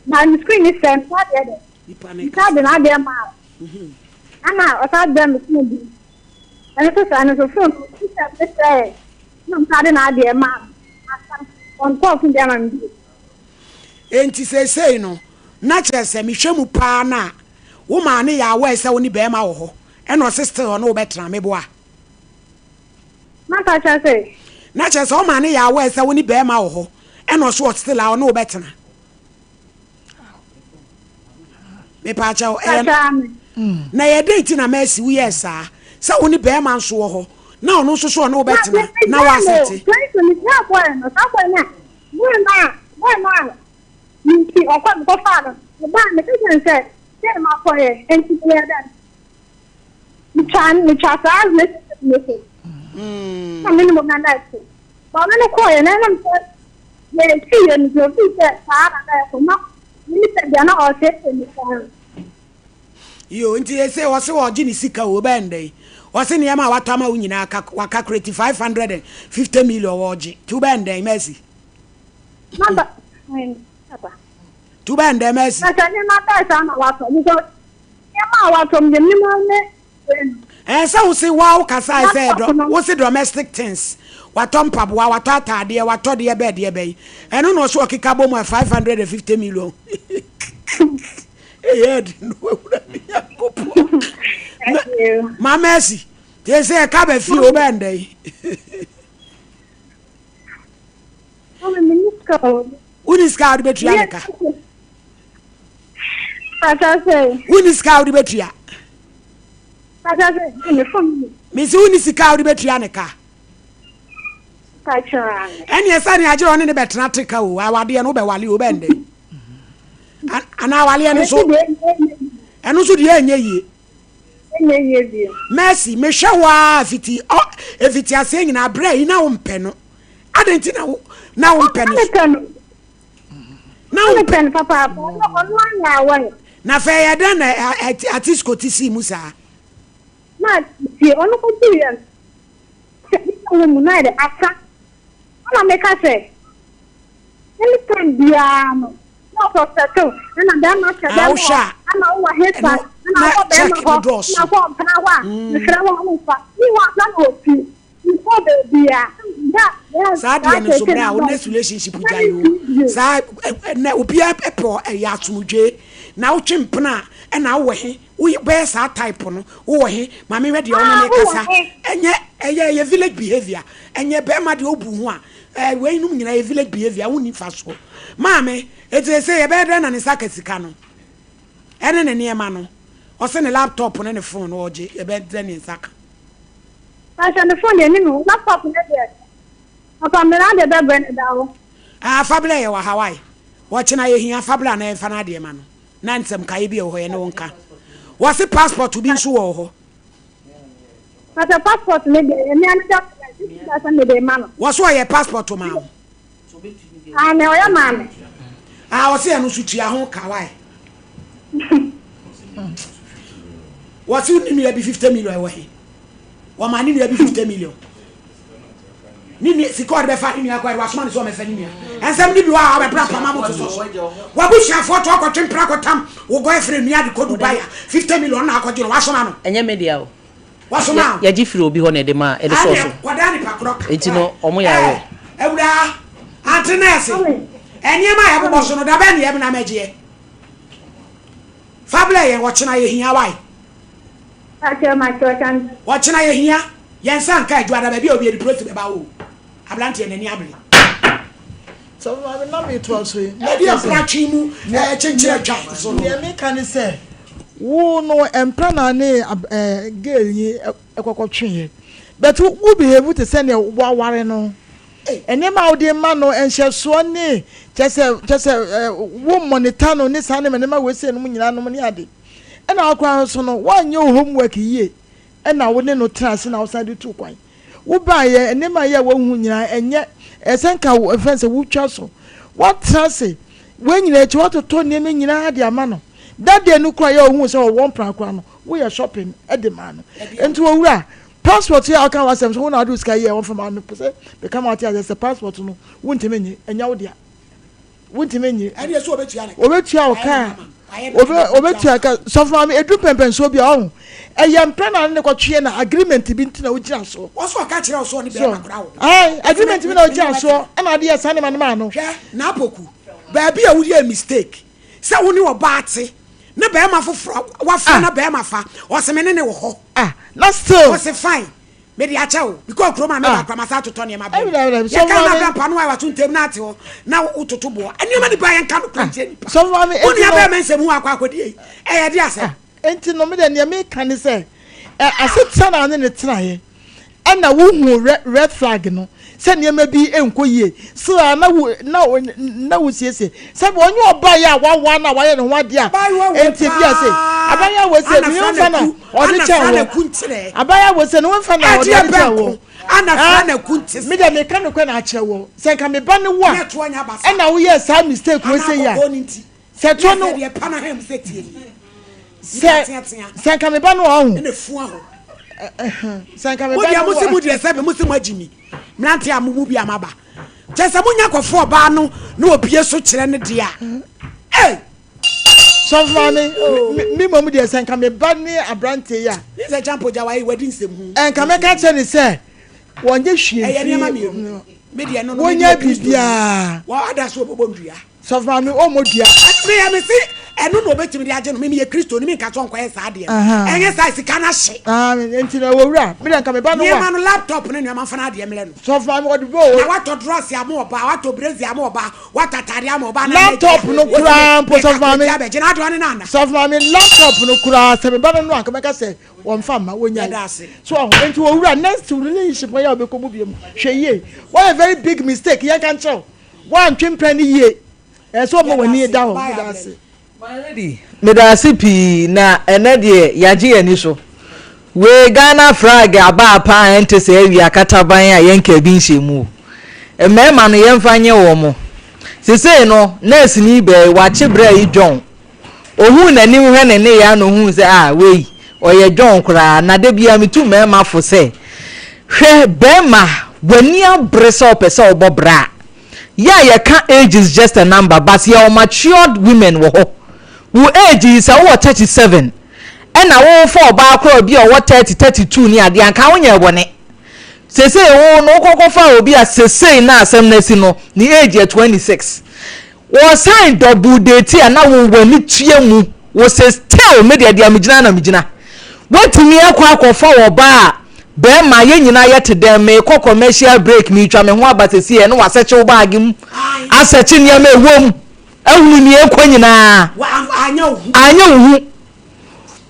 Na ne screen ni sɛ nsa deɛ dɛ. Nsa de n'adeɛ maa. Ɛna ɔsan brɛ me phone bi. Ɛno nso saa no nso phone no system ne sɛɛ. Na ɔsan de n'adeɛ maa me. Asa ɔntɔɔ phone bi ama me bio. Enti seesei no, na kyerɛ sɛ mehwɛ mu paa no a, wo maame yɛ aware sɛ wo ne barima wɔ hɔ, ɛna ɔse still ɔne wo bɛtena, meboa? Maka kyerɛ sɛ. Na kyerɛ sɛ wo maame yɛ aware sɛ wo ne barima wɔ hɔ, ɛna ɔse still a ɔne wo bɛtena. Mepaakyɛw, ɛyɛ na ɛyɛ dɛn nti na Mercy woyɛɛ saa? Sɛ wo ne barima nso wɔ hɔ, na ɔno nso so ɔne wo bɛtena, na woasɛte. Metwa metwa saa relationship no so. Na me ne mo na na ɛte. Ba ɔno ne kɔɔeɛ na ɛnam sɛ yɛsi yɛ no nti ofii sɛ saa na na ɛkɔ na me ne sɛ deɛ na ɔreteetee me saa. Yo, nti ese ɔse ɔgye ne sika o, ɔbɛyɛ no dɛn? Ɔse nneɛma a watɔ ama wo nyinaa wakakureti 550 million ɔgye, nti wobɛyɛ no dɛn, Mercy? Maba, papa. Tu bɛn dɛ Mercy. Na sɛ nneɛma bɛn saa na watɔ because nneɛma a watɔ no deɛ menim ara ne wei no. Ɛɛ sɛ wo se waa wo kasae sɛ Laptop no. wo se domestic things watɔ mpaboa watɔ ataadeɛ watɔ deɛ bɛɛ deɛ bɛyi ɛno na ɔso ɔkeka bɔ mu a 550 million ɛyɛ ɛde no awura ne Nyankopɔn ma Mercy tie sɛ ɛka bɛ fie wo bɛn dɛ yi. Wonni sika a wode bɛtua ne ka. Wonni sika a wode bɛtua. Mesi wonni sika a wode bɛtua ne ka. Ɛneɛ sɛ ne agyerɛ ɔne ne bɛtena te ka o awadeɛ no wobɛwale o bɛndɛ anaa awaleɛ no so ɛno nso deɛ ɛnyɛ yie. Ɛnyɛ yie bio. Mercy mehwɛ wo ara fiti ɔ efiti aseɛ nyinaa berɛ yi na wompɛ no adɛn nti na wo na wompɛ no so na wompɛ no papaapa ɔno ɔno anyɛ aware. Na fɛ yɛ dɛn na atisko ti sii mu saa. Na tie ɔno kɔtu yɛ no sɛ wɔ mu na yɛ dɛ asa ɛna meka sɛ anytime biara no na ɔsɔ settle ɛna bɛrima hyɛ Ah, bɛrima wohwɛ hɔ a, ɛna wowɔ hefa ɛno ɛna na wokɔ bɛrima check no hɔ dɔɔso. ɛna wokɔ mpena hɔ a mesrɛ wo a womfa ne hɔ ansa na ɔfi mekɔ baabi a da bɛɛ Saa saa deɛ no so kɛkɛ berɛ no a wo next dɔɔso relationship na gyae o. mentumi bio. Saa ɛnɛ obiara pɛ ɛyɛ asomdwoe na wotwe mpena a ɛna wowɔ he wobɛyɛ saa type no wowɔ he ma mehwɛ deɛ ɔne Ah, ne wowɔ kasa he? ɛnyɛ ɛyɛ ɛyɛ village behavior ɛnyɛ bɛrima deɛ obu ho a ɛɛ wei nom nyinaa yɛ village behavior wonni fa soɔ maame eti sɛ yɛbɛyɛ dɛn na ne nsa ka sika no ɛne ne nneɛma no ɔsɛ ne laptop ne ne phone no ɔgye yɛbɛyɛ dɛn ne nsa ka. Pakyɛ ne phone deɛ ne laptop ne deɛ papa mmira deɛ bɛbrɛ ne da hɔ. Ah fabla yɛ wɔ Hawaii wɔkyena yɛhia fabla na yɛmfa no adeɛ ma no na nsɛm kaeɛ bi ɛwɔ hɔ yɛne wo nka wɔse passport bi nso wɔ hɔ. Pakyɛ passport ne deɛ ɛmi ane document sisi da sɛ mede ma no. Wɔso ɔyɛ passport ma wo. Ah ne ɔyɛ maa me. Ah ɔse ɛno nso tua ho ka why. Wɔse ne nua bi 50 million ɛwɔ he. Wɔma ne nua bi 50 million. Ne nua sika ɔde bɛfa ne nua kɔ ɛde wasoma ne sɛ ɔmɛfa ne nua. Ɛnsɛm ne bi wɔ a ɔbɛpra pama mo sosɔ so. Wabusuafoɔ to akɔtwe mpra kɔtam wo girlfriend nua de kɔ Dubai a 50 million na akɔgye no wasoma no. Ɛnyɛ me dea o. Wasoma o. Yɛgye firi obi hɔ na ɛde maa ɛde sɔɔ so. Kɔdaa nipa korɔ ka. Enti no ɔmo yɛ aware. Awuraa, Aunty Nurse, nneɛma a yɛbobɔ so no da bɛn na yɛbena mɛgyeɛ? Fa blɛ yɛn ɔkyena yɛhia wai. Ɔkyena yɛhia, yɛn nsa nka adwuada baabi a obi adi prosi bɛba o. Abranteɛ n'ani abere. Sɛ maame na metoa so yi. Ɛde mpra twe mu kyenkyere atwa so no. Deɛ meka ne sɛ wo no mpra na ne girl yi kɔkɔ tweeɛ but wo behave te sɛ nea waware no. Nneɛma a wode ma no nhyɛsoɔ ne kyɛ sɛ kyɛ sɛ wo monitor no ne saa nneɛma nneɛma wei sei nom nyinaa nom ne ade. Ɛna wo koraa nso no woanyɛ wo homework yie ɛna wo ne no tena ase na wosan de tu kwan. Wo baeɛ nneɛma yɛ a woahu nyinaa ɛnyɛ ɛsɛ nka wo ɛfɛn sɛ wotwa so. Woatena ase wei nyinaa akyi woatotɔ nneɛma nyinaa de ama no. That day no koraa yɛ a ohuu sɛ ɔwɔ mpena koraa no woyɛ shopping de maa no. Nti owura Passport yi a ɔka ho asɛm sɛ wo na wode wo sika yɛɛ wɔmfa ma wo mepɛ sɛ meka ma wote aseɛ sɛ passport no wontumi nye ɛnyɛ wo dea wontumi nye Ɛdeɛ sɛ ɔbɛtua ne ka. Ɔbɛtua wo ka a ɔbɛtua ka sɔfo maame ɛduru pɛmpɛnsoɔ bi a ɔho ɛyɛ mpɛ na ne kɔtweɛ na agreement bi nti na wogyina soɔ. Wɔsɛ ɔka kyerɛ wo sɛ ɔne bɛrima koraa wɔ hɔ. Ae agreement bi na wogyina soɔ ɛna ade yɛ saa nneɛma no maa no. Hwɛ Naapoku baabi a woyɛɛ mistake sɛ wo ne ɔbaa te ne bɛrima foforɔ wafrɛ na bɛrima fa ɔse me ne ne wɔ hɔ. Ah na still. Ɔse fine mede akyɛ wo mekɔɔ kurom a meba koraa masan atotɔ nneɛma brɛ wo yɛka na bra mpa no a wato ntɛm na ate hɔ na wototo boɔ nneɛma nipa yɛnka nokorɛ nkyerɛ nipa wo nua bɛrima nsɛm hu akɔ akɔdi ei ɛyɛ de asɛm. Enti no me deɛ nea meka ne sɛ ɛ asetena na ne ne tenaeɛ ɛna wohu red red flag no sɛ nneɛma bi nkɔ yie still a na wo na na wosiesie sɛbi ɔnyɛ ɔbaa yi a wawa na wayɛ ne ho adeɛ a Abaayewa wei enti ebi ase paa abaayewa wei sɛ ana ne ho fra nfa na na ku ɔde ana kyɛn fra na wɔ ku nkyerɛ abaayewa wei sɛ ne ho nfa na ɔde ɛdeɛ ɔde kyɛn bɛnko wɔ ana fra ɛn na ku nte me sɛ deɛ meka nokorɛ na akyerɛ wɔ sɛ nka me ba ne wo a ne ɛtoɔ nyɛ abasa ɛna woyɛɛ saa mistake wei ana sɛ yi a akɔkɔɔ ne nti Sɛ ne toɔ no afɛ deɛ pa na hɛm sɛ tie nie sɛ nipa teatea sɛ nka me ba no ɔho ɛna fua hɔ sɛ nka me mo ba deɛ no mo se wɔ mo deɛ sɛbe mo se mo agyi mi mmerante a mo mu bi a maba kyɛ sɛ monya kɔfo ɔbaa no na obie so kyerɛ ne deɛ a ei. Sɔfo maame, me me mmom deɛ sɛ nka me ba ne aberanteɛ yi a. Ne sɛ Champo gya wayi wadi nsɛm hu. Nka mɛka kyerɛ ne sɛ wɔnyɛ hwee Ɛyɛ nneɛma mmienu. Me deɛ no no me Wɔnyɛ deɛ Kristo ni. biribiara. Wɔ ada so ɔbɛbɔ ndua. Sɔfo maame ɔmmɔ dua. Me yɛ me se ɛno na ɔbɛtumi de agye no. Me meyɛ Kristo ni me nka sɛ ɔnkɔyɛ saa adeɛ no. Ɛnyɛ saa sika no ahye. Ah, nti na owura, me deɛ nka me ba no wa. Nneɛma no laptop ne nneɛma mfa no adeɛ mmrɛ no. Sɔfo maame ɔde bɔ o. Na watɔ drɔs ama ɔbaa, watɔ brezi ama ɔbaa, watɔ ataade ama ɔbaa. Laptop no koraa mpo sɔfo maame. Abɛgye na adeɛ ɔne no ana. Sɔfo maame laptop no koraa sɛ me ba no no anka mɛka sɛ wɔmfa mma wɔnyae. So ɔho nti owura next relationship yɛ a ɔbɛkɔ mu bio mu hwɛ yie. Wɔyɛ very big mistake yɛn ka nkyerɛw. Woantwe mpɛn no yie. Ɛsɛ sɛ ɔma w'ani da hɔ. Meda ase. My lady, medaase pii na ɛnɛ deɛ yagye yɛn ani so. Wei Ghana frag abaa paa a ɛnte sɛ awia kataban a yɛnka bi nhyɛ mu o. Mmarima no yɛmfa nyɛ wɔn. Sesei no nurse ni bɛɛ wakye bra yi John. Ohuu n'anim hwɛ ne nneyɛe a na ohuu sɛ ah wei ɔyɛ John koraa na da biara metu mmarima fo sɛ hwɛ barima w'ani abere sɛ ɔpɛ sɛ ɔbɔ bra a yɛ a yɛka age is just a number but yɛwɔ matured women wɔ hɔ wo age yi sɛ wowɔ 37 ɛna wofa ɔbaa koraa obi a ɔwɔ 30 32 ne adeɛ anka wonyɛ bɔne sesei wo no wokɔkɔfa obi a sesei na asɛm no asi no ne age yɛ 26 Wɔsan double date a na wo w'ani tua mu wo se still me deɛ deɛ megyina na megyina. Woatumi akɔ akɔfa ɔbaa a bɛɛma yɛn nyinaa yɛte dɛm meekɔ commercial break meetwa me ho aba sɛsi ɛne wasɛkye wo baage mu asɛkye nneɛma ɛwɔ mu ahunu nea ɛkɔ nyinaa anyɛ wo hu.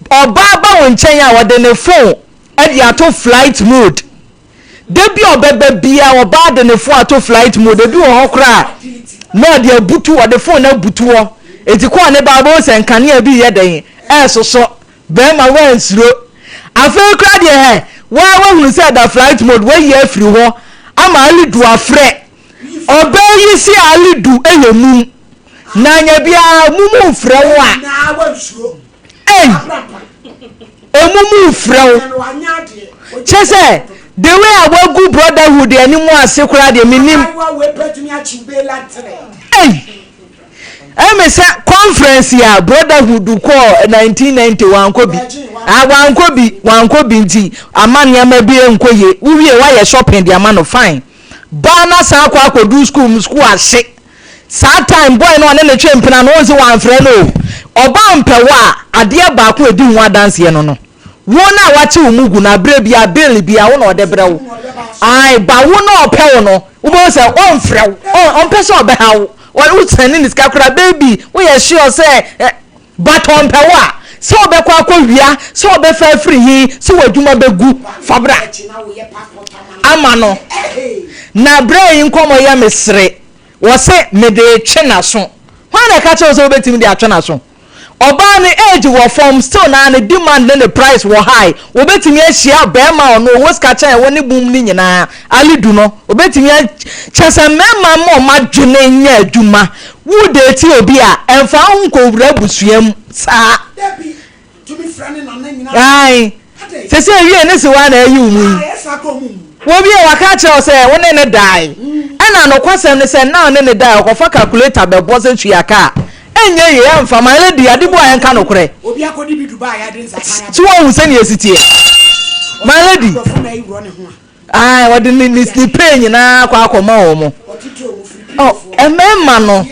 Ɔbaa ba wo nkyɛn a ɔde ne phone de ato flight mode. Da bi a ɔbɛba biara ɔbaa de ne phone ato flight mode. Ebi wɔ hɔ koraa na ɔde abutu, ɔde phone no abutu hɔ. Eti kɔɔ ne ba wobɛhu sɛ nkanea bi yɛ dɛn ɛresosɔ. Bɛrima wansuro. Afei koraa deɛ hɛ, waa wahunu sɛ ɛda flight mode, wayi afiri hɔ ama Alidu afrɛ. Ɔbaa yi se Alidu yɛ mum. Na anya biara mum mfrɛ wo a. Ei! Emu mu frɛ wo. Kyɛ sɛ the way a wagu brotherhood anim ase koraa deɛ menim. Ei! Ɛmi sɛ conference a brotherhood kɔɔ 1990 wankɔ bi. Ah, wankɔ bi, wankɔ bi nti ama nneɛma bi nkɔ yie. Wowie wayɛ shopping de ama no fine. Baa na san akɔ akɔdu school mu school ahye. Saa time boy no ɔne no twe mpena no wohu se wamfrɛ no o. Ɔbaa mpɛ wo a, adeɛ baako a ɛdi ho adanseɛ no no, wo no a wakye wo mu gu no aberɛ biara bill biara wo na ɔde brɛ wo. Ae ba wo no a ɔpɛ wo no wobɛhu sɛ ɔmfrɛ wo, ɔmpɛ sɛ ɔbɛha wo, wo sɛne ne sika koraa baby woyɛ sure sɛ But ɔmpɛ wo a, sɛ ɔbɛkɔ akɔ wia, sɛ ɔbɛfa afiri he, sɛ w'adwuma bɛgu, fa bra ama no. Na berɛ yi nkɔmmɔ yɛ me sere, wɔse mede retwe n'aso. Hwan na ɛka kyerɛ wo sɛ wobɛtumi de atwe n'aso? Ɔbaa no age wɔ fam, still naa ne demand ne ne price wɔ high. Wobɛtumi ahyia barima a ɔno ɔwɔ sika kyɛn wo ne mum no nyinaa, Alidu no, obɛtumi a, kyerɛ sɛ mmarima mma wɔn adwene nyɛ adwuma. Wo date obi a, ɛmfa wo ho nkɔwura abusua mu saa. Ae, sese ewie ne sewa na ayi wo mu yi. Wowie waka akyerɛ wo sɛ wo ne ne dae. Ɛna nokwasɛm ne sɛ na wo ne ne dae, ɔkɔfa calculator bɛbɔ sɛ tua ka a, ɛnyɛ yie, ɛmfa. My lady, ade bu a ɛnka nokorɛ. So woahu sɛnea ɛsi teɛ? My lady. Ae, ɔde ne ne ne pay nyinaa akɔ akɔma wɔn. Oh, mmarima no,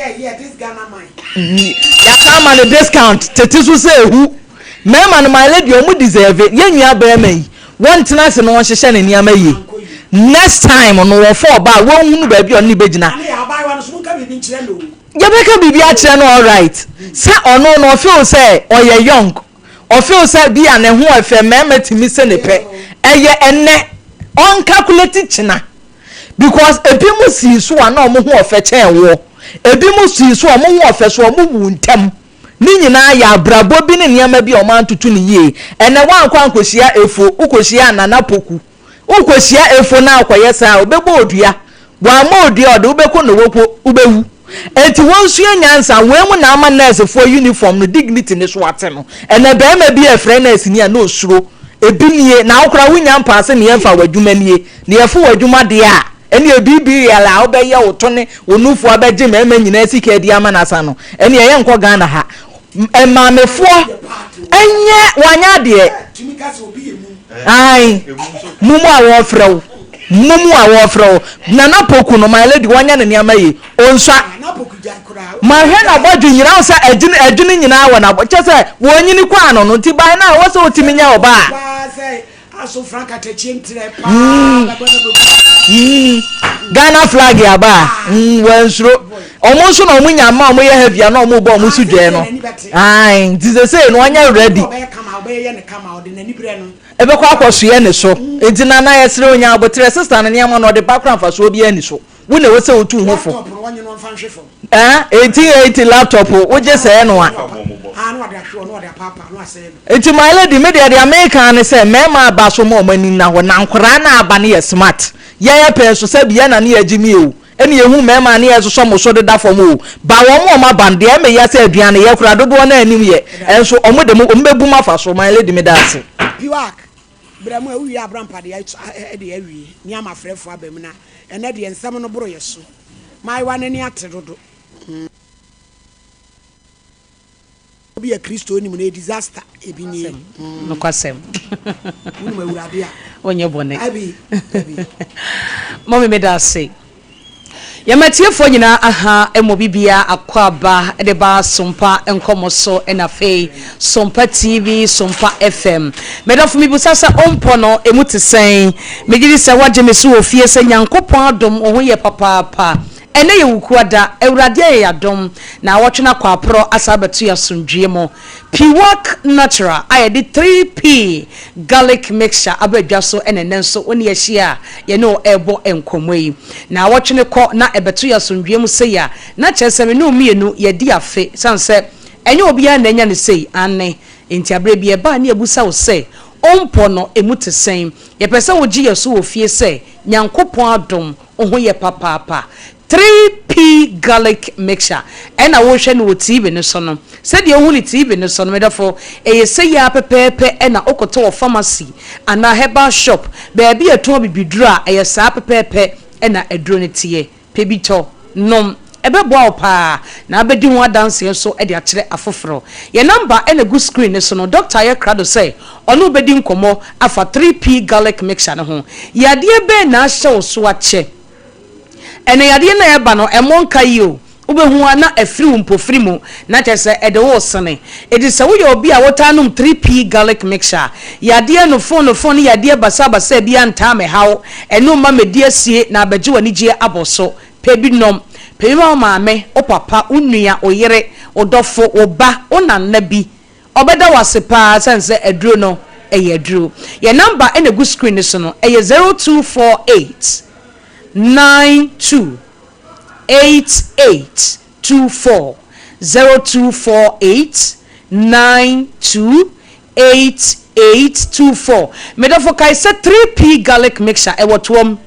yɛasan ama no discount tete so sɛ ehu. Mmarima no, my lady, wɔn deserve. Yɛn nua barima yi, wɔntena ase na wɔnhyehyɛ ne nneɛma yie. Next time no, wɔfa ɔbaa a, wɔnhunu baabi a ɔne no bɛgyina. Yɛbɛka biribi akyerɛ no alright. Sɛ ɔno no, ɔfeel sɛ ɔyɛ young. Ɔfeel sɛ bi a ne ho ɛfɛ mmarima tumi se ne pɛ. Ɛyɛ ɛnnɛ. Ɔnkakuleti kyena. Because ebi mo sii so a na ɔmo ho ɔfɛ kyɛn woɔ. Ebi mo sii so a ɔmo ho ɔfɛ so ɔmo wuu ntɛm. Ne nyinaa yɛ abrabɔ bi ne nneɛma bi a ɔmo antoto no yie. Ɛnnɛ woankɔ ankɔhyia Efo, wokɔhyiaa Nana Poku. Wokɔhyia Efo na akɔyɛ saa a, ɔbɛbɔ wo dua. Wammɔ wo dua a, ɔde wo bɛkɔ Nowoko, wobɛwu. Enti wɔnsua nyansa. Wei mu na ama nɛɛsefoɔ uniform no dignity no so ate no. Ɛnnɛ barima bi refrɛ nɛɛseni a na ɔsuro. Ebi nie, na wo koraa wonnya mpaase ne yɛmfa w'adwuma nie. Na yɛfo w'adwuma deɛ a, ɛnneɛ BBL a wobɛyɛ wo to ne wo nufoɔ abɛgye mmarima nyinaa sika adi ama no asa no, ɛnneɛ yɛnkɔ Ghana ha. Maamefoɔ ɛnyɛ wanyɛ adeɛ. Ae mumu a wɔfrɛ wo mumu a wɔfrɛ wo Nana Poku no my lady wɔnyɛ ne nneɛma yie onsua mahwɛ n'abɔdwe nyinaa sɛ adwene adwene nyinaa wɔ n'abɔ kyɛ sɛ wɔnyini kɔ ano no nti by now wɔ sɛ wotumi nya ɔbaa. Aso franka tɛkyie ntirɛ paa bɛbɔ na bɛgu. Mm, Ghana flag aba a, mm, wɔansuro. Ɔmo nso na ɔmo nya mma ɔmo yɛ heavy a na ɔmo bɔ ɔmo so dwɛɛ no. Ae, nti sesei no ɔnyɛ ready. Ɛbɛkɔ akɔsoɛ ne so. Nti Nana yɛsrɛ wo nya aboterɛ, sister no nneɛma no ɔde ba koraa mfasoɔ biara nni so. Wo na ɛwɔ sɛ wotu wo ho fo. Eh, 1880 laptop wogye sɛɛ no a. Nti my lady me deɛ deɛ meka ne sɛ mmarima aba so ma wɔn ani nna hɔ na nkoraa no aba no yɛ smart. Yɛyɛ pɛn so sɛbi yɛn na ne yɛgye mi o ɛne yɛhu mmarima ne yɛsosɔ mo so deda fam o ba wɔn a wɔn aba no deɛ ɛmɛ sɛ aduane yɛ koraa dodoɔ no anim yɛ ɛnso wɔn de mo wɔn bɛbu mo afa so my lady meda ase. Piwak, Berɛ mu a wowie abrampa deɛ de awie ne ama frɛfoɔ aba mu na ɛnɛ deɛ nsɛm no boro yɛ so. Maayewa no ani ate dodo. Obi a Kristo nim no yɛ disaster ebi nie. Nokwasɛm. Wonim Awurade a. Wonyɛ bɔne. Abi, abi. Mɔmi meda ase. Yɛma atiefoɔ nyinaa aha mmɔ bibia akwaaba de ba Sompa nkɔmɔ so ɛna afei Sompa TV, Sompa FM. Medɔfo mebusa sɛ ompɔ no emu te sɛn? Megye di sɛ woagye me so wɔ fie sɛ Nyankopɔn adom wo ho yɛ papaapa. Ɛnnɛ yɛ Wukuada, Awurade ayɛ yɛn adom, naawɔtwe no akɔ aporɔ asan abɛto yɛn asomdwoeɛ mu. Piwak Natural a yɛde 3P Garlic Mixture aba dwa so na ɛnnɛ nso wo ne yɛn ahyia a yɛne wo rebɔ nkɔmmɔ yi. Naawɔtwe no kɔ na ɛbɛto yɛn asomdwoeɛ mu sei a, na kyerɛ sɛ me ne wo mmienu yɛadi afe, ɛsiane sɛ ɛnyɛ obiara na anya no sei, aane. Enti aberɛ bi ɛba a ne yɛbusa wo sɛ, Ompɔ no, ɛmu te sɛn? Yɛpɛ sɛ wogye yɛn so wɔ fie sɛ Nyankopɔn adom, wo ho yɛ papaapa. 3P Garlic Mixture ɛna worehwɛ no wɔ TV no so no. Sɛdeɛ wohu no TV no so no, me dɔfo, ɛyɛ sei ara pɛpɛɛpɛ ɛna wokɔtɔ wɔ pharmacy anaa herbal shop, baabi a yɛtɔn abibiduro a, ɛyɛ saa pɛpɛɛpɛ ɛna aduro no teɛ. Pɛ bi tɔ, nom. Ɛbɛboa wo paa, na abɛdi ho adanseɛ nso de akyerɛ afoforɔ. Yɛn number na ɛgu screen no so no, Doctor ayɛ krado sɛ ɔne wo bɛdi nkɔmmɔ afa 3P Garlic Mixture no ho. Yadeɛ bɛn na ahyɛ wo so akyɛ? Ɛnɛ yadeɛ no a ɛba no, ɛmmɔ nka yie o. Wobɛhu ara na afiri wo mpofiri mu, na kyerɛ sɛ ɛde wo resene. Enti sɛ woyɛ obi a wotaa nom 3P Garlic Mixture a, yadeɛ nofoonofoo ne yadeɛ basaabasaa biara ntaa mmɛha wo. Ɛno mma mmɛdi asie na abɛgye w'anigyeɛ abɔ so. Pɛ bi nom. Pɛ bi ma wo maame, wo papa, wo nua, wo yere, wo dɔfo, wo ba, wo nana bi. Ɔbɛda wo ase paa sane sɛ aduro no ɛyɛ aduro. Yɛn number na ɛgu screen no so no, ɛyɛ 0248 92 88 24, 0248 92 88 24. Me dɔfo kae sɛ 3P garlic mixture ɛwɔ toam.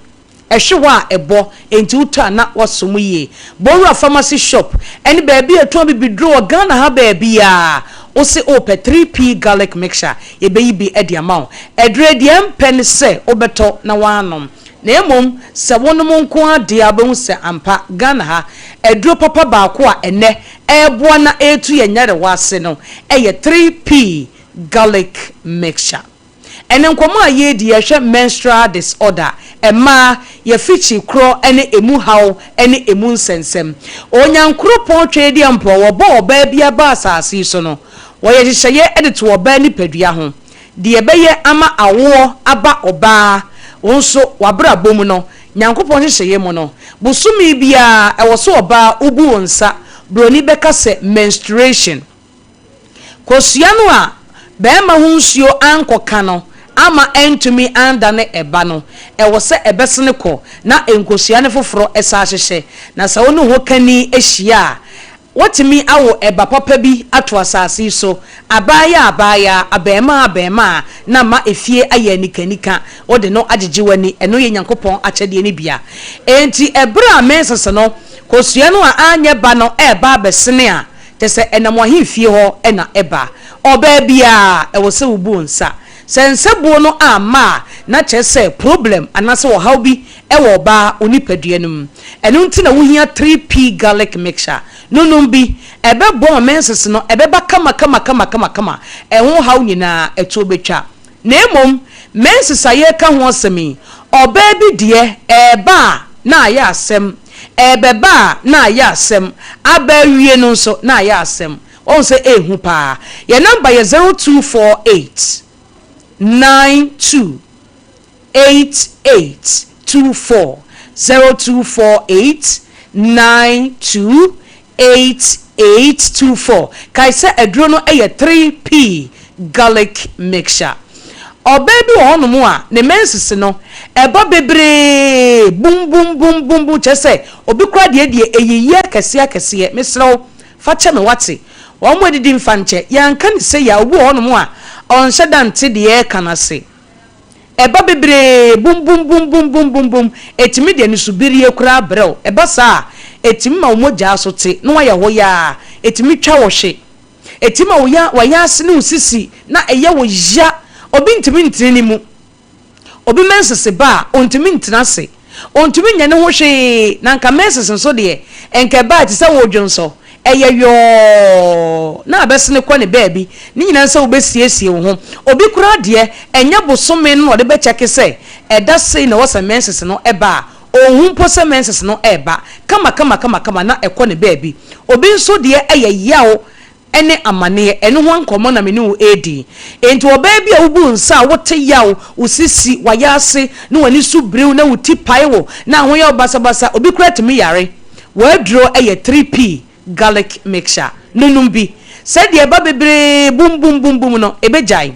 Ɛhwe hɔ a ɛbɔ, enti wotɔ a na woasɔ mu yie. Bowura Pharmacy Shop ne baabi a yɛtɔn abibiduro wɔ Ghana ha baabiara. Wose wopɛ 3P Garlic Mixture, yɛbɛyi bi de ama wo. Aduro yi deɛ ɛmpɛ ne sɛ wobɛtɔ na woanom, na mmom sɛ wonom nko ara deɛ a wobɛhu sɛ ampa Ghana ha aduro papa baako a ɛnnɛ ɛreboa na ɛretu yɛn nyarewa ase no yɛ 3P Garlic Mixture. Ɛnɛ nkɔmmɔ a yɛredi yɛhwɛ menstrual disorder, mmaa, yɛfikyi korɔ ne ɛmu haw ne ɛmu nsɛnsɛm. Onyankoropɔn Tweediampɔn wɔbɔɔ ɔbaa biara baa asase yi so no, wɔyɛ nhyehyɛeɛ de too ɔbaa nipadua ho. Deɛ ɛbɛyɛ ama awoɔ aba ɔbaa wo nso w'abrabɔ mu no, Nyankopɔn nhyehyɛeɛ mu no, bosome biara ɛwɔ sɛ ɔbaa wobu wo nsa, broni bɛka sɛ menstruation. Kosua no a barima ho nsuo ankɔka no amma antumi andane ɛba no, ɛwɔ sɛ ɛbɛsene kɔ na nkosua no foforɔ san hyehyɛ. Na sɛ wo ne wo hokani hyia a, woatumi awo ɛba papa bi ato asase yi so, abaayaa abaayaa, abarimaa abarimaa, na ama efie ayɛ anikanika, wode no agyegye w'ani. Ɛno yɛ Nyankopɔn akyɛdeɛ no bi a. Enti ɛberɛ a menses no, kosua no a anyɛ ba no reba abɛsene a, Kyerɛ sɛ, ɛnam w'ahemfie hɔ na ɛba. Ɔbaa biara, ɛwɔ sɛ wobu wo nsa. Sɛ nsabuo no amma a, na kyerɛ sɛ problem anaasɛ ɔhaw bi wɔ ɔbaa wo nipadua no mu. Ɛno nti na wohia 3P Garlic Mixture. No nom bi, ɛbɛboa ma menses no ɛbɛba kama kama kama kama kama, ɛho haw nyinaa ɛtoɔ bɛtwa. Na mmom menses a yɛreka ho asɛm yi, ɔbaa bi deɛ ɛreba a na ayɛ asɛm, ɛrebɛba a na ayɛ asɛm, aba awie no nso na ayɛ asɛm. Wahu sɛ ɛrehu paa. Yɛn number yɛ 0248 92 8824, 0248 92 8824. Kae sɛ aduro no yɛ 3P garlic mixture. Ɔbaa bi wɔ hɔnom a ne menses no ɛba bebree bum bum bum bum bum, kyerɛ sɛ obi koraa deɛ deɛ ɛyiyi akɛseɛ akɛseɛ. Mesrɛ wo fa kyɛ me wate. Wɔn mo adidi mfa nkyɛ. Yɛanka ne sɛ yɛ obi wɔ hɔnom a ɔnhyɛ da nte deɛ ɛreka no ase. Ɛba bebree bum bum bum bum bum bum bum, ɛtumi de anisobirie koraa brɛ wo. Ɛba saa a, ɛtumi ma wo mogyaa so te na woayɛ hɔ yaa. Ɛtumi twa wo hwe. Ɛtumi ma wo ya w'ayaase ne wo sisi na ɛyɛ wo ya. Obi ntumi ntene ne mu. Obi menses ba a, ɔntumi ntena ase. Ɔntumi nyɛ ne ho hwee. Na anka menses nso deɛ, nka ɛba a ɛte sɛ woredwonsɔ. Ɛyɛ yɔɔ na abɛsene kɔ ne baabi. Ne nyinaa ne sɛ wobɛsiesie wo ho. Obi koraa deɛ, ɛnyɛ bosome no na ɔde bɛkyɛke sɛ ɛda sei na ɛwɔ sɛ menses no ba a, ɔnhu mpo sɛ menses no reba. Kama kama kama kama na ɛkɔ ne baabi. Obi nso deɛ ɛyɛ yaw ne amaneɛ. Ɛno ho nkɔmmɔ na me ne wo redi. Enti ɔbaa bi a wobu nsa a wote yaw, wo sisi, w'ayaase ne w'ani so biriw na wo ti pae wo na ho yɛ wo basabasa, obi koraa tumi yare. W'aduro yɛ 3P garlic mixture no nom bi. Sɛdeɛ ɛba bebree bum bum bum bum no, ɛbɛgyae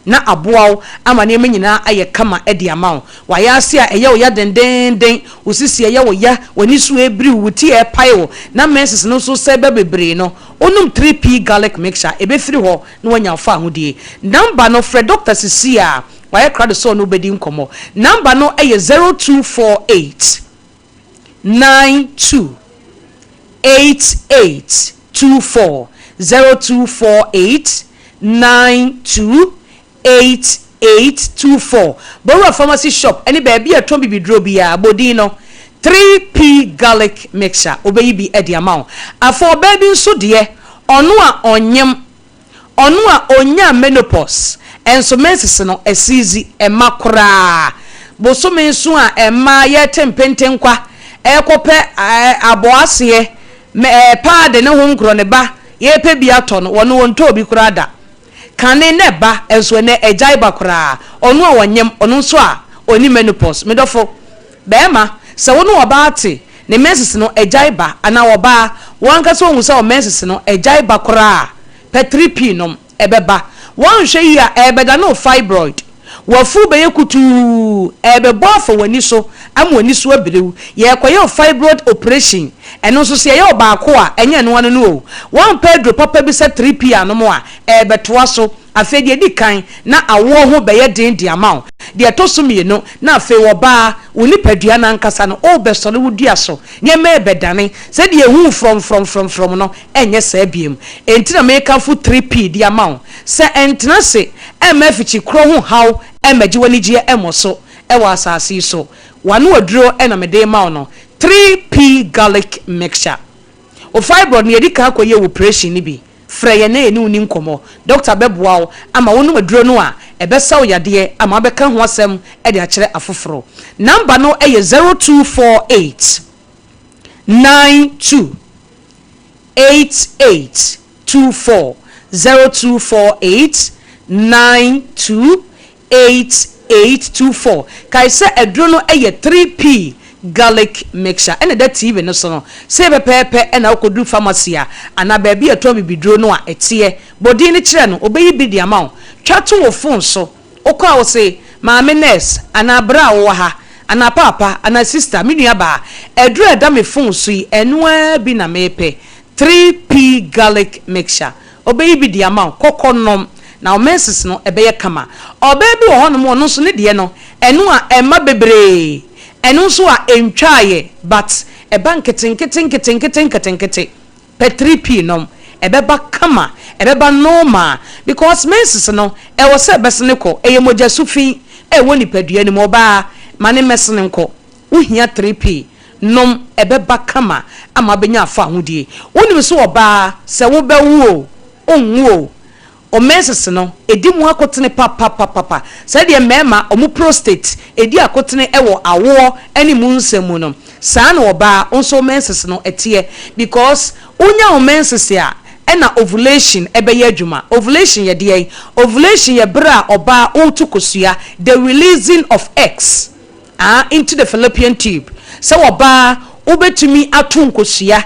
na aboa wo ama nneɛma nyinaa ayɛ kama de ama wo. W'ayaase a ɛyɛ wo ya dendeenden, wo sisi a ɛyɛ wo ya, w'ani so rebiri wo, wo ti a ɛrepae wo, na menses no nso sɛ ɛba bebree no, wonom 3P garlic mixture a, ɛbɛfiri hɔ na woanya wo fawohodie. Number no, frɛ dɔkta seesei a wayɛ krado sɛ ɔne wo bɛdi nkɔmmɔ. Number no yɛ 0248. 92 88 24 0248 92 88 24. Bowura Pharmacy Shop ne baabi a ɛtɔn bibiduro biara, bɔ din no 3P Garlic Mixture, wɔbɛyi bi de ama wo. Afei ɔbaa bi nso deɛ, ɔno a ɔnyem Ɔno a ɔnyaa menopause nso menses no asiizi mma koraa. Bosome nso a mmaa yɛte mpentenkwa rekɔpɛ abɔaseɛ paade ne ho nkorɔ ne ba yɛrepɛ bi atɔ no, wɔno wɔntɔɔ bi koraa da. Kane na ɛba nso ɛnnɛ agyae ba koraa. Ɔno a ɔnyem, ɔno nso a ɔnni menopause. Me dɔfo barima, sɛ wo ne ɔbaa te ne menses no agyae ba anaa ɔbaa wo ankasa wohu sɛ wo menses no agyae ba koraa a, pɛ 3P nom, ɛbɛba. Woanhwɛ yie a, ɛrebɛdane wo fibroid. W'afuw bɛyɛ kutuu, ɛrebɛbɔ afa w'ani so ama w'ani so abiriw. Yɛrekɔyɛ wo fibroid operation, ɛno nso sɛ yɛyɛ wo baako a, ɛnyɛ ɛno ano no o. Woampɛ aduro papa bi sɛ 3P anom a, ɛrebɛtoa so. Afei deɛ ɛdi kan, na awoɔ ho bɛyɛ den de ama wo. Deɛ ɛtɔ so mmienu, na afei ɔbaa, wo nipadua no ankasa no, worebɛsɔre wo dua so. Nneɛma rebɛdane. Sɛdeɛ ɛhu wo frɔmfrɔmfrɔmfrɔm no, ɛrenyɛ saa bio. Enti na merekamfo 3P de ama wo, sɛ ɛntena ase mma afikyikorɔ ho haw mmɛgye w'anigyeɛ mmɔ so wɔ asase yi so. W'ano aduro na mede rema wo no, 3P Garlic Mixture. Wo fibroid no, yɛadi kan akɔyɛ wo operation no bi. Frɛ yɛn na yɛne wo nni nkɔmmɔ. Dɔkta bɛboa wo ama wonom aduro no a ɛbɛsa wo yadeɛ ama wabɛka ho asɛm de akyerɛ afoforo. Namba no yɛ 0248 92 88 24, 0248 92 8824. Kae sɛ aduro no yɛ 3P garlic mixture ɛna ɛda TV no so no. Sei pɛpɛɛpɛ na wokɔduru pharmacy a anaa baabi a ɛtɔn bibiduro no a ɛteɛ. Bɔ din no kyerɛ no, ɔbɛyi bi de ama wo. Twa to wo phone so. Wokɔ a wose, Maame nurse anaa bra a wowɔ ha anaa paapa anaa sister, me nuabaa, aduro a ɛda me phone so yi ɛno ara bi na mepɛ, 3P garlic mixture. Ɔbɛyi bi de ama wo, kɔ kɔ nom, na wo menses no ɛbɛyɛ kama. Ɔbaa bi wɔ hɔ nom ɔno nso ne deɛ no, ɛno a ɛmma bebree, ɛno nso a ɛntwaeɛ but ɛba nketenkete nketenkete nketenkete, pɛ 3P nom, ɛbɛba kama, ɛbɛba normal, because menses no ɛwɔ sɛ ɛbɛsene kɔ, ɛyɛ mogya su fi a ɛwɔ nipadua no mu, ɔbaa ma ne mmɛsene nkɔ, wo hia 3P. Nom, ɛbɛba kama ama wobɛnya afahodie. Wonim sɛ ɔbaa, sɛ wobɛwo o, wonwo o, wo menses no, ɛdi mu akotene papapapapa. Sɛdeɛ mmarima, wɔn prostate, ɛdi akotene wɔ awoɔ ne mu nsɛm mu no, saa na ɔbaa, wo nso wo menses no teɛ. Because wonya wo menses a, ɛna ovulation bɛyɛ adwuma. Ovulation yɛ deɛn? Ovulation yɛ berɛ a ɔbaa woreto kosua, the releasing of eggs. Ah, into the fallopian tube. Sɛ ɔbaa wobɛtumi ato nkosua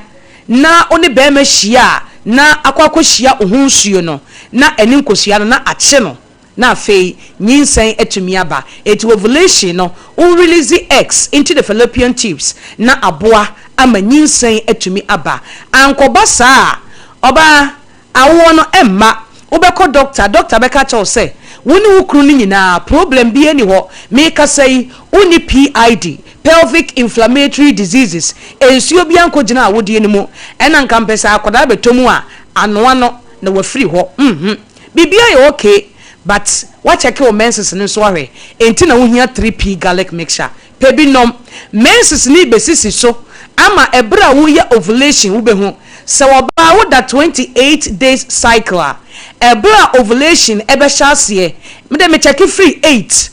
na wo ne barima hyia a na akɔ akɔhyia wo ho nsuo no na ɛne nkosua no na akye no na afei nyinsɛn atumi aba. Enti ovulation no wo release eggs into the fallopian tubes na aboa ama nyinsɛn atumi aba. Ankɔba saa a, ɔbaa Awoɔ no mma wobɛkɔ doctor, doctor bɛka akyerɛ wo sɛ wo ne wo kunu no nyinaa problem biara nni hɔ, merekasa yi wonni PID, pelvic inflammatory diseases, nsuo biara nkɔgyina awodeɛ no mu, ɛna nka mpɛ sɛ akwadaa bɛtɔ mu a anoa no na wafiri hɔ, mmhmm biribiara yɛ okay but woakyɛke wo menses no nso ahwɛ, enti na wohia 3P garlic mixture. Pɛ bi nom. Menses no rebɛsisi so ama ɛberɛ a woreyɛ ovulation wobɛhu. Sɛ ɔbaa woda 28 days cycle a, ɛberɛ a ovulation bɛhyɛ aseɛ, me deɛ me kyɛke firi 8,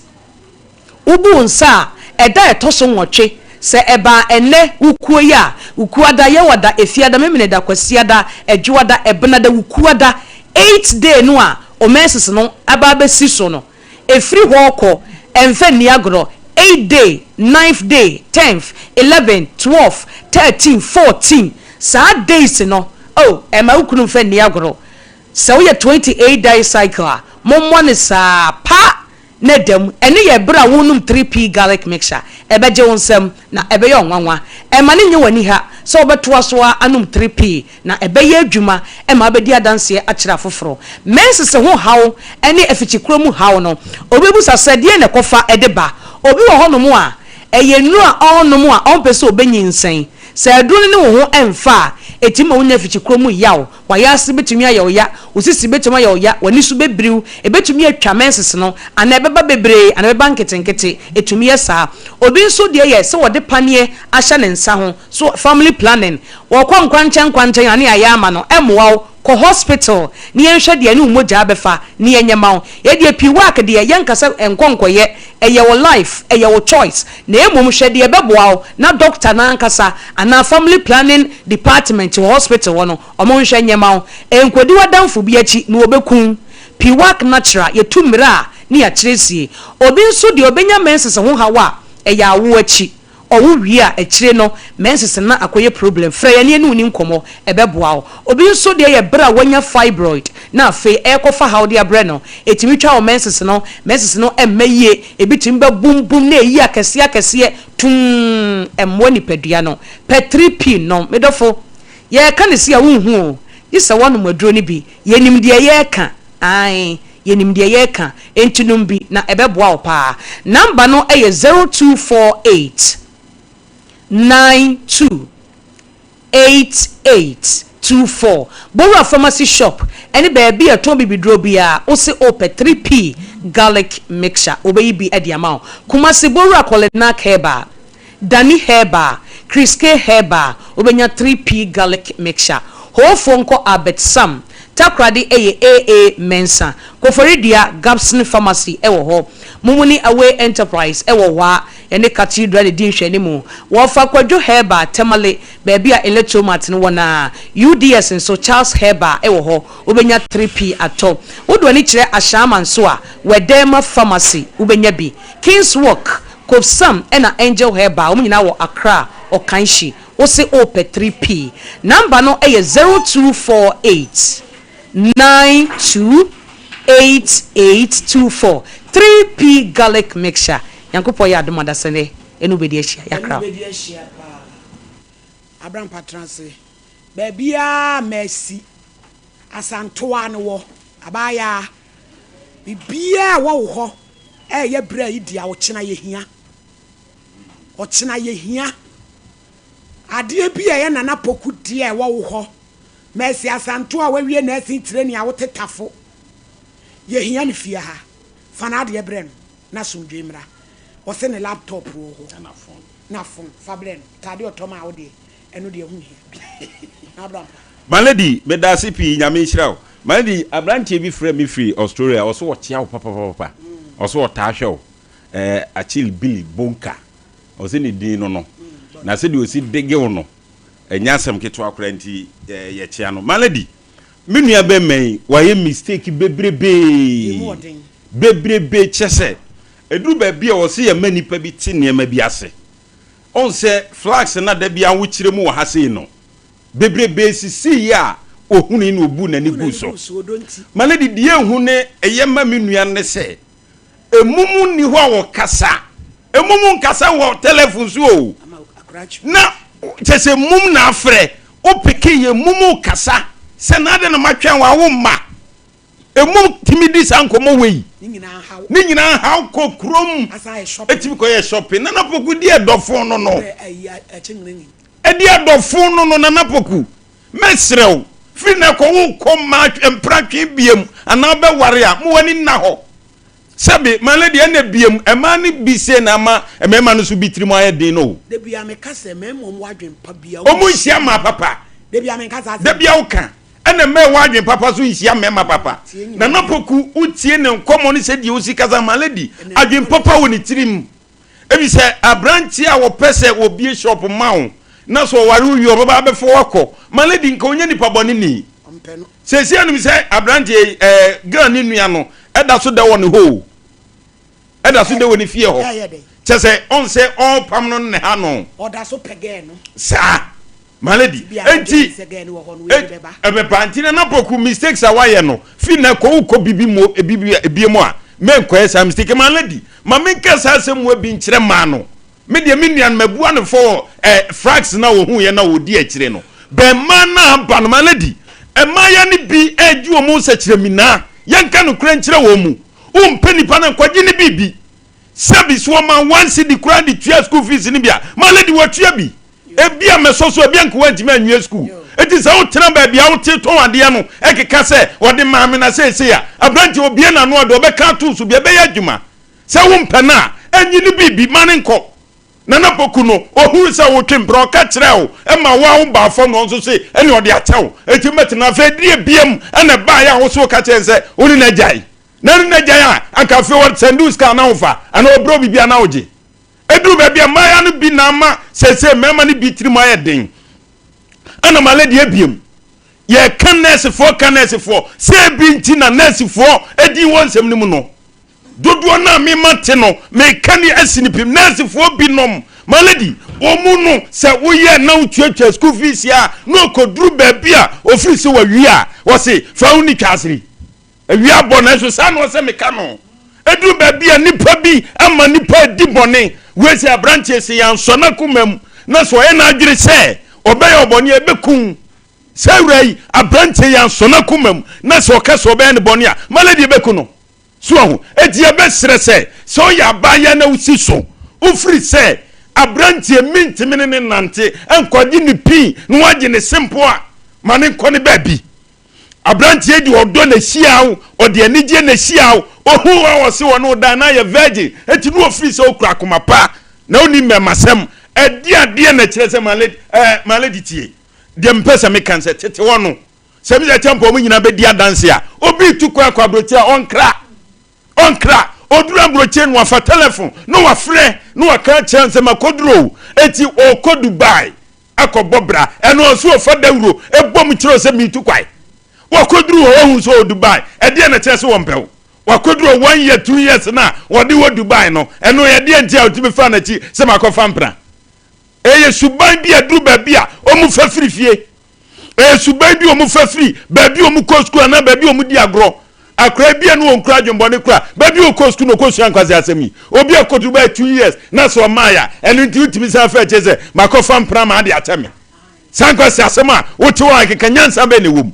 wobu wo nsa a, ɛda a ɛtɔ so nwɔtwe, sɛ ɛbaa ɛnnɛ wokuo yi a, Wukuada, Yawada, Efiada, Memeneda, Kwasiada, Ɛdwoada, Ɛbenada, Wukuada, 8 day no a wo menses no aba abɛsi so no, Ɛfiri hɔ rekɔ, ɛmfa nni agorɔ, eighth day, ninth day, tenth, eleventh, twelfth, thirteenth, fourteenth, saa days no, oh, ɛmma wo kunu mfa nni agorɔ. Sɛ woyɛ 28 day cycle a, mommɔ no saa pa na da mu. Ɛno yɛ berɛ a worenom 3P garlic mixture. Ɛbɛgye wo nsam na ɛbɛyɛ wo nwanwa. Ɛmma no nyɛ wo aniha sɛ wobɛtoa so ara anom 3P. Na ɛbɛyɛ adwuma ma abɛdi adanseɛ akyerɛ afoforɔ. Menses ho haw ne afikyikuro mu haw no, obi bɛbisa sɛ deɛn na ɛkɔfa de ba? Obi wɔ hɔnom a, ɛyɛ nnuro a ɔrenom a ɔmpɛ sɛ ɔbɛnyinsɛn. Sɛ aduro no ne wo ho mfa a, ɛtumi ma wonya afikyikuro mu yaw, w'ayaase bɛtumi ayɛ wo ya, wo sisi bɛtumi ayɛ wo ya, w'ani so bɛbiriw, ɛbɛtumi atwa menses no, anaa ɛbɛba bebree anaa ɛbɛba nketenkete, ɛtumi yɛ saa. Obi nso deɛ yɛ sɛ wɔde paneɛ ahyɛ ne nsa ho, so family planning, Wɔkɔ nkwankyɛn nkwankyɛn a ne yɛayɛ ama no, ɛmmoa wo. Kɔ hospital na yɛnhwɛ deɛ ɛne wo mogyaa bɛfa na yɛnyɛ ma wo. Yɛ deɛ piwak deɛ yɛnka sɛ nkɔ nkɔyɛ, ɛyɛ wo life, ɛyɛ wo choice. Na mmom hwɛ deɛ ɛbɛboa wo na doctor no ankasa anaa family planning department wɔ hospital hɔ no wɔn nhwɛ nyɛ ma wo. Nkɔdi w'adamfo bi akyi na wɔbɛku wo. Piwak natural, yɛtu mmerɛ a ne yɛakyerɛ sie. Obi nso deɛ ɔbɛnya menses ho haw a, ɛyɛ awoɔ akyi. Ɔwo wie a akyire no menses no na akɔyɛ problem, frɛ yɛn na yɛne wo ni nkɔmmɔ, ɛbɛboa wo. Obi nso deɛ yɛ berɛ a wanya fibroid na afei ɛrekɔfa haw de abrɛ no, ɛtumi twa wo menses no, menses no mma yie, ɛbi tumi ba bum bum na ɛyi akɛseɛ akɛseɛ tumm, ɛmmoa nipadua no. Pɛ 3P nom, me dɔfo, yɛreka no sei a wonhu o, gye sɛ woanom aduro no bi, yɛnim deɛ yɛreka. Ae, yɛnim deɛ yɛreka, enti nom bi na ɛbɛboa wo paa. Number no yɛ 0248 92 88 24. Bowura Pharmacy Shop ne baabi a yɛtɔn bibiduro biara, wose wopɛ 3P Garlic Mixture, wɔbɛyi bi de ama wo. Kumasi Bowura Kɔlenak Herbal. Dani Herbal, Kriske Herbal, wobɛnya 3P Garlic Mixture. Hoofoɔ nkɔ Albert Sam, Takoradi ɛyɛ AA Mensah, Koforidua Gabson Pharmacy ɛwɔ hɔ, Mumuni Away Enterprise ɛwɔ hɔ a yɛne Cathedral na ɛdi nhwɛanimu. Wɔfa Kwadwo Herbal, Tamale, baabi a Electromat no wɔ no ara. UDS nso Charles Herbal ɛwɔ hɔ, wobɛnya 3P atɔ. Wode w'ani kyerɛ Ashaiman nso a, Wɛdɛɛma Pharmacy wobɛnya bi. Kings Walk, Kofsam ɛna Angel Herbal wɔn nyinaa wɔ Accra Okaishie wose wopɛ 3P number no yɛ 0248 92 8824 3P garlic mixture Nyankopɔn yɛ adom adasɛnɛ ɛne wo bɛdi ahyia Ɛne Yɛakra wo wo. bɛdi ahyia paa. Abrampa tena ase baabiaa Mercy Asantewaa no wɔ abaayaa biribiaa ɛwɔ wo hɔ Ɛyɛ berɛ a yi dea ɔkyena yɛhia Ɔkyena yɛhia Adeɛ bi a ɛyɛ Nana Poku deɛ ɛwɔ wo hɔ Mercy Asantew a wawie nursing training a wote Tafo Yɛhia no fie ha Fa n'adeɛ brɛ no na asomdwoe mmra. Ɔse ne laptop wɔ hɔ. Na phone. Fa brɛ no. Taade ɔtɔ maa wo deɛ, ɛno deɛ ɛho nhia. Na abra mpa. My lady, medaase pii, Nyame nhyira wo. My lady, abranteɛ bi frɛ me firi Australia, ɔse ɔkyea wo papapapa, ɔse ɔtaa hwɛ wo, eh, Achille Billy Bonka, ɔse ne din no no, na sɛdeɛ ɔsi dege wo no, ɛnyɛ asɛm ketewa koraa nti eh, yɛkyea no. My lady, me nua bɛma yi, wayɛ mistake bebrebee, bebrebee, kyɛ sɛ, ɛduru baabi a ɔse yɛma nnipa bi te nneɛma bi ase. Ɔhu sɛ flags no a da biara wokyerɛ mu wɔ ha sei no, bebrebe sisii a ohunui na obuu n'ani guu so. Ma no de deɛ ehu ne ɛyɛ ma me nua no ne sɛ, emum nni hɔ a wɔkasa. Emum nkasa wɔ tɛlɛfon so o. Na kyɛ sɛ mum na afrɛ, wopeke yɛ mum kasa sɛ na adɛn na matwɛn wo a womma. Mmom tumi di saa nkɔmmɔ wei. Ne nyinaa haw kɔ kurom. Etumi kɔyɛ shopping. Nana Poku di ɛdɔfo no no. Ɛdi ɛdɔfo no no Nana Poku. Mɛsrɛ wo, firi na kɔ wo kɔ mmaa mpratwe biem anaa bɛware a, mo w'ani nna hɔ. Sɛbe, my lady, ɛna biem, mmaa no bi sei na ama mmarima no nso bi tirim ayɛ den no o. Da biara meka sɛ mmarima a wɔwɔ adwene pa biara. Wɔn nhyia mmaa papa. Da biara menka saa asɛm. Da biara woka. Ɛna mmaa a ɛwɔ adwene papa nso nhyia mmarima papa. Nana Poku, wotie ne nkɔmmɔ ne sɛdeɛ ɔsi kasa, my lady, adwene papa wɔ ne tirim. Efisɛ aberanteɛ a wɔpɛ sɛ wɔbie shop ma wo na sɛ ɔware wo wie ɔbɛba abɛfa wo akɔ. My lady, nka ɔnyɛ nipa bɔne ni. Seesei anim sɛ aberanteɛ yi, ɛɛ, girl ne nua no, ɛda so da wɔ ne hɔ o. Ɛda so da wɔ ne fie hɔ. Kyɛ sɛ ɔn sɛ ɔrepam no ne ha no. Ɔda so pɛ girl no. Saa. My lady, enti ɛbɛba nti Nana Poku mistakes a wayɛ no fi na kɔ wokɔ bibi mu ebibi ebie mu a menkɔyɛ saa mistake. My lady, ma menka saa asɛm mu bi nkyerɛ maa no. Me deɛ me nua no mabua no fɔ wɔ ɛ frags na wɔhu yɛ na wɔdi akyire no. Bɛmma na aba no my lady, mmaayɛ no bi ɛgye wɔn nsɛkyerɛminaa. Yɛnka nokorɛ nkyerɛ wɔn mu. Wompɛ nipa no nkɔgye ne biribi. Sɛbi so wɔma one cedi koraa de tua school fees no bi a, my lady wɔtua bi. Ebia mɛsɔ so, ebia nka woantumi anwie sukuu. Enti sɛ wotena baabi a wote tɔn adeɛ no keka sɛ, Wɔde maa me na seesei a, aberanteɛ obue n'ano a, deɛ ɔbɛka ato so bi, ɛbɛyɛ adwuma. Sɛ wompɛ no a, nyi no biribi ma no nkɔ. Nana Poku no, ɔhuu sɛ wotwe mpena, ɔka kyerɛɛ wo ma wo ara wobaa fam na ɔno nso se ɛnneɛ ɔde akyɛ wo. Enti mobɛtena. Afei deɛ biam na ɛbaeɛ a wo nso woka kyerɛɛ no sɛ wo ne no agyae. Na ne no agyae a, anka afei ɔsɛnde wo sika a na wofa, anaa ɔbrɛ wo biribi a na wogye. Ɛduru baabi a mmaayewa no bi na ama seesei mmarima no bi tirim ayɛ den. Ɛna my lady ebiem, yɛka nɛɛsefoɔ ka nɛɛsefoɔ, sɛ ebi nti na nɛɛsefoɔ din wɔ nsɛm no mu no. Dodoɔ no a mema te no, meka ni asi ne pim. Nɛɛsefoɔ binom, my lady, wɔn mu no sɛ woyɛ na wotuatua school fees a, na ɔkɔduru baabi a ɔfiri sɛ wawie a, wɔse fa wo ni twa asere. Awia bɔ, nanso saa na ɔsɛ meka no. Ɛduru baabi a nnipa bi ama nnipa adi bɔne. Wei sɛ aberanteɛ sɛ yɛansɔ n'akoma mu na sɛ ɔyɛ n'adwene sɛ ɔbɛyɛ ɔbɔne a ɛbɛku sɛ awura yi aberanteɛ yɛansɔ n'akoma mu na sɛ ɔka sɛ ɔbɛyɛ ne bɔne a malady ɛbɛku no. So ahu? Enti yɛbɛsrɛ sɛ sɛ ɔyɛ abaayewa na wosi so wofiri sɛ aberanteɛ mentumi ne ne nante nkɔgye ne pii na wagye ne sempo a ma ne nkɔ ne baabi. Aberanteɛ de ɔdɔ na ɛhyiaa wo, ɔde anigyeɛ na ɛhyiaa wo, ɔhuu wo a ɔse ɔne wo da na ayɛ virgin, enti na ɔfiri sɛ wokura akoma pa na wonni mmɛmasɛm. Ɛde adeɛ na ɛkyerɛ sɛ my lady, eh, my lady tie, deɛ mepɛ sɛ meka sɛ tete hɔ no, sɛ mesɛ kyɛmpɔ ɔmo nyinaa bɛdi adanse a, obi retu kwan akɔ aburokyire a ɔnkra, ɔnkra, ɔduru aburokyire no wafa telefon na wafrɛ na waka akyerɛ no sɛ makɔduru o, enti ɔrekɔ Dubai. akɔbɔ bra. Ɛno ɔso ɔfa dawuro bɔ mu kyerɛ wo sɛ meretu kwae. Wakɔduru hɔ wahu sɛ ɔwɔ Dubai. Ɛdeɛn na ɛkyerɛ sɛ wɔmpɛ wo? Wakɔduru hɔ one year, two years no a wɔde wɔ Dubai no, ɛno ɛdeɛn nti a ɔtumi faa n'akyi sɛ makɔfa mpena? Ɛyɛ suban bi a ɛduru baabi a wɔfa firi fie. Ɛyɛ suban bi a wɔfa firi baabi a wɔkɔ sukuu anaa baabi a wɔdi agorɔ. Akwadaa bi a ne wɔn kura adwemmɔne kura baabi a ɔkɔ sukuu na ɔkɔsua nkwasi asɛm yi. Obi a kɔduru bɛyɛ 2 years na sɛ ɔmaa ya, ɛno nti wotumi san fa akyire sɛ makɔfa mpena ma ade akyɛ me. Saa nkwasi asɛm a wote hɔ a keka nyansa bɛn na ɛwɔ mu?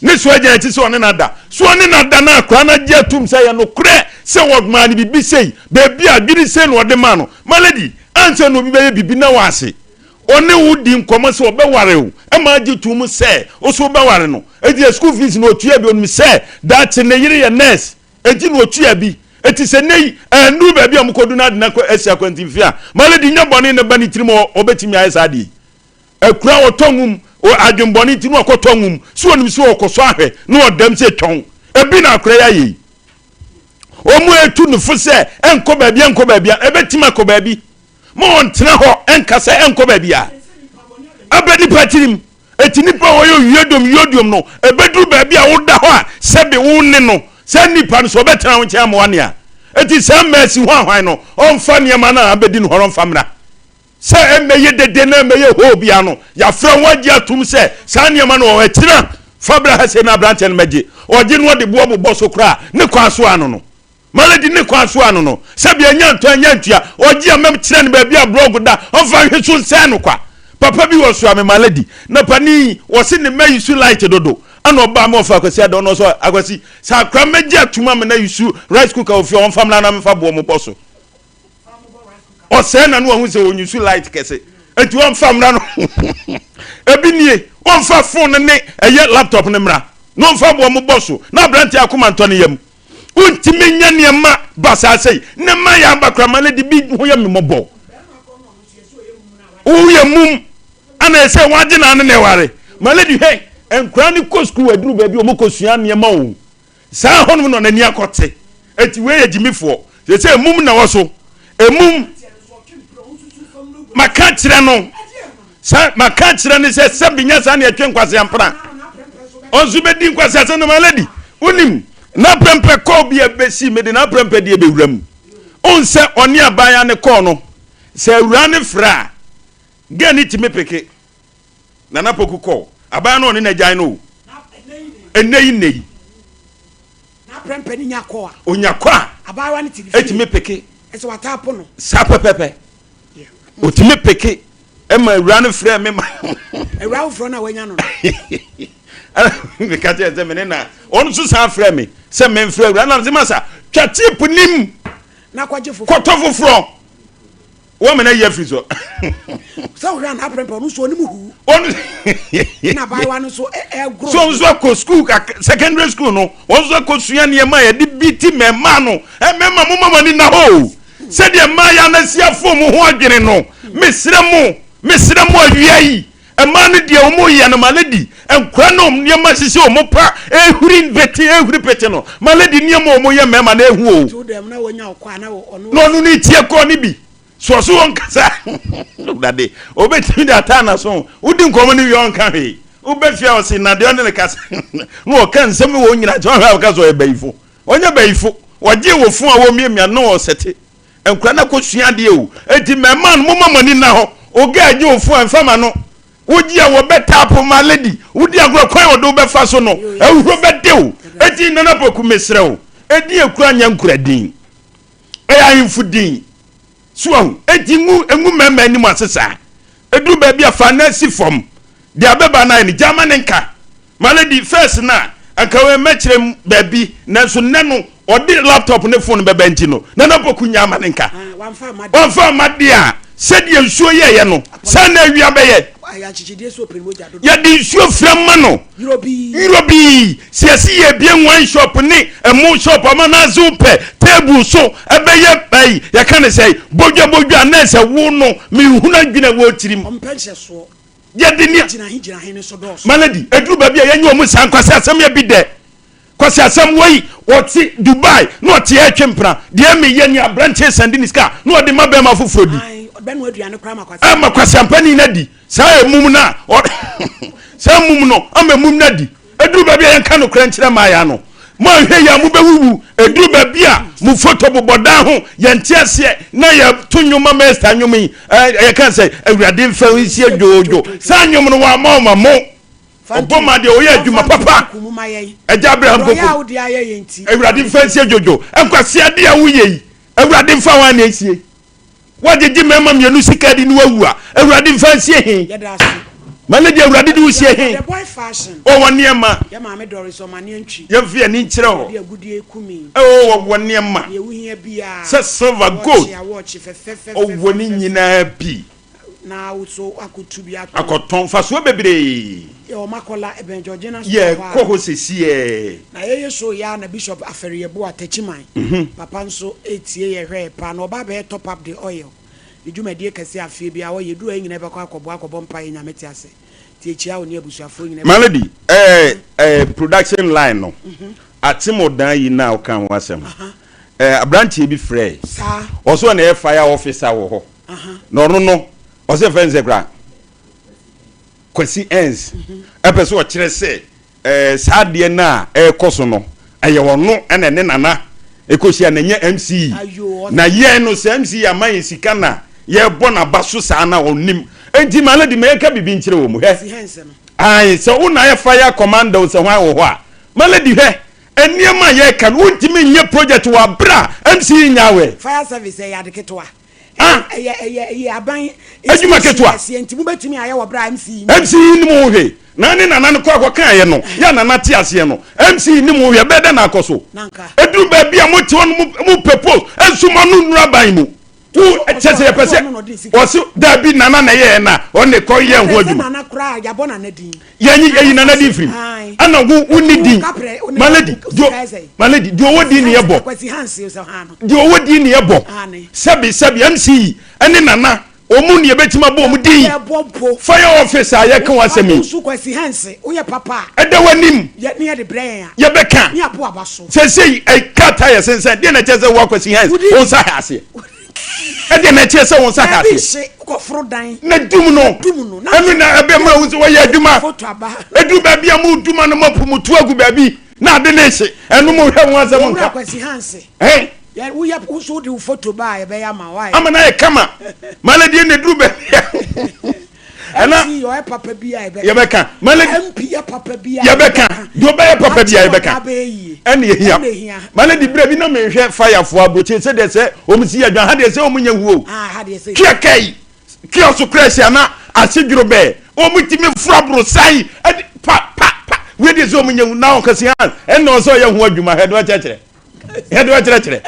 Ne so agyina akyi sɛ ɔne no ada. So ɔne no ada na akwadaa no agye atum sɛ ɛyɛ nokorɛ sɛ wɔmaa no biribi sei, baabi a adwene sei na ɔde maa no. My lady, ansa na obi bɛyɛ biribi na wɔ ase. Ɔne wo di nkɔmmɔ sɛ ɔbɛware wo ma agye to mu sɛ wo so wobɛware no. Enti school fees no ɔtua bi, ɔnim sɛ daakye ne yere yɛ nurse, enti na ɔtua bi. Eti sɛ nnɛ yi ɛnnuru baabi a wɔkɔdu no ade no akɔ asi akwantemfi a, ma lady nyɛ bɔne na ba ne tirim a ɔbɛtumi ayɛ saa adeɛ yi. Akura a ɔtɔ nwom, adwenbɔne nti na ɔkɔtɔ nwom, sɛ ɔnim sɛ ɔkɔsɔ ahwɛ na ɔdam sɛ twɔn. Ebi na akora yi ayɛ yi. Wɔn etu no fo sɛ ɛnkɔ baabi ɛnkɔ baabi a ɛbɛtumi akɔ baabi. Ma ɔntena hɔ ɛnka sɛ ɛnkɔ baabi a. Abɛ nipa tirim. Eti nipa a ɔyɛ owiodom yodiom no, ɛbɛduru baabi a woda hɔ a sɛbe wo ne no, saa nipa no sɛ ɔbɛtena wo nkyɛn amoa nea. Eti saa mmaasi ho ahwan no, ɔmfa nneɛma no a abɛdi no hɔ no ɔmfa mmra. Sɛ ɛmmɛyɛ dede na ɛmmɛyɛ hoo biara no, yɛafrɛ wo agye atom sɛ saa nneɛma no wɔ hɔ. Akyiri fa bra ha sei na aberanteɛ no mmɛgye. Ɔgye na ɔde boɔ bobɔ so koraa a, ne kwan so ano no. Malady ne kwan so ano no. Sɛbi anya ntɔ anya ntua, ɔgye a mɛkyerɛ no baabi a blɔg da, ɔmfa nhwe so nsɛe no kwa. Papa bi wɔ so a me Malady, na panin yi, wɔse ne mma yi su light dodo. Ɛna ɔbaa me ɔfa Akwasi ada ɔno ɔsɛ Akwasi, sɛ akora mmɛgye atom amena yi su rice cooker wɔ fie a ɔmfa mmra na memfa boɔ mobɔ so. Ɔsɛe na no wahu sɛ ɔnyusu light kɛse nti ɔmfa mmra no ebi nie ɔmfa phone no ne ɛyɛ laptop no mmra na ɔmfa boɔ mo bɔ so na aberante akoma ntɔ ne yam wontumi nyɛ nneɛma basaa sɛi ne ma yɛ abakora ma lady bi ho yɛ mmɔbɔ woyɛ mum ana ɛsɛ wagye na ne na ɛware ma lady hwɛ nkora ne kɔ sukuu aduru baabi ɔmo kɔ sua nneɛma o Saa hɔnom na n'ani akɔte. Enti wei yɛ gyimifoɔ. Seesei emum na ɛwɔ so. Emum. Maka akyerɛ no sɛ maka akyerɛ no sɛ sɛ binya saa na ɛtwe nkwaseampena. Ɔnso bɛdi nkwaseasɛm na my lady. Wonim n'aprɛmpɛ kɔɔ bi a bɛsi mede n'aprɛmpɛ deɛ bɛwura mu. Wohu sɛ ɔne abaayewa no kɔɔ no sɛ awuraa no frɛ a girl no tumi peke. Nana Poku kɔɔ. Abaayewa no ɔne no agyae no o. Ɛnnɛ yi nnɛ yi. N'aprɛmpɛ no nya kɔ a. Onya kɔ a. Abaayewa no te ne fie. Etumi peke. Ɛsɛ wataapo no. Saa pɛpɛpɛ. Otumi peke. Ɛma awura no frɛ me ma. Awura foforɔ no a wanya no no. Meka kyerɛ sɛ me ne na ɔno nso san frɛ me sɛ memfrɛ awura na mese masa twa tip nim. Na kɔgye foforɔ. Kɔtɔ foforɔ. Wɔn mena yi afiri so. Sɛ wohwɛ a n'aprɛmpɛ ɔno nso ɔnim hu. Ɔno na abaayewa no nso ɛgoro. So nso akɔ school kak secondary school no wɔn nso akɔ sua nneɛma a yɛde bi ti mmarima no mmarima mo ma mo ani na hɔ o sɛdeɛ mmaa yɛ anasiafoɔ mo ho adwene no mesrɛ mo mesrɛ mo awia yi mmaa no deɛ wɔn yɛ no ma lady nkora no nneɛma hyehyɛ wɔn pa ehuri pete ehuri pete no ma lady nneɛma wɔn yɛ mmarima no ehu o na ɔno ne tie kɔɔ ne bi so ɔso wɔn kasa dade obetumi de ataa na so wodi nkɔmɔ ne wie ɔnka hwee wobɛfia ɔse na deɛ ɔne ne kasa na ɔka nsɛm wɔ nyina kyɛ ɔhwɛ a ɔka sɛ ɔyɛ bayifo ɔnyɛ bayifo wɔgye wɔ fon a wɔmiamia na ɔsɛte Nkura no akɔsua adeɛ o. Enti mmarima no momma mo ani nna hɔ. Oge a gye wo fon a mfa ma no. Wogye a wɔbɛ tap ma lady. Wodi agorɔ kwan a wɔde wo bɛfa so no ahuhuro bɛde wo. Enti Nana Poku mesrɛ wo edin akura nyɛ nkura din. Ɛyɛ ahemfo din. So wahu? Enti ngu ngu mmarima anim ase saa. Ɛduru baabi a fa no si fam. Deɛ abɛba no ayɛ no gya ma ne nka. My lady, first no a, anka wei mɛkyerɛ mu baabi, nanso nnɛ no, ɔde laptop ne phone bɛba nti no, Nana Poku nya ama ne nka. Wamfa amma deɛ a, sɛdeɛ nsuo yɛeɛ no, saa na awia bɛyɛ. Yɛde nsuo fira ma no. Yorobii. Sɛ yɛse yɛrebie wine shop ne ɛmo shop ama no adze wo pɛ table so ɛbɛyɛ ɛyi, yɛka ne sɛ bodwa bodwa na ɛsɛ wo no, menhunu adwene a ɛwɔ tirim. Yɛde nea. Malady, ɛduru baabi a yɛnyɛ wɔn saa nkwaseasɛm yɛ bi dɛ. Kwaseasɛm wei, ɔte Dubai na ɔte ɛretwe mpena. Deɛ meyɛ ni aberanteɛ sɛnde ne sika na ɔde ma bɛrima foforɔ di. Ɛma kwaseampani no adi. Saa emum no a, saa emum no ama emum no adi. Ɛduru baabi a yɛnka nokorɛ nkyerɛ mmaeɛ no. Moanhwɛ yie a mobɛwuwu. Ɛduru baabi a mo foto bobɔ dan ho, yɛnte aseɛ na yɛto nnwom ma Esther nnwom yi. Yɛka sɛ, Awurade mfa wo nsie dwoodwo. Saa nnwom no wɔamma ɔma mo. Ɔbɔ ma deɛ ɔyɛ adwuma papa. Agya Abraham Poku, Awurade mfa nsie dwoodwo. Nkwaseadeɛ a woyɛ yi, Awurade mfa wo anɛ nsie. Woagyegye mmarima mmienu sika adi na woawu a, Awurade mfa nsie he? Ma no deɛ Awurade de wo sie he? Ɔwɔ nneɛma. Yɛmfa yɛn ani nkyerɛ hɔ. Ɔwɔ nneɛma sɛ silver, gold, ɔwɔ ne nyinaa bi. Akɔtɔn mfasoɔ bebree. Yɛwɔ Makola, ɛbɛn Georgina Store hɔ a. Yɛkɔ hɔ sesiɛ. Na yɛyɛ show yi ara na Bishop Aferi-Yeboah, Techiman, papa nso retie yɛ hwɛ yɛ paa. Na ɔba abɛyɛ top up the oil. Ne dwumadie kɛseɛ afeɛ biara ɔyɛ. Ɛduru a yɛn nyinaa bɛkɔ akɔboa akɔbɔ mpaeɛ Nyame te ase. Nti yɛkyia wo ne abusuafoɔ nyinaa. Melody, eh, eh, production line no, Atemodan yi na woka ho asɛm. Eh, aberanteɛ bi frɛe. Ɔsɛ ɔna ɛyɛ fire officer wɔ hɔ. Na ɔno no, ɔsɛ fɛn sɛ koraa. Kwasi Ernst ɛpɛ sɛ ɔkyerɛ sɛ ɛɛ saa adeɛ no a ɛrekɔ so no ɛyɛ ɔno ɛna ɛne Nana ɛkɔhyia na ɛnyɛ MC na yɛn no sɛ MC ama yɛn sika na yɛrebɔ n'aba so saa na ɔnim enti ma lady ma yɛnka biribi nkyerɛ wɔ mu hwɛ ae sɛ wo na ayɛ fire commander sɛ hwan wɔ hɔ a ma lady hwɛ nneɛma a yɛreka no wontumi nyɛ project wɔ abere a MC nyɛ awɛ Fire service ɛyɛ ade ketewa. Ah! Ɛyɛ ɛyɛ ɛyɛ aban Adwuma ketewa. kɛseɛ nti mobɛtumi ayɛ wɔ berɛ a MC nni. MC nnim ho hwee. Na ne nana no kɔ akɔkaeɛ no, yɛ a nana te aseɛ no, MC nnim ho hwee. Ɛbɛyɛ dɛn na akɔ so? Ɛduru baabi a mote hɔ no mopɛ post, nso mo ano nnuru aban mu. Wo kyɛ sɛ yɛpɛ sɛ ɔse daabi nana na ɛyɛɛ na ɔne kɔ yɛ ho adwuma. Nana koraa yɛabɔ nana din. Yɛnyi yɛyi nana din firi mu. Ɛna wo wonni din. My lady, my lady, deɛ ɔwɔ din ne yɛbɔ. Deɛ ɔwɔ din ne yɛbɔ. Sɛbi sɛbi MC yi ɛne nana wɔn ne yɛbɛtumi abɔ wɔn din. Fire office a yɛka wɔn asɛm yi. Ɛda w'anim. Yɛbɛka. Sɛsɛyi krataa yɛ sensɛn deɛ na ɛkyɛ sɛ wo Akwasi Hans wo nsa hɛ aseɛ. Ɛdeɛ na ɛkyerɛ sɛ wo nsa hɛ aseɛ. Na dum no ɛno na ɛbɛma wo sɛ wɔyɛ adwuma. Ɛduru baabi a mo duma no moapu mo to agu baabi na ade ne hye ɛno mo hwɛ ho asɛm nka. Ama no ayɛ kama. Malady na ɛduru baabi a ɛna ɔyɛ papa bi a yɛbɛka yɛbɛka malady MP yɛ papa bi a yɛbɛka deɛ ɔbɛyɛ papa bi a yɛbɛka ɛna ehia malady berɛ bi na mehwɛ fayafoɔ aburokyi sɛ deɛ sɛ wɔn si yɛ adwa ha deɛ sɛ wɔn nyɛ huo ah, kia kɛyi kia so kura si ana ase dworo bɛɛ wɔn ti mi fura borosan ɛde pa pa pa wei deɛ sɛ wɔn nyɛ hu na ɔkasi han ɛna ɔsɛ ɔyɛ ho adwuma hɛ de ɔkyerɛkyerɛ yɛde ɔkyerɛkyerɛ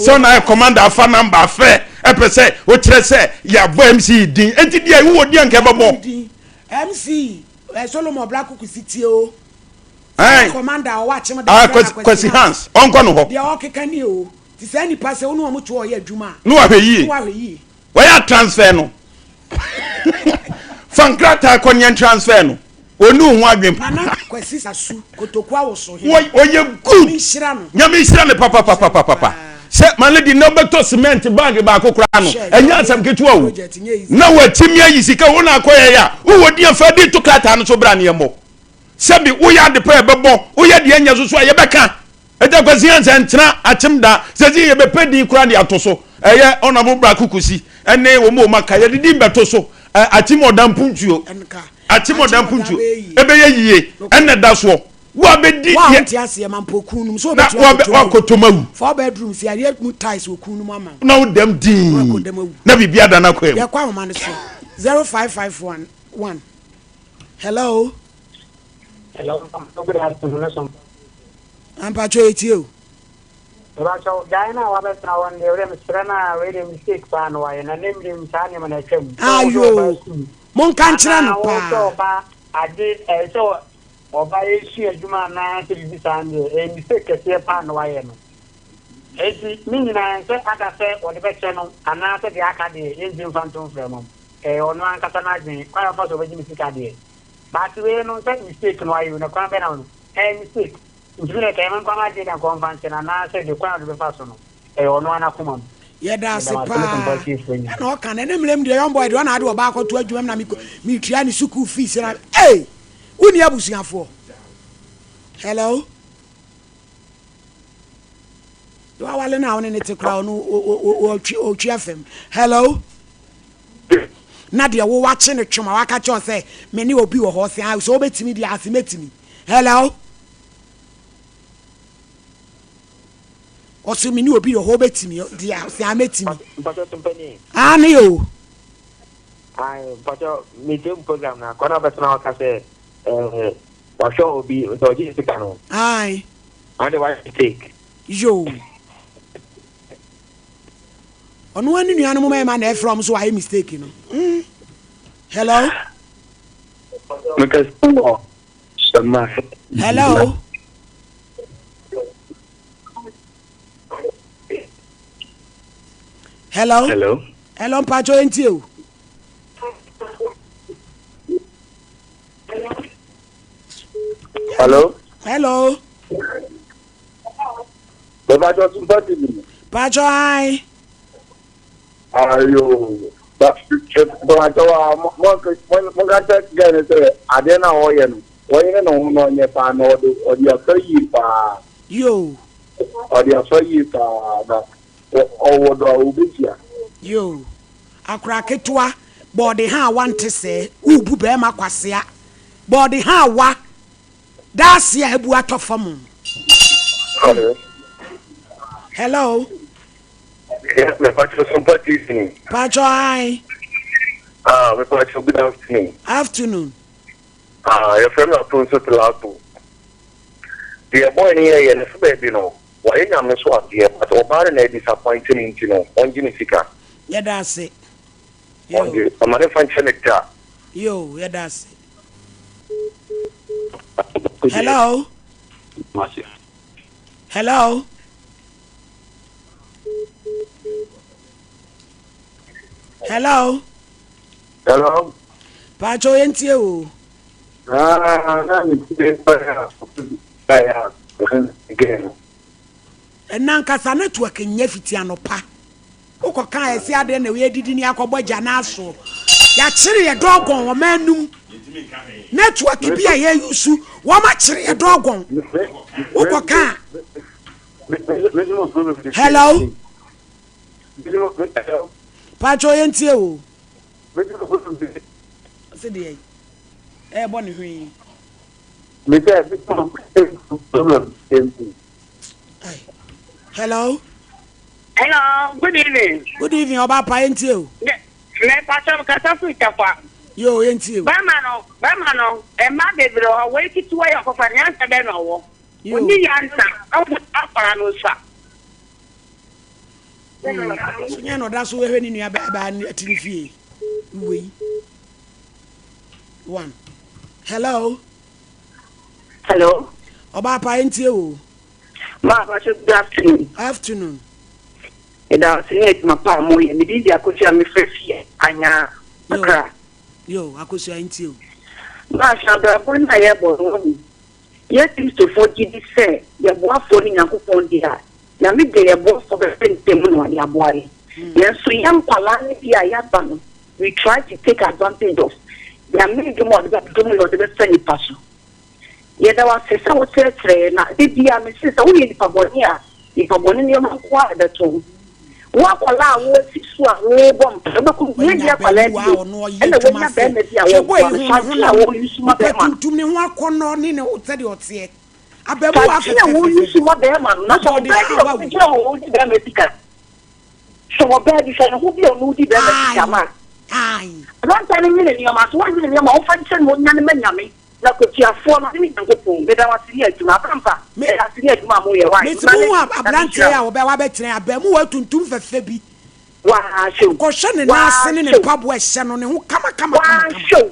sɛ ɔna ayɛ commander afa number afrɛ ɛpɛ sɛ wokyerɛ sɛ yɛabɔ mc din enti deɛ wowɔ din anka ɛbɛbɔ mc eh, solomon blako kusi tie o commander ɔwɔ akyem da ah, kwasi hans ɔnkɔ no hɔ deɛ ɔkeka ni o ti sɛ nipa sɛ wo ne wɔn to ɔyɛ adwuma a na wahwɛ yie na wahwɛ yie Wɔyɛ transfer no. Fa nkrataa kɔ neɛ transfer no. Ɔni wo ho adwen pa. Nana Kwasi Sasu Kotoku Awoso hene. Ɔyɛ good. Nyame nhyira no. Nyame nhyira no papapapapapa. Sɛ my lady na wobɛtɔ cement bag baako koraa no ɛnyɛ asɛm ketewa o. Na watumi ayi sika wo na akɔyɛ yɛ a wowɔ din afa di to krataa no so bra ne yɛmmɔ. Sɛbi woyɛ ade pa yɛbɛbɔ woyɛ deɛ nyɛ so so a yɛbɛka. Agya Kwasi Ansah ntena akyem da sɛsi yɛbɛpɛ din koraa de ato so ɛyɛ Honourable Braku Kusi ɛne wɔn a wɔn aka yɛde din bɛto so akyem ɔda mpuntuo akyem ɔda mpuntuo ɛbɛyɛ yie ɛna ɛda soɔ wo a bɛdi Wo a wonte aseɛ ma mpo kun nom sɛ na wobɛtumi akɔtɔ wakɔtɔ mu awu Four bedrooms yareɛ mu tiles wɔ kun nom ama wo na wo dam Na dinn wakɔ dam awu na biribi ada no akwan mu. Yɛkɔ ahoma no so 0551 1 Hello. Hello, good afternoon. Ampakyɛ yɛtie o. Mepakyɛw, guy no a wabɛsra wɔn deɛ, wode mesrɛ no a, wei deɛ mistake paa na wayɛ, na ne mmerɛ mu saa nneɛma no atwam. Sɛ wo sɛ ɔba Ayoo, sukuu, monka nkyerɛ no anaa wo sɛ paa. ɔba ade, ɛɛ sɛ ɔba ɛresua adwuma anaa sɛ biribi saa no deɛ, ɛyɛ mistake kɛseɛ paa na wayɛ no. Enti ne nyinaa ɛnsɛ ada sɛ wɔde bɛkyɛ no anaa sɛ deɛ aka deɛ yɛntumi mfa nto mframa mu. Ɛyɛ ɔno ankasa n'adwene, kwan a ɔfa so ɔbɛgye ne sika deɛ. But wei no sɛ mistake no wayɛ o, na kwan bɛn na ɔno, ɛyɛ mistake. Nti me deɛ ka ɛma nkwa m'adwene da nka ɔmfa nkyɛ no anaa sɛ deɛ kwan a ɔde bɛfa so no ɛyɛ ɔno ara n'akoma mu. Yɛda Meda ase mo ase me paa. sompa atiefoɔ nyinaa. Ɛna ɔka no ɛne mmerɛ mu deɛ young boy deɛ ɔna ade ɔbaa akɔto adwuma mu na mekɔ metua ne sukuu fees na ei wonni abusuafoɔ hello deɛ wawale no a wone ne te koraa ɔno ɔtwi ɔtwi afam hello na deɛ wo wakye no twom a waka kyerɛ sɛ me ne obi wɔ hɔ sɛ sɛ wobɛtumi deɛ ase mɛtumi hello Ɔse me ne obi wɔ hɔ wobɛtumi deɛ ɔse a mɛtumi. Mpakyɛ so mpanin. Aane o. Ae mpakyɛ metie mu program na akɔ na bɛtena hɔ ka sɛ ɛɛ wahwɛ obi sɛ ɔgye ne sika no. Ae. Ɔno de wayɛ mistake. Yoo. Ɔno ara ne nuanom mmarima na ɛfrɛ wɔn so wayɛ mistake no. Mm. Hello. Mekasa wɔ Sɛma. Hello. Hello. Hello. Hello, mpacho entie o. Hello. Hello. Mepacho Sumpa TV. Pacho ai. Ayo. Mepacho a mo mo mo ka kyerɛ girl no sɛ adeɛ no a ɔyɛ no wɔyere ne ho na ɔnyɛ paa na ɔde ɔde afa yie paa. Yo. Ɔde afa yie paa na ɔwɔ dɔ a obetua. Yo. Akora ketewa bɔɔde ha a wante sɛɛ wobu bɛrima kwasea bɔɔde ha a wa daase a abu atɔ fam. Hello. Hello. Yes, me pacho Sumpa TV. Pacho hi. Ah, me pacho good afternoon. Afternoon. Ah, your friend Afonso Pilato. The boy ni yɛ ne so baabi no, wɔyɛ nyame so adeɛ, but ɔbaa no na disappoint no nti no, ɔngye ne sika. Yɛda ase. Ɔngye, ɔma ne fa nkyɛ ne da. Yo, yɛda ase. Hello. Hello. Hello. Hello. Pacho yɛntie o. Ah, na me tie pa ya. Ɛna nkasa network nyɛ fiti anɔpa. Wokɔ kan ɛsi adeɛ na yɛdidi ne akɔbɔ gya no aso. Yɛakyere yɛ dɔgɔn wɔn anum. Network bi a yɛyusu wɔn akyere yɛ dɔgɔn. Wokɔ kan. Hello. Pacho yɛntie o. Ɔsɛ deɛ ɛɛbɔ ne hwee. Hello. Hello, good evening. Good evening, ọba pa yẹn tie o. Mẹ pàṣẹ kasa fún Ìtàfà. Yo, yẹn tie o. Bẹ́ẹ̀ma no, bẹ́ẹ̀ma no, ẹ̀ma bebree hɔ, wọ́n ekiti wọ́n yẹ ọkọ̀fà ní ansa bẹ́ẹ̀ na ọwọ́. Oni yansa, ɔwɔ akɔra no nsa. So nyɛ na ɔda so hwɛ ne nua baa ti ne fie. Wei. One. Hello. Hello. Ọba pa yẹn tie o. Ma, Pastor, good afternoon. Afternoon. Ɛda ase ne adwuma pa a moyɛ. Mede di akosua mefrɛ fie anyaa Accra. Yo, akosua ntie o. Ma, hwɛ abrabɔ no a yɛbɔ no wahu. Yɛ Kristofoɔ gye di sɛ yɛboafoɔ ne Nyankopɔn deɛ a, Nyame de yɛboafoɔ bɛfɛ ntɛm na ɔde aboa yɛn. Yɛn nso yɛn nkwalaa no bi a yɛaba no, we try to take advantage of Nyame dom a ɔde bɛdom na ɔde bɛfa nipa so. Yɛda wo ase sɛ wokyerɛkyerɛ yɛn na da biara mese sɛ woyɛ nipa bɔne a, nipa bɔne nneɛma nko ara na ɛbɛto wo. Wo akwadaa a woasi so a wobɔ mpae, wobɛkɔ Wanya woadi akwadaa abaamuwa bi a o, ɔno ɔyɛ ɛna adwuma woanya sɛ barima bi a hwɛ boy wɔboa yi no, ho ne fa adwene a honam wɔyi so ma nipa barima no. tuntum ne ho akɔnnɔ ne ne sɛdeɛ ɔteɛ Fa abaamuwa adwene a wɔyi so fɛfɛfɛfɛ ma barima no, na sɛ ɔde ɔbaa bi a hawa wei ɔbɛgyina hɔ a ɔdi barima sika, sɛ ɔbaa bi hwɛ ne ho bi a ɔno ɔdi barima sika ae ma. ae Aberanteɛ no nwene nneɛma, so woanwene nneɛma a, womfa nkyɛ no, ɔnyane ma Nyame. Na kwatuafoɔ no, ne Nyankopɔn, meda wo ase ne adwuma, Abrampa, me meda ase ne adwuma a moyɛ, wai, mesi Nyame, mu hu Nyame aberanteɛ nhyira a wo. ɔbɛ wabɛkyerɛ abaamuwa tuntum fɛfɛ bi Waa hwɛ o, kɔhwɛ ne nan waa ase ne ne hwɛ o, mpaboa ɛhyɛ no ne ho kama kama waa kama kama hwɛ o.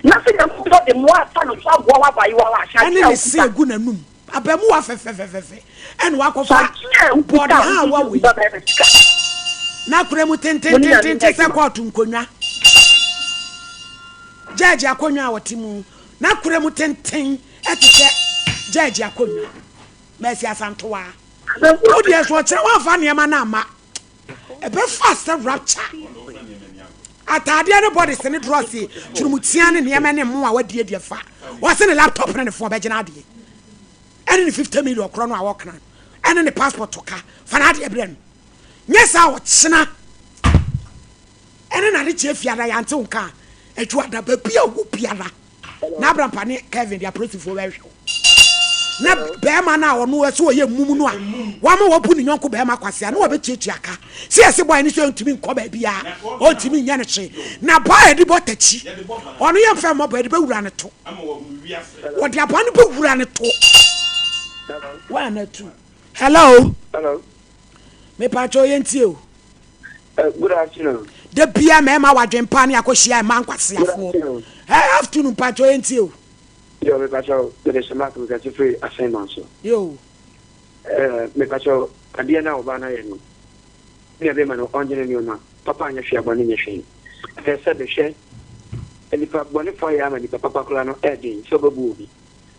Na sɛ Nyankopɔn de mmoa afa no so aboa w'abayewa a, hyɛ ɛne adeɛ a ne se wokuta. egu n'anum abaamuwa fɛfɛfɛfɛ ɛna Hyɛ wakɔfa adeɛ a wokuta bɔɔde a ha wode awa di wei wo ba barima sika. n'akora mu Mo ne Nyame nyɛ tentententen sɛ adwuma. kɔɔto nkonnwa gyɛɛgye akonnwa a wɔte mu n'akora mu tenten ɛte sɛ gyɛɛgye akonnwa mɛsi asantoa wo deɛ so ɔkyerɛ wɔamfa nneɛma no amma ɛbɛfa sɛ rapture ataadeɛ ne bɔdese ne drɔse kyerɛmutia ne nneɛma ne mmoa wadie deɛ fa wɔse ne laptop ne ne phone bɛgyina adeɛ ɛne ne 50 million korɔ no a wɔkena no ɛne ne passport ka fa no adeɛ berɛ no nyɛ saa ɔkyena ɛne nade kyerɛ fiada yɛante wo nka a adwuada baabi a wɔ biara na abrampa ne Kevin de apolisifoɔ bɛhwɛ wo na bɛrima no a ɔno ɛsɛ ɔyɛ mum no a wama wabu ne yɔnko bɛrima kwasea na wɔbɛtuatua ka sɛ yɛse bɔe no sɛ ɔntumi nkɔ baabiaa ɔntumi nyɛ no hwee na baa yɛde bɔ takyi ɔno yɛmfa mmɔbɔ yɛde bɛwura ne to wɔde aboa no bɛwura ne to one two hello Hello. mepatwɛ yɛntie o Good afternoon. Da biara mmarima wɔ adwene pa ne akɔhyia mmaa nkwaseafoɔ. Hey, afternoon mpakyɛw yɛntie o. Yo, mepakyɛw, mede Shamak mekasa firi Asɛnman so. Yo. Eh, mepakyɛw, adeɛ no a ɔbaa no ayɛ no, me nua bɛrima no ɔngye ne nneɛma, papa anyɛ hwee a bɔne nyɛ hwee. Ɛyɛ sɛ mehwɛ nipa bɔnefoɔ ayɛ ama nipa papa koraa no ɛɛden sɛ ɔbɛbu obi.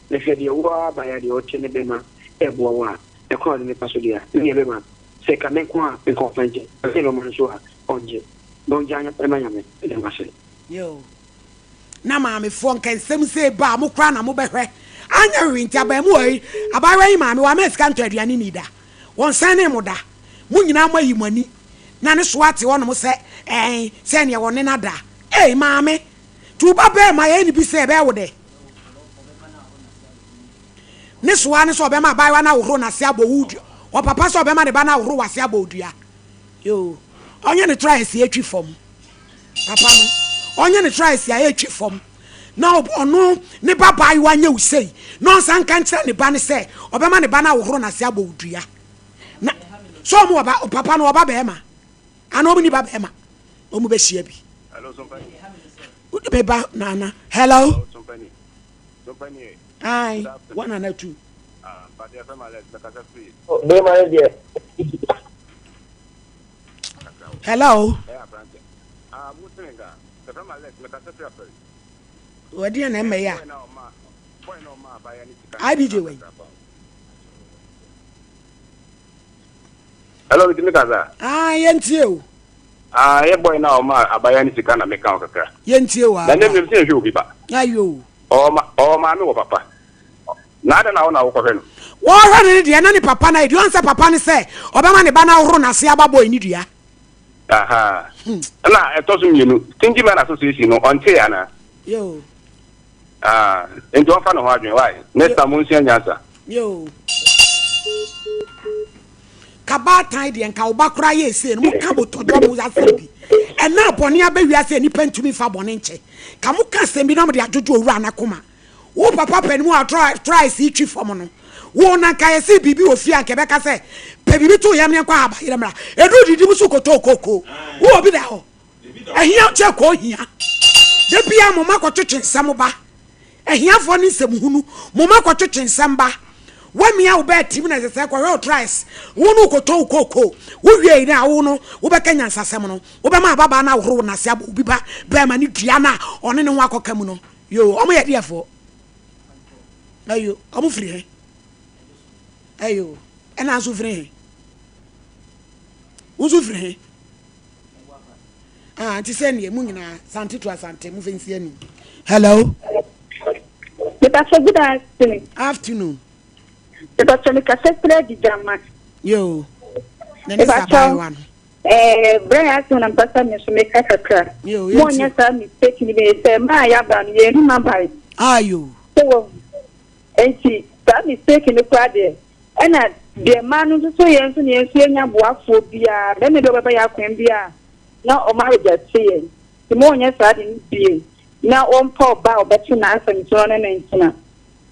Na hwɛ deɛ wo ara baeɛ a deɛ ɔte ne bɛrima ɛɛboa wo a, ɛkwan a ɔde nipa so deɛ a, me nua bɛrima, sɛ ɛka me nko a nka ɔmfa nkyɛ, ɔgye nneɛma no nso a ɔngye, na ɔngya mma Nyame. Meda mo ase. Yo. Na maamefoɔ nka nsɛm sei ba a mo koraa na mobɛhwɛ anyɛ hwee nti abaamuwa yi abaayewa yi maame wama sika ntɔ aduane ni da wɔnsan ne mo da mo nyinaa mo ayi mo ani na ne so ate hɔ nom sɛ ɛn sɛ neɛ wɔne no ada ei maame nti wo ba bɛɛma yɛyɛ ne bi sɛ ɛbɛyɛ wo dɛ ne soa ne sɛ ɔbɛma abaayewa no ahohoro n'ase abɔ wo dua ɔpapa sɛ ɔbɛma ne ba no ahohoro w'ase abɔ wo dua yoo ɔnyɛ ne tra ɛsi atwi fam Papa no, ɔnyɛ ne tra asi a ɛretwi fam, na ɔno ne ba baayewa nyɛ wo sei, na ɔnsan nka nkyerɛ ne ba no sɛ ɔbɛma ne ba no ahohoro n'ase abɔ wo dua. Na sɛ ɔmo wɔ ba, papa no ɔba bɛrima, anaa ɔmo ni ba bɛrima, ɔmo bɛhyia bi. Wode me ba nana. Hello. Ayi, wɔn nana tu. Bɛrima no deɛ. Hello. Wɔde na ɛmɛ ya. IBJ wɔ yi. Hello, bitumi kasa. Ah, yɛn tie o. Ah, yɛ boy na ɔma abaya ne sika na meka o kakra. Yɛn tie o. Na ne mmemme sɛ nhwɛ obi ba. Ayo. Ɔma ɔma me wɔ papa. Na adɛn na wo na wokɔhwɛ no? Wɔhwɛ no no deɛ na ne papa no ayɛ deɛ ɔn sɛ papa no sɛ ɔbɛma ne ba no ahohoro n'ase aba bɔe ne dua. Ahaa. Ɛna ɛtɔ so mmienu, Stingy Men Association no ɔntee anaa? Yoo. Ah, nti ɔmfa ne ho adwene, why? Next time monsua nyansa. Yoo. Ka baatan deɛ nka wo ba koraa yɛ sei no moka botɔdɔ mo asɛm bi ɛna bɔne abɛ wiase a nipa ntumi nfa bɔne nkyɛ ka moka asɛm bi na mode adwodwo owura no akoma Wo papa panin a ɔtra ase twi fam no, wo na nka yɛse biribi wɔ fie a nka ɛbɛka sɛ pɛ biribi to yam ne nkɔ haba yerɛ mmra. Ɛduru didi mu so kɔtɔɔ kookoo. Wo obi da hɔ. Ahia kyɛ kɔɔ hia. Da biara mo mma kɔtwetwe nsɛm ba. Ahiafoɔ ne nsɛm hunu. Mo mma kɔtwetwe nsɛm ba. Woamia wo bɛɛ tim na ɛsɛ sɛ kɔhwɛ wo trice. Wo no wokɔtɔ wo kookoo. Wowiei no a wo no wobɛka nyansasɛm no. Wobɛma ababaa no ahohoro wo nase abɔ obi ba bɛɛma ne dua no a ɔne ne ho akɔka mu no. Yoo ɔmo yɛ deɛfoɔ ayo ɔmo firi he ayo ɛna nso firi he wo nso firi he ah nti sɛ neɛ mu nyinaa sante to asante mo fɛ nsi anim hello. Mepatwa good afternoon. Afternoon. Mepatwa mekasa firi Adigyama. Yoo. Ne ne sa abaayewa no. Eh brɛ yɛ ase na mpɛ sɛ me nso meka kakra. Mo nyɛ saa mistake no bi sɛ maa yaba no yɛn num aban. Ayo. Sɛ wɔ nti saa mistake no koraa deɛ ɛna deɛ mmaa no nso so yɛn nso na yɛn nso yɛnya boafoɔ biara bɛrima bi a ɔbɛba yɛ akwan bi a na ɔmo aregyɛte yɛn nti mo nyɛ saa de no bie na wɔmpa ɔba a ɔbɛte n'asɛm so na ɔne no ntena.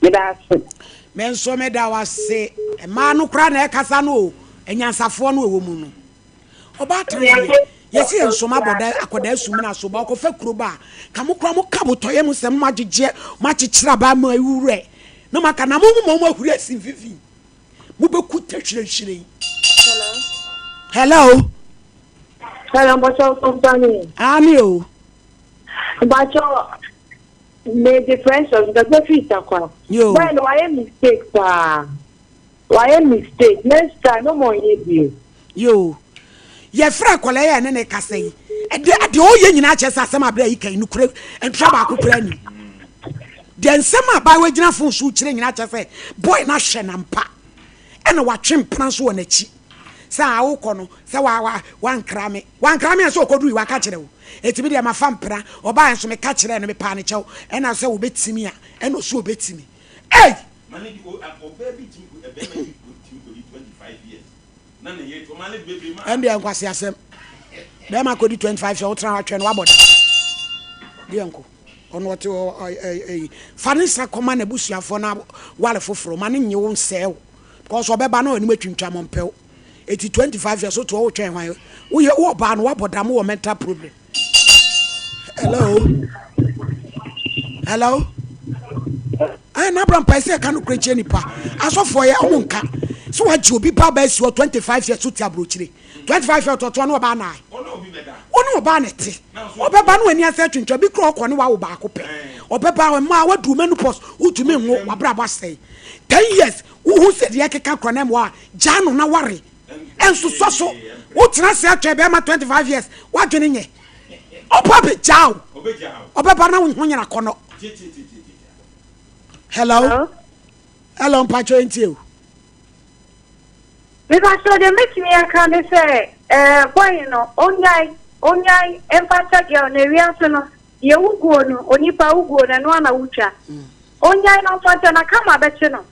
Meda ase. Me nso meda wo ase. Mmaa no koraa na ɛkasa no o, anyansafoɔ no ɛwɔ mu no. Ɔbaatan deɛ, yɛsi yɛn nsoma bɔ da akwadaa sumina so ba ɔkɔfa kuro ba a, ka mo koraa mo ka botɔyɛ mo sɛm mo agyegyeɛ mo akyekyere abaa mo awurɛ na mo aka na mo mo mo ahuri asi mfimfini mo bɛku ta hwirenhwiren. Hello. Hello, Mpacho Company. Ami o. Mpacho Me de precious nkasa firi takwa. Yo. Boy no wayɛ mistake paa. Wayɛ mistake next time no mo nyɛ bio. Yo. Yɛfrɛ akwadaa yi a ɛne ne kasa yi. Ɛde deɛ ɔyɛ nyinaa kyerɛ sɛ asɛm a abere yi kan nukure ntura baako koraa ni. Deɛ nsɛm a abaayewa gyina fon so kyerɛ nyinaa kyerɛ sɛ boy no ahwɛ na mpa. Ɛna watwe mpena nso wɔ n'akyi. Sɛ a wokɔ no sɛ wa wa wankra me. Wankra me a sɛ ɔkɔduru yi waka kyerɛ wo. Enti me deɛ mafa mpena. Ɔbaeɛ nso meka kyerɛɛ no mepaa no kyɛw. Ɛna sɛ ɔbɛtumi a ɛna ɔse ɔbɛtumi. Ei! Ɛndeɛ nkwaseasɛm. Bɛrima kɔdi 25 years wotena hɔ atwɛn no wabɔ dam. Deɛ nko. Ɔno ɔte hɔ ɛyi. Fa ne nsa kɔma n'abusuafoɔ na ware foforɔ ma no nye wo nsɛe wo. Because ɔbɛba na ɔnim atwintwam ɔmpɛ wo. Eti 25 years wotoɔ wotwɛn hwan? Woyɛ wo ɔbaa no woabɔ dam wɔ mental problem. Hello? Hello? Ɛn na abira mpae sɛ ɛka no kura kyerɛ nipa. Asɔfoɔ yɛ ɔmo nka. So wagye obi ba ba asi hɔ 25 years wote aburokyire. 25 years ɔtɔtoɔ ne ɔbaa nan. Wo ne ɔbaa na ɛte. Ɔbɛba no w'ani ase atwentwa bi kura ɔkɔ ne wawo baako pɛ. Ɔbɛba mmaa waduru menopause wotumi nwo wabrabɔ asɛe. 10 years wohu sɛ deɛ ɛkeka kora na ɛmoa a gyaa no na ware. Ɛnsosɔ so. Wotena ase atwɛn bɛrima 25 years wadwene nyɛ. Ɔba bɛgyaa wo. Ɔbɛba na wo ho nyina kɔnɔ. Hello. Hello mpakyɛ ntie o. Mepakyɛw deɛ mɛtumi aka ne sɛ ɛɛ boy no ɔnyae ɔnyae mfata girl no ewiase no deɛ woguo no onipa woguo no ɛno ara na wotwa ɔnyae na ɔmfata na karma bɛkye no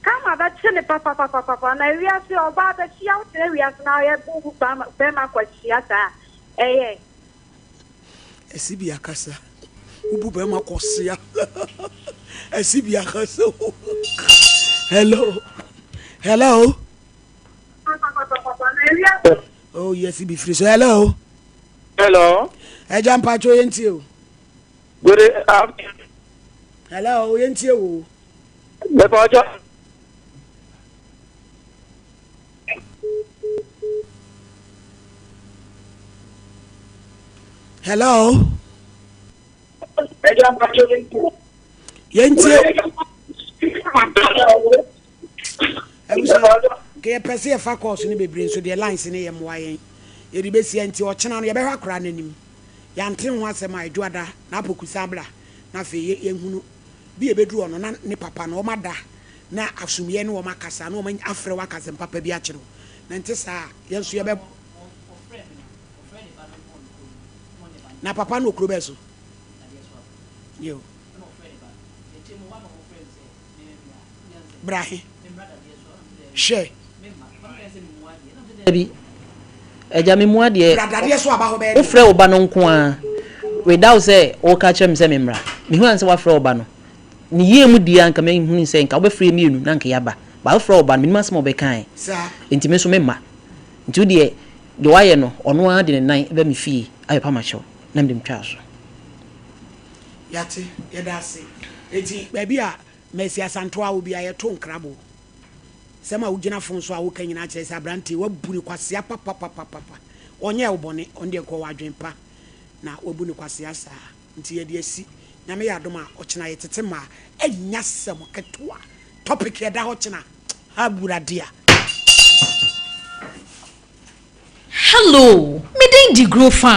karma bɛkye no papapapapa na ewiase ɔbaa bɛhyia wotena wiase na ɔyɛ bu bɛrima kwahyia saa ɛyɛ. Ɛsi bi akasa. Wobu bɛrima kɔsea. Ɛsi bi akasa. Hello. Hello. Oh yes, bi firi so. Hello. Hello. Ɛgya mpatsɔ yɛn tie o. Good afternoon. Hello, yɛn tie o. Mepɔtɔ. Hello. Yɛntie. Abusua, nka yɛpɛ sɛ yɛfa kɔɔso no bebree nso deɛ lines no yɛ mmoa yɛn. Yɛde bɛsia nti ɔkyena no yɛbɛhwɛ akora no anim. Yɛante ho asɛm a Adwoada na Apoku san bra na afei yɛnhunu. Bi a ɛbɛduru hɔ no na ne papa no wɔada na asomyɛ ne wɔn akasa na wɔn afrɛ wo aka asɛm papa bi akyerɛ wo. Na nte saa a yɛn nso yɛbɛ. Na papa no wɔ kuro bɛn so? Yo. Bra he. Hwɛ. Dabi. Agya me mua deɛ. Bra dadeɛ so aba hɔ bɛyɛ deɛ. Wofrɛ wo ba no nko ara without sɛ woka kyerɛ me sɛ memmra. Mehu ansa woafrɛ wo ba no. Ne yie mu deɛ anka mehunu sɛ nka wobɛfrɛ yɛn mmienu na anka yɛaba. But wofrɛ wo ba no menim asɛm a ɔbɛkae. Saa. Nti me nso memma. Nti wo deɛ deɛ woayɛ no ɔno ara de ne nan ba me fie abɛpa m'akyɛw na mede metwaa so. Yɛate, yɛda ase. Enti baabi a Mercy Asantewaa wɔ biara yɛto nkrabo. Nsɛm a wogyina fon so a woka nyinaa kyerɛ sɛ aberante yi wabu no kwasea papapapapa. Ɔnyɛɛ wo bɔne, ɔno deɛ nka ɔwɔ adwene pa na wabu no kwasea saa. Nti yɛde asi. Nyame yɛ adom a ɔkyena yɛtete mmaa. Ɛnyɛ asɛm ketewa. Topic ɛda hɔ kyena. Awurade a. Hello, me din de Grofa.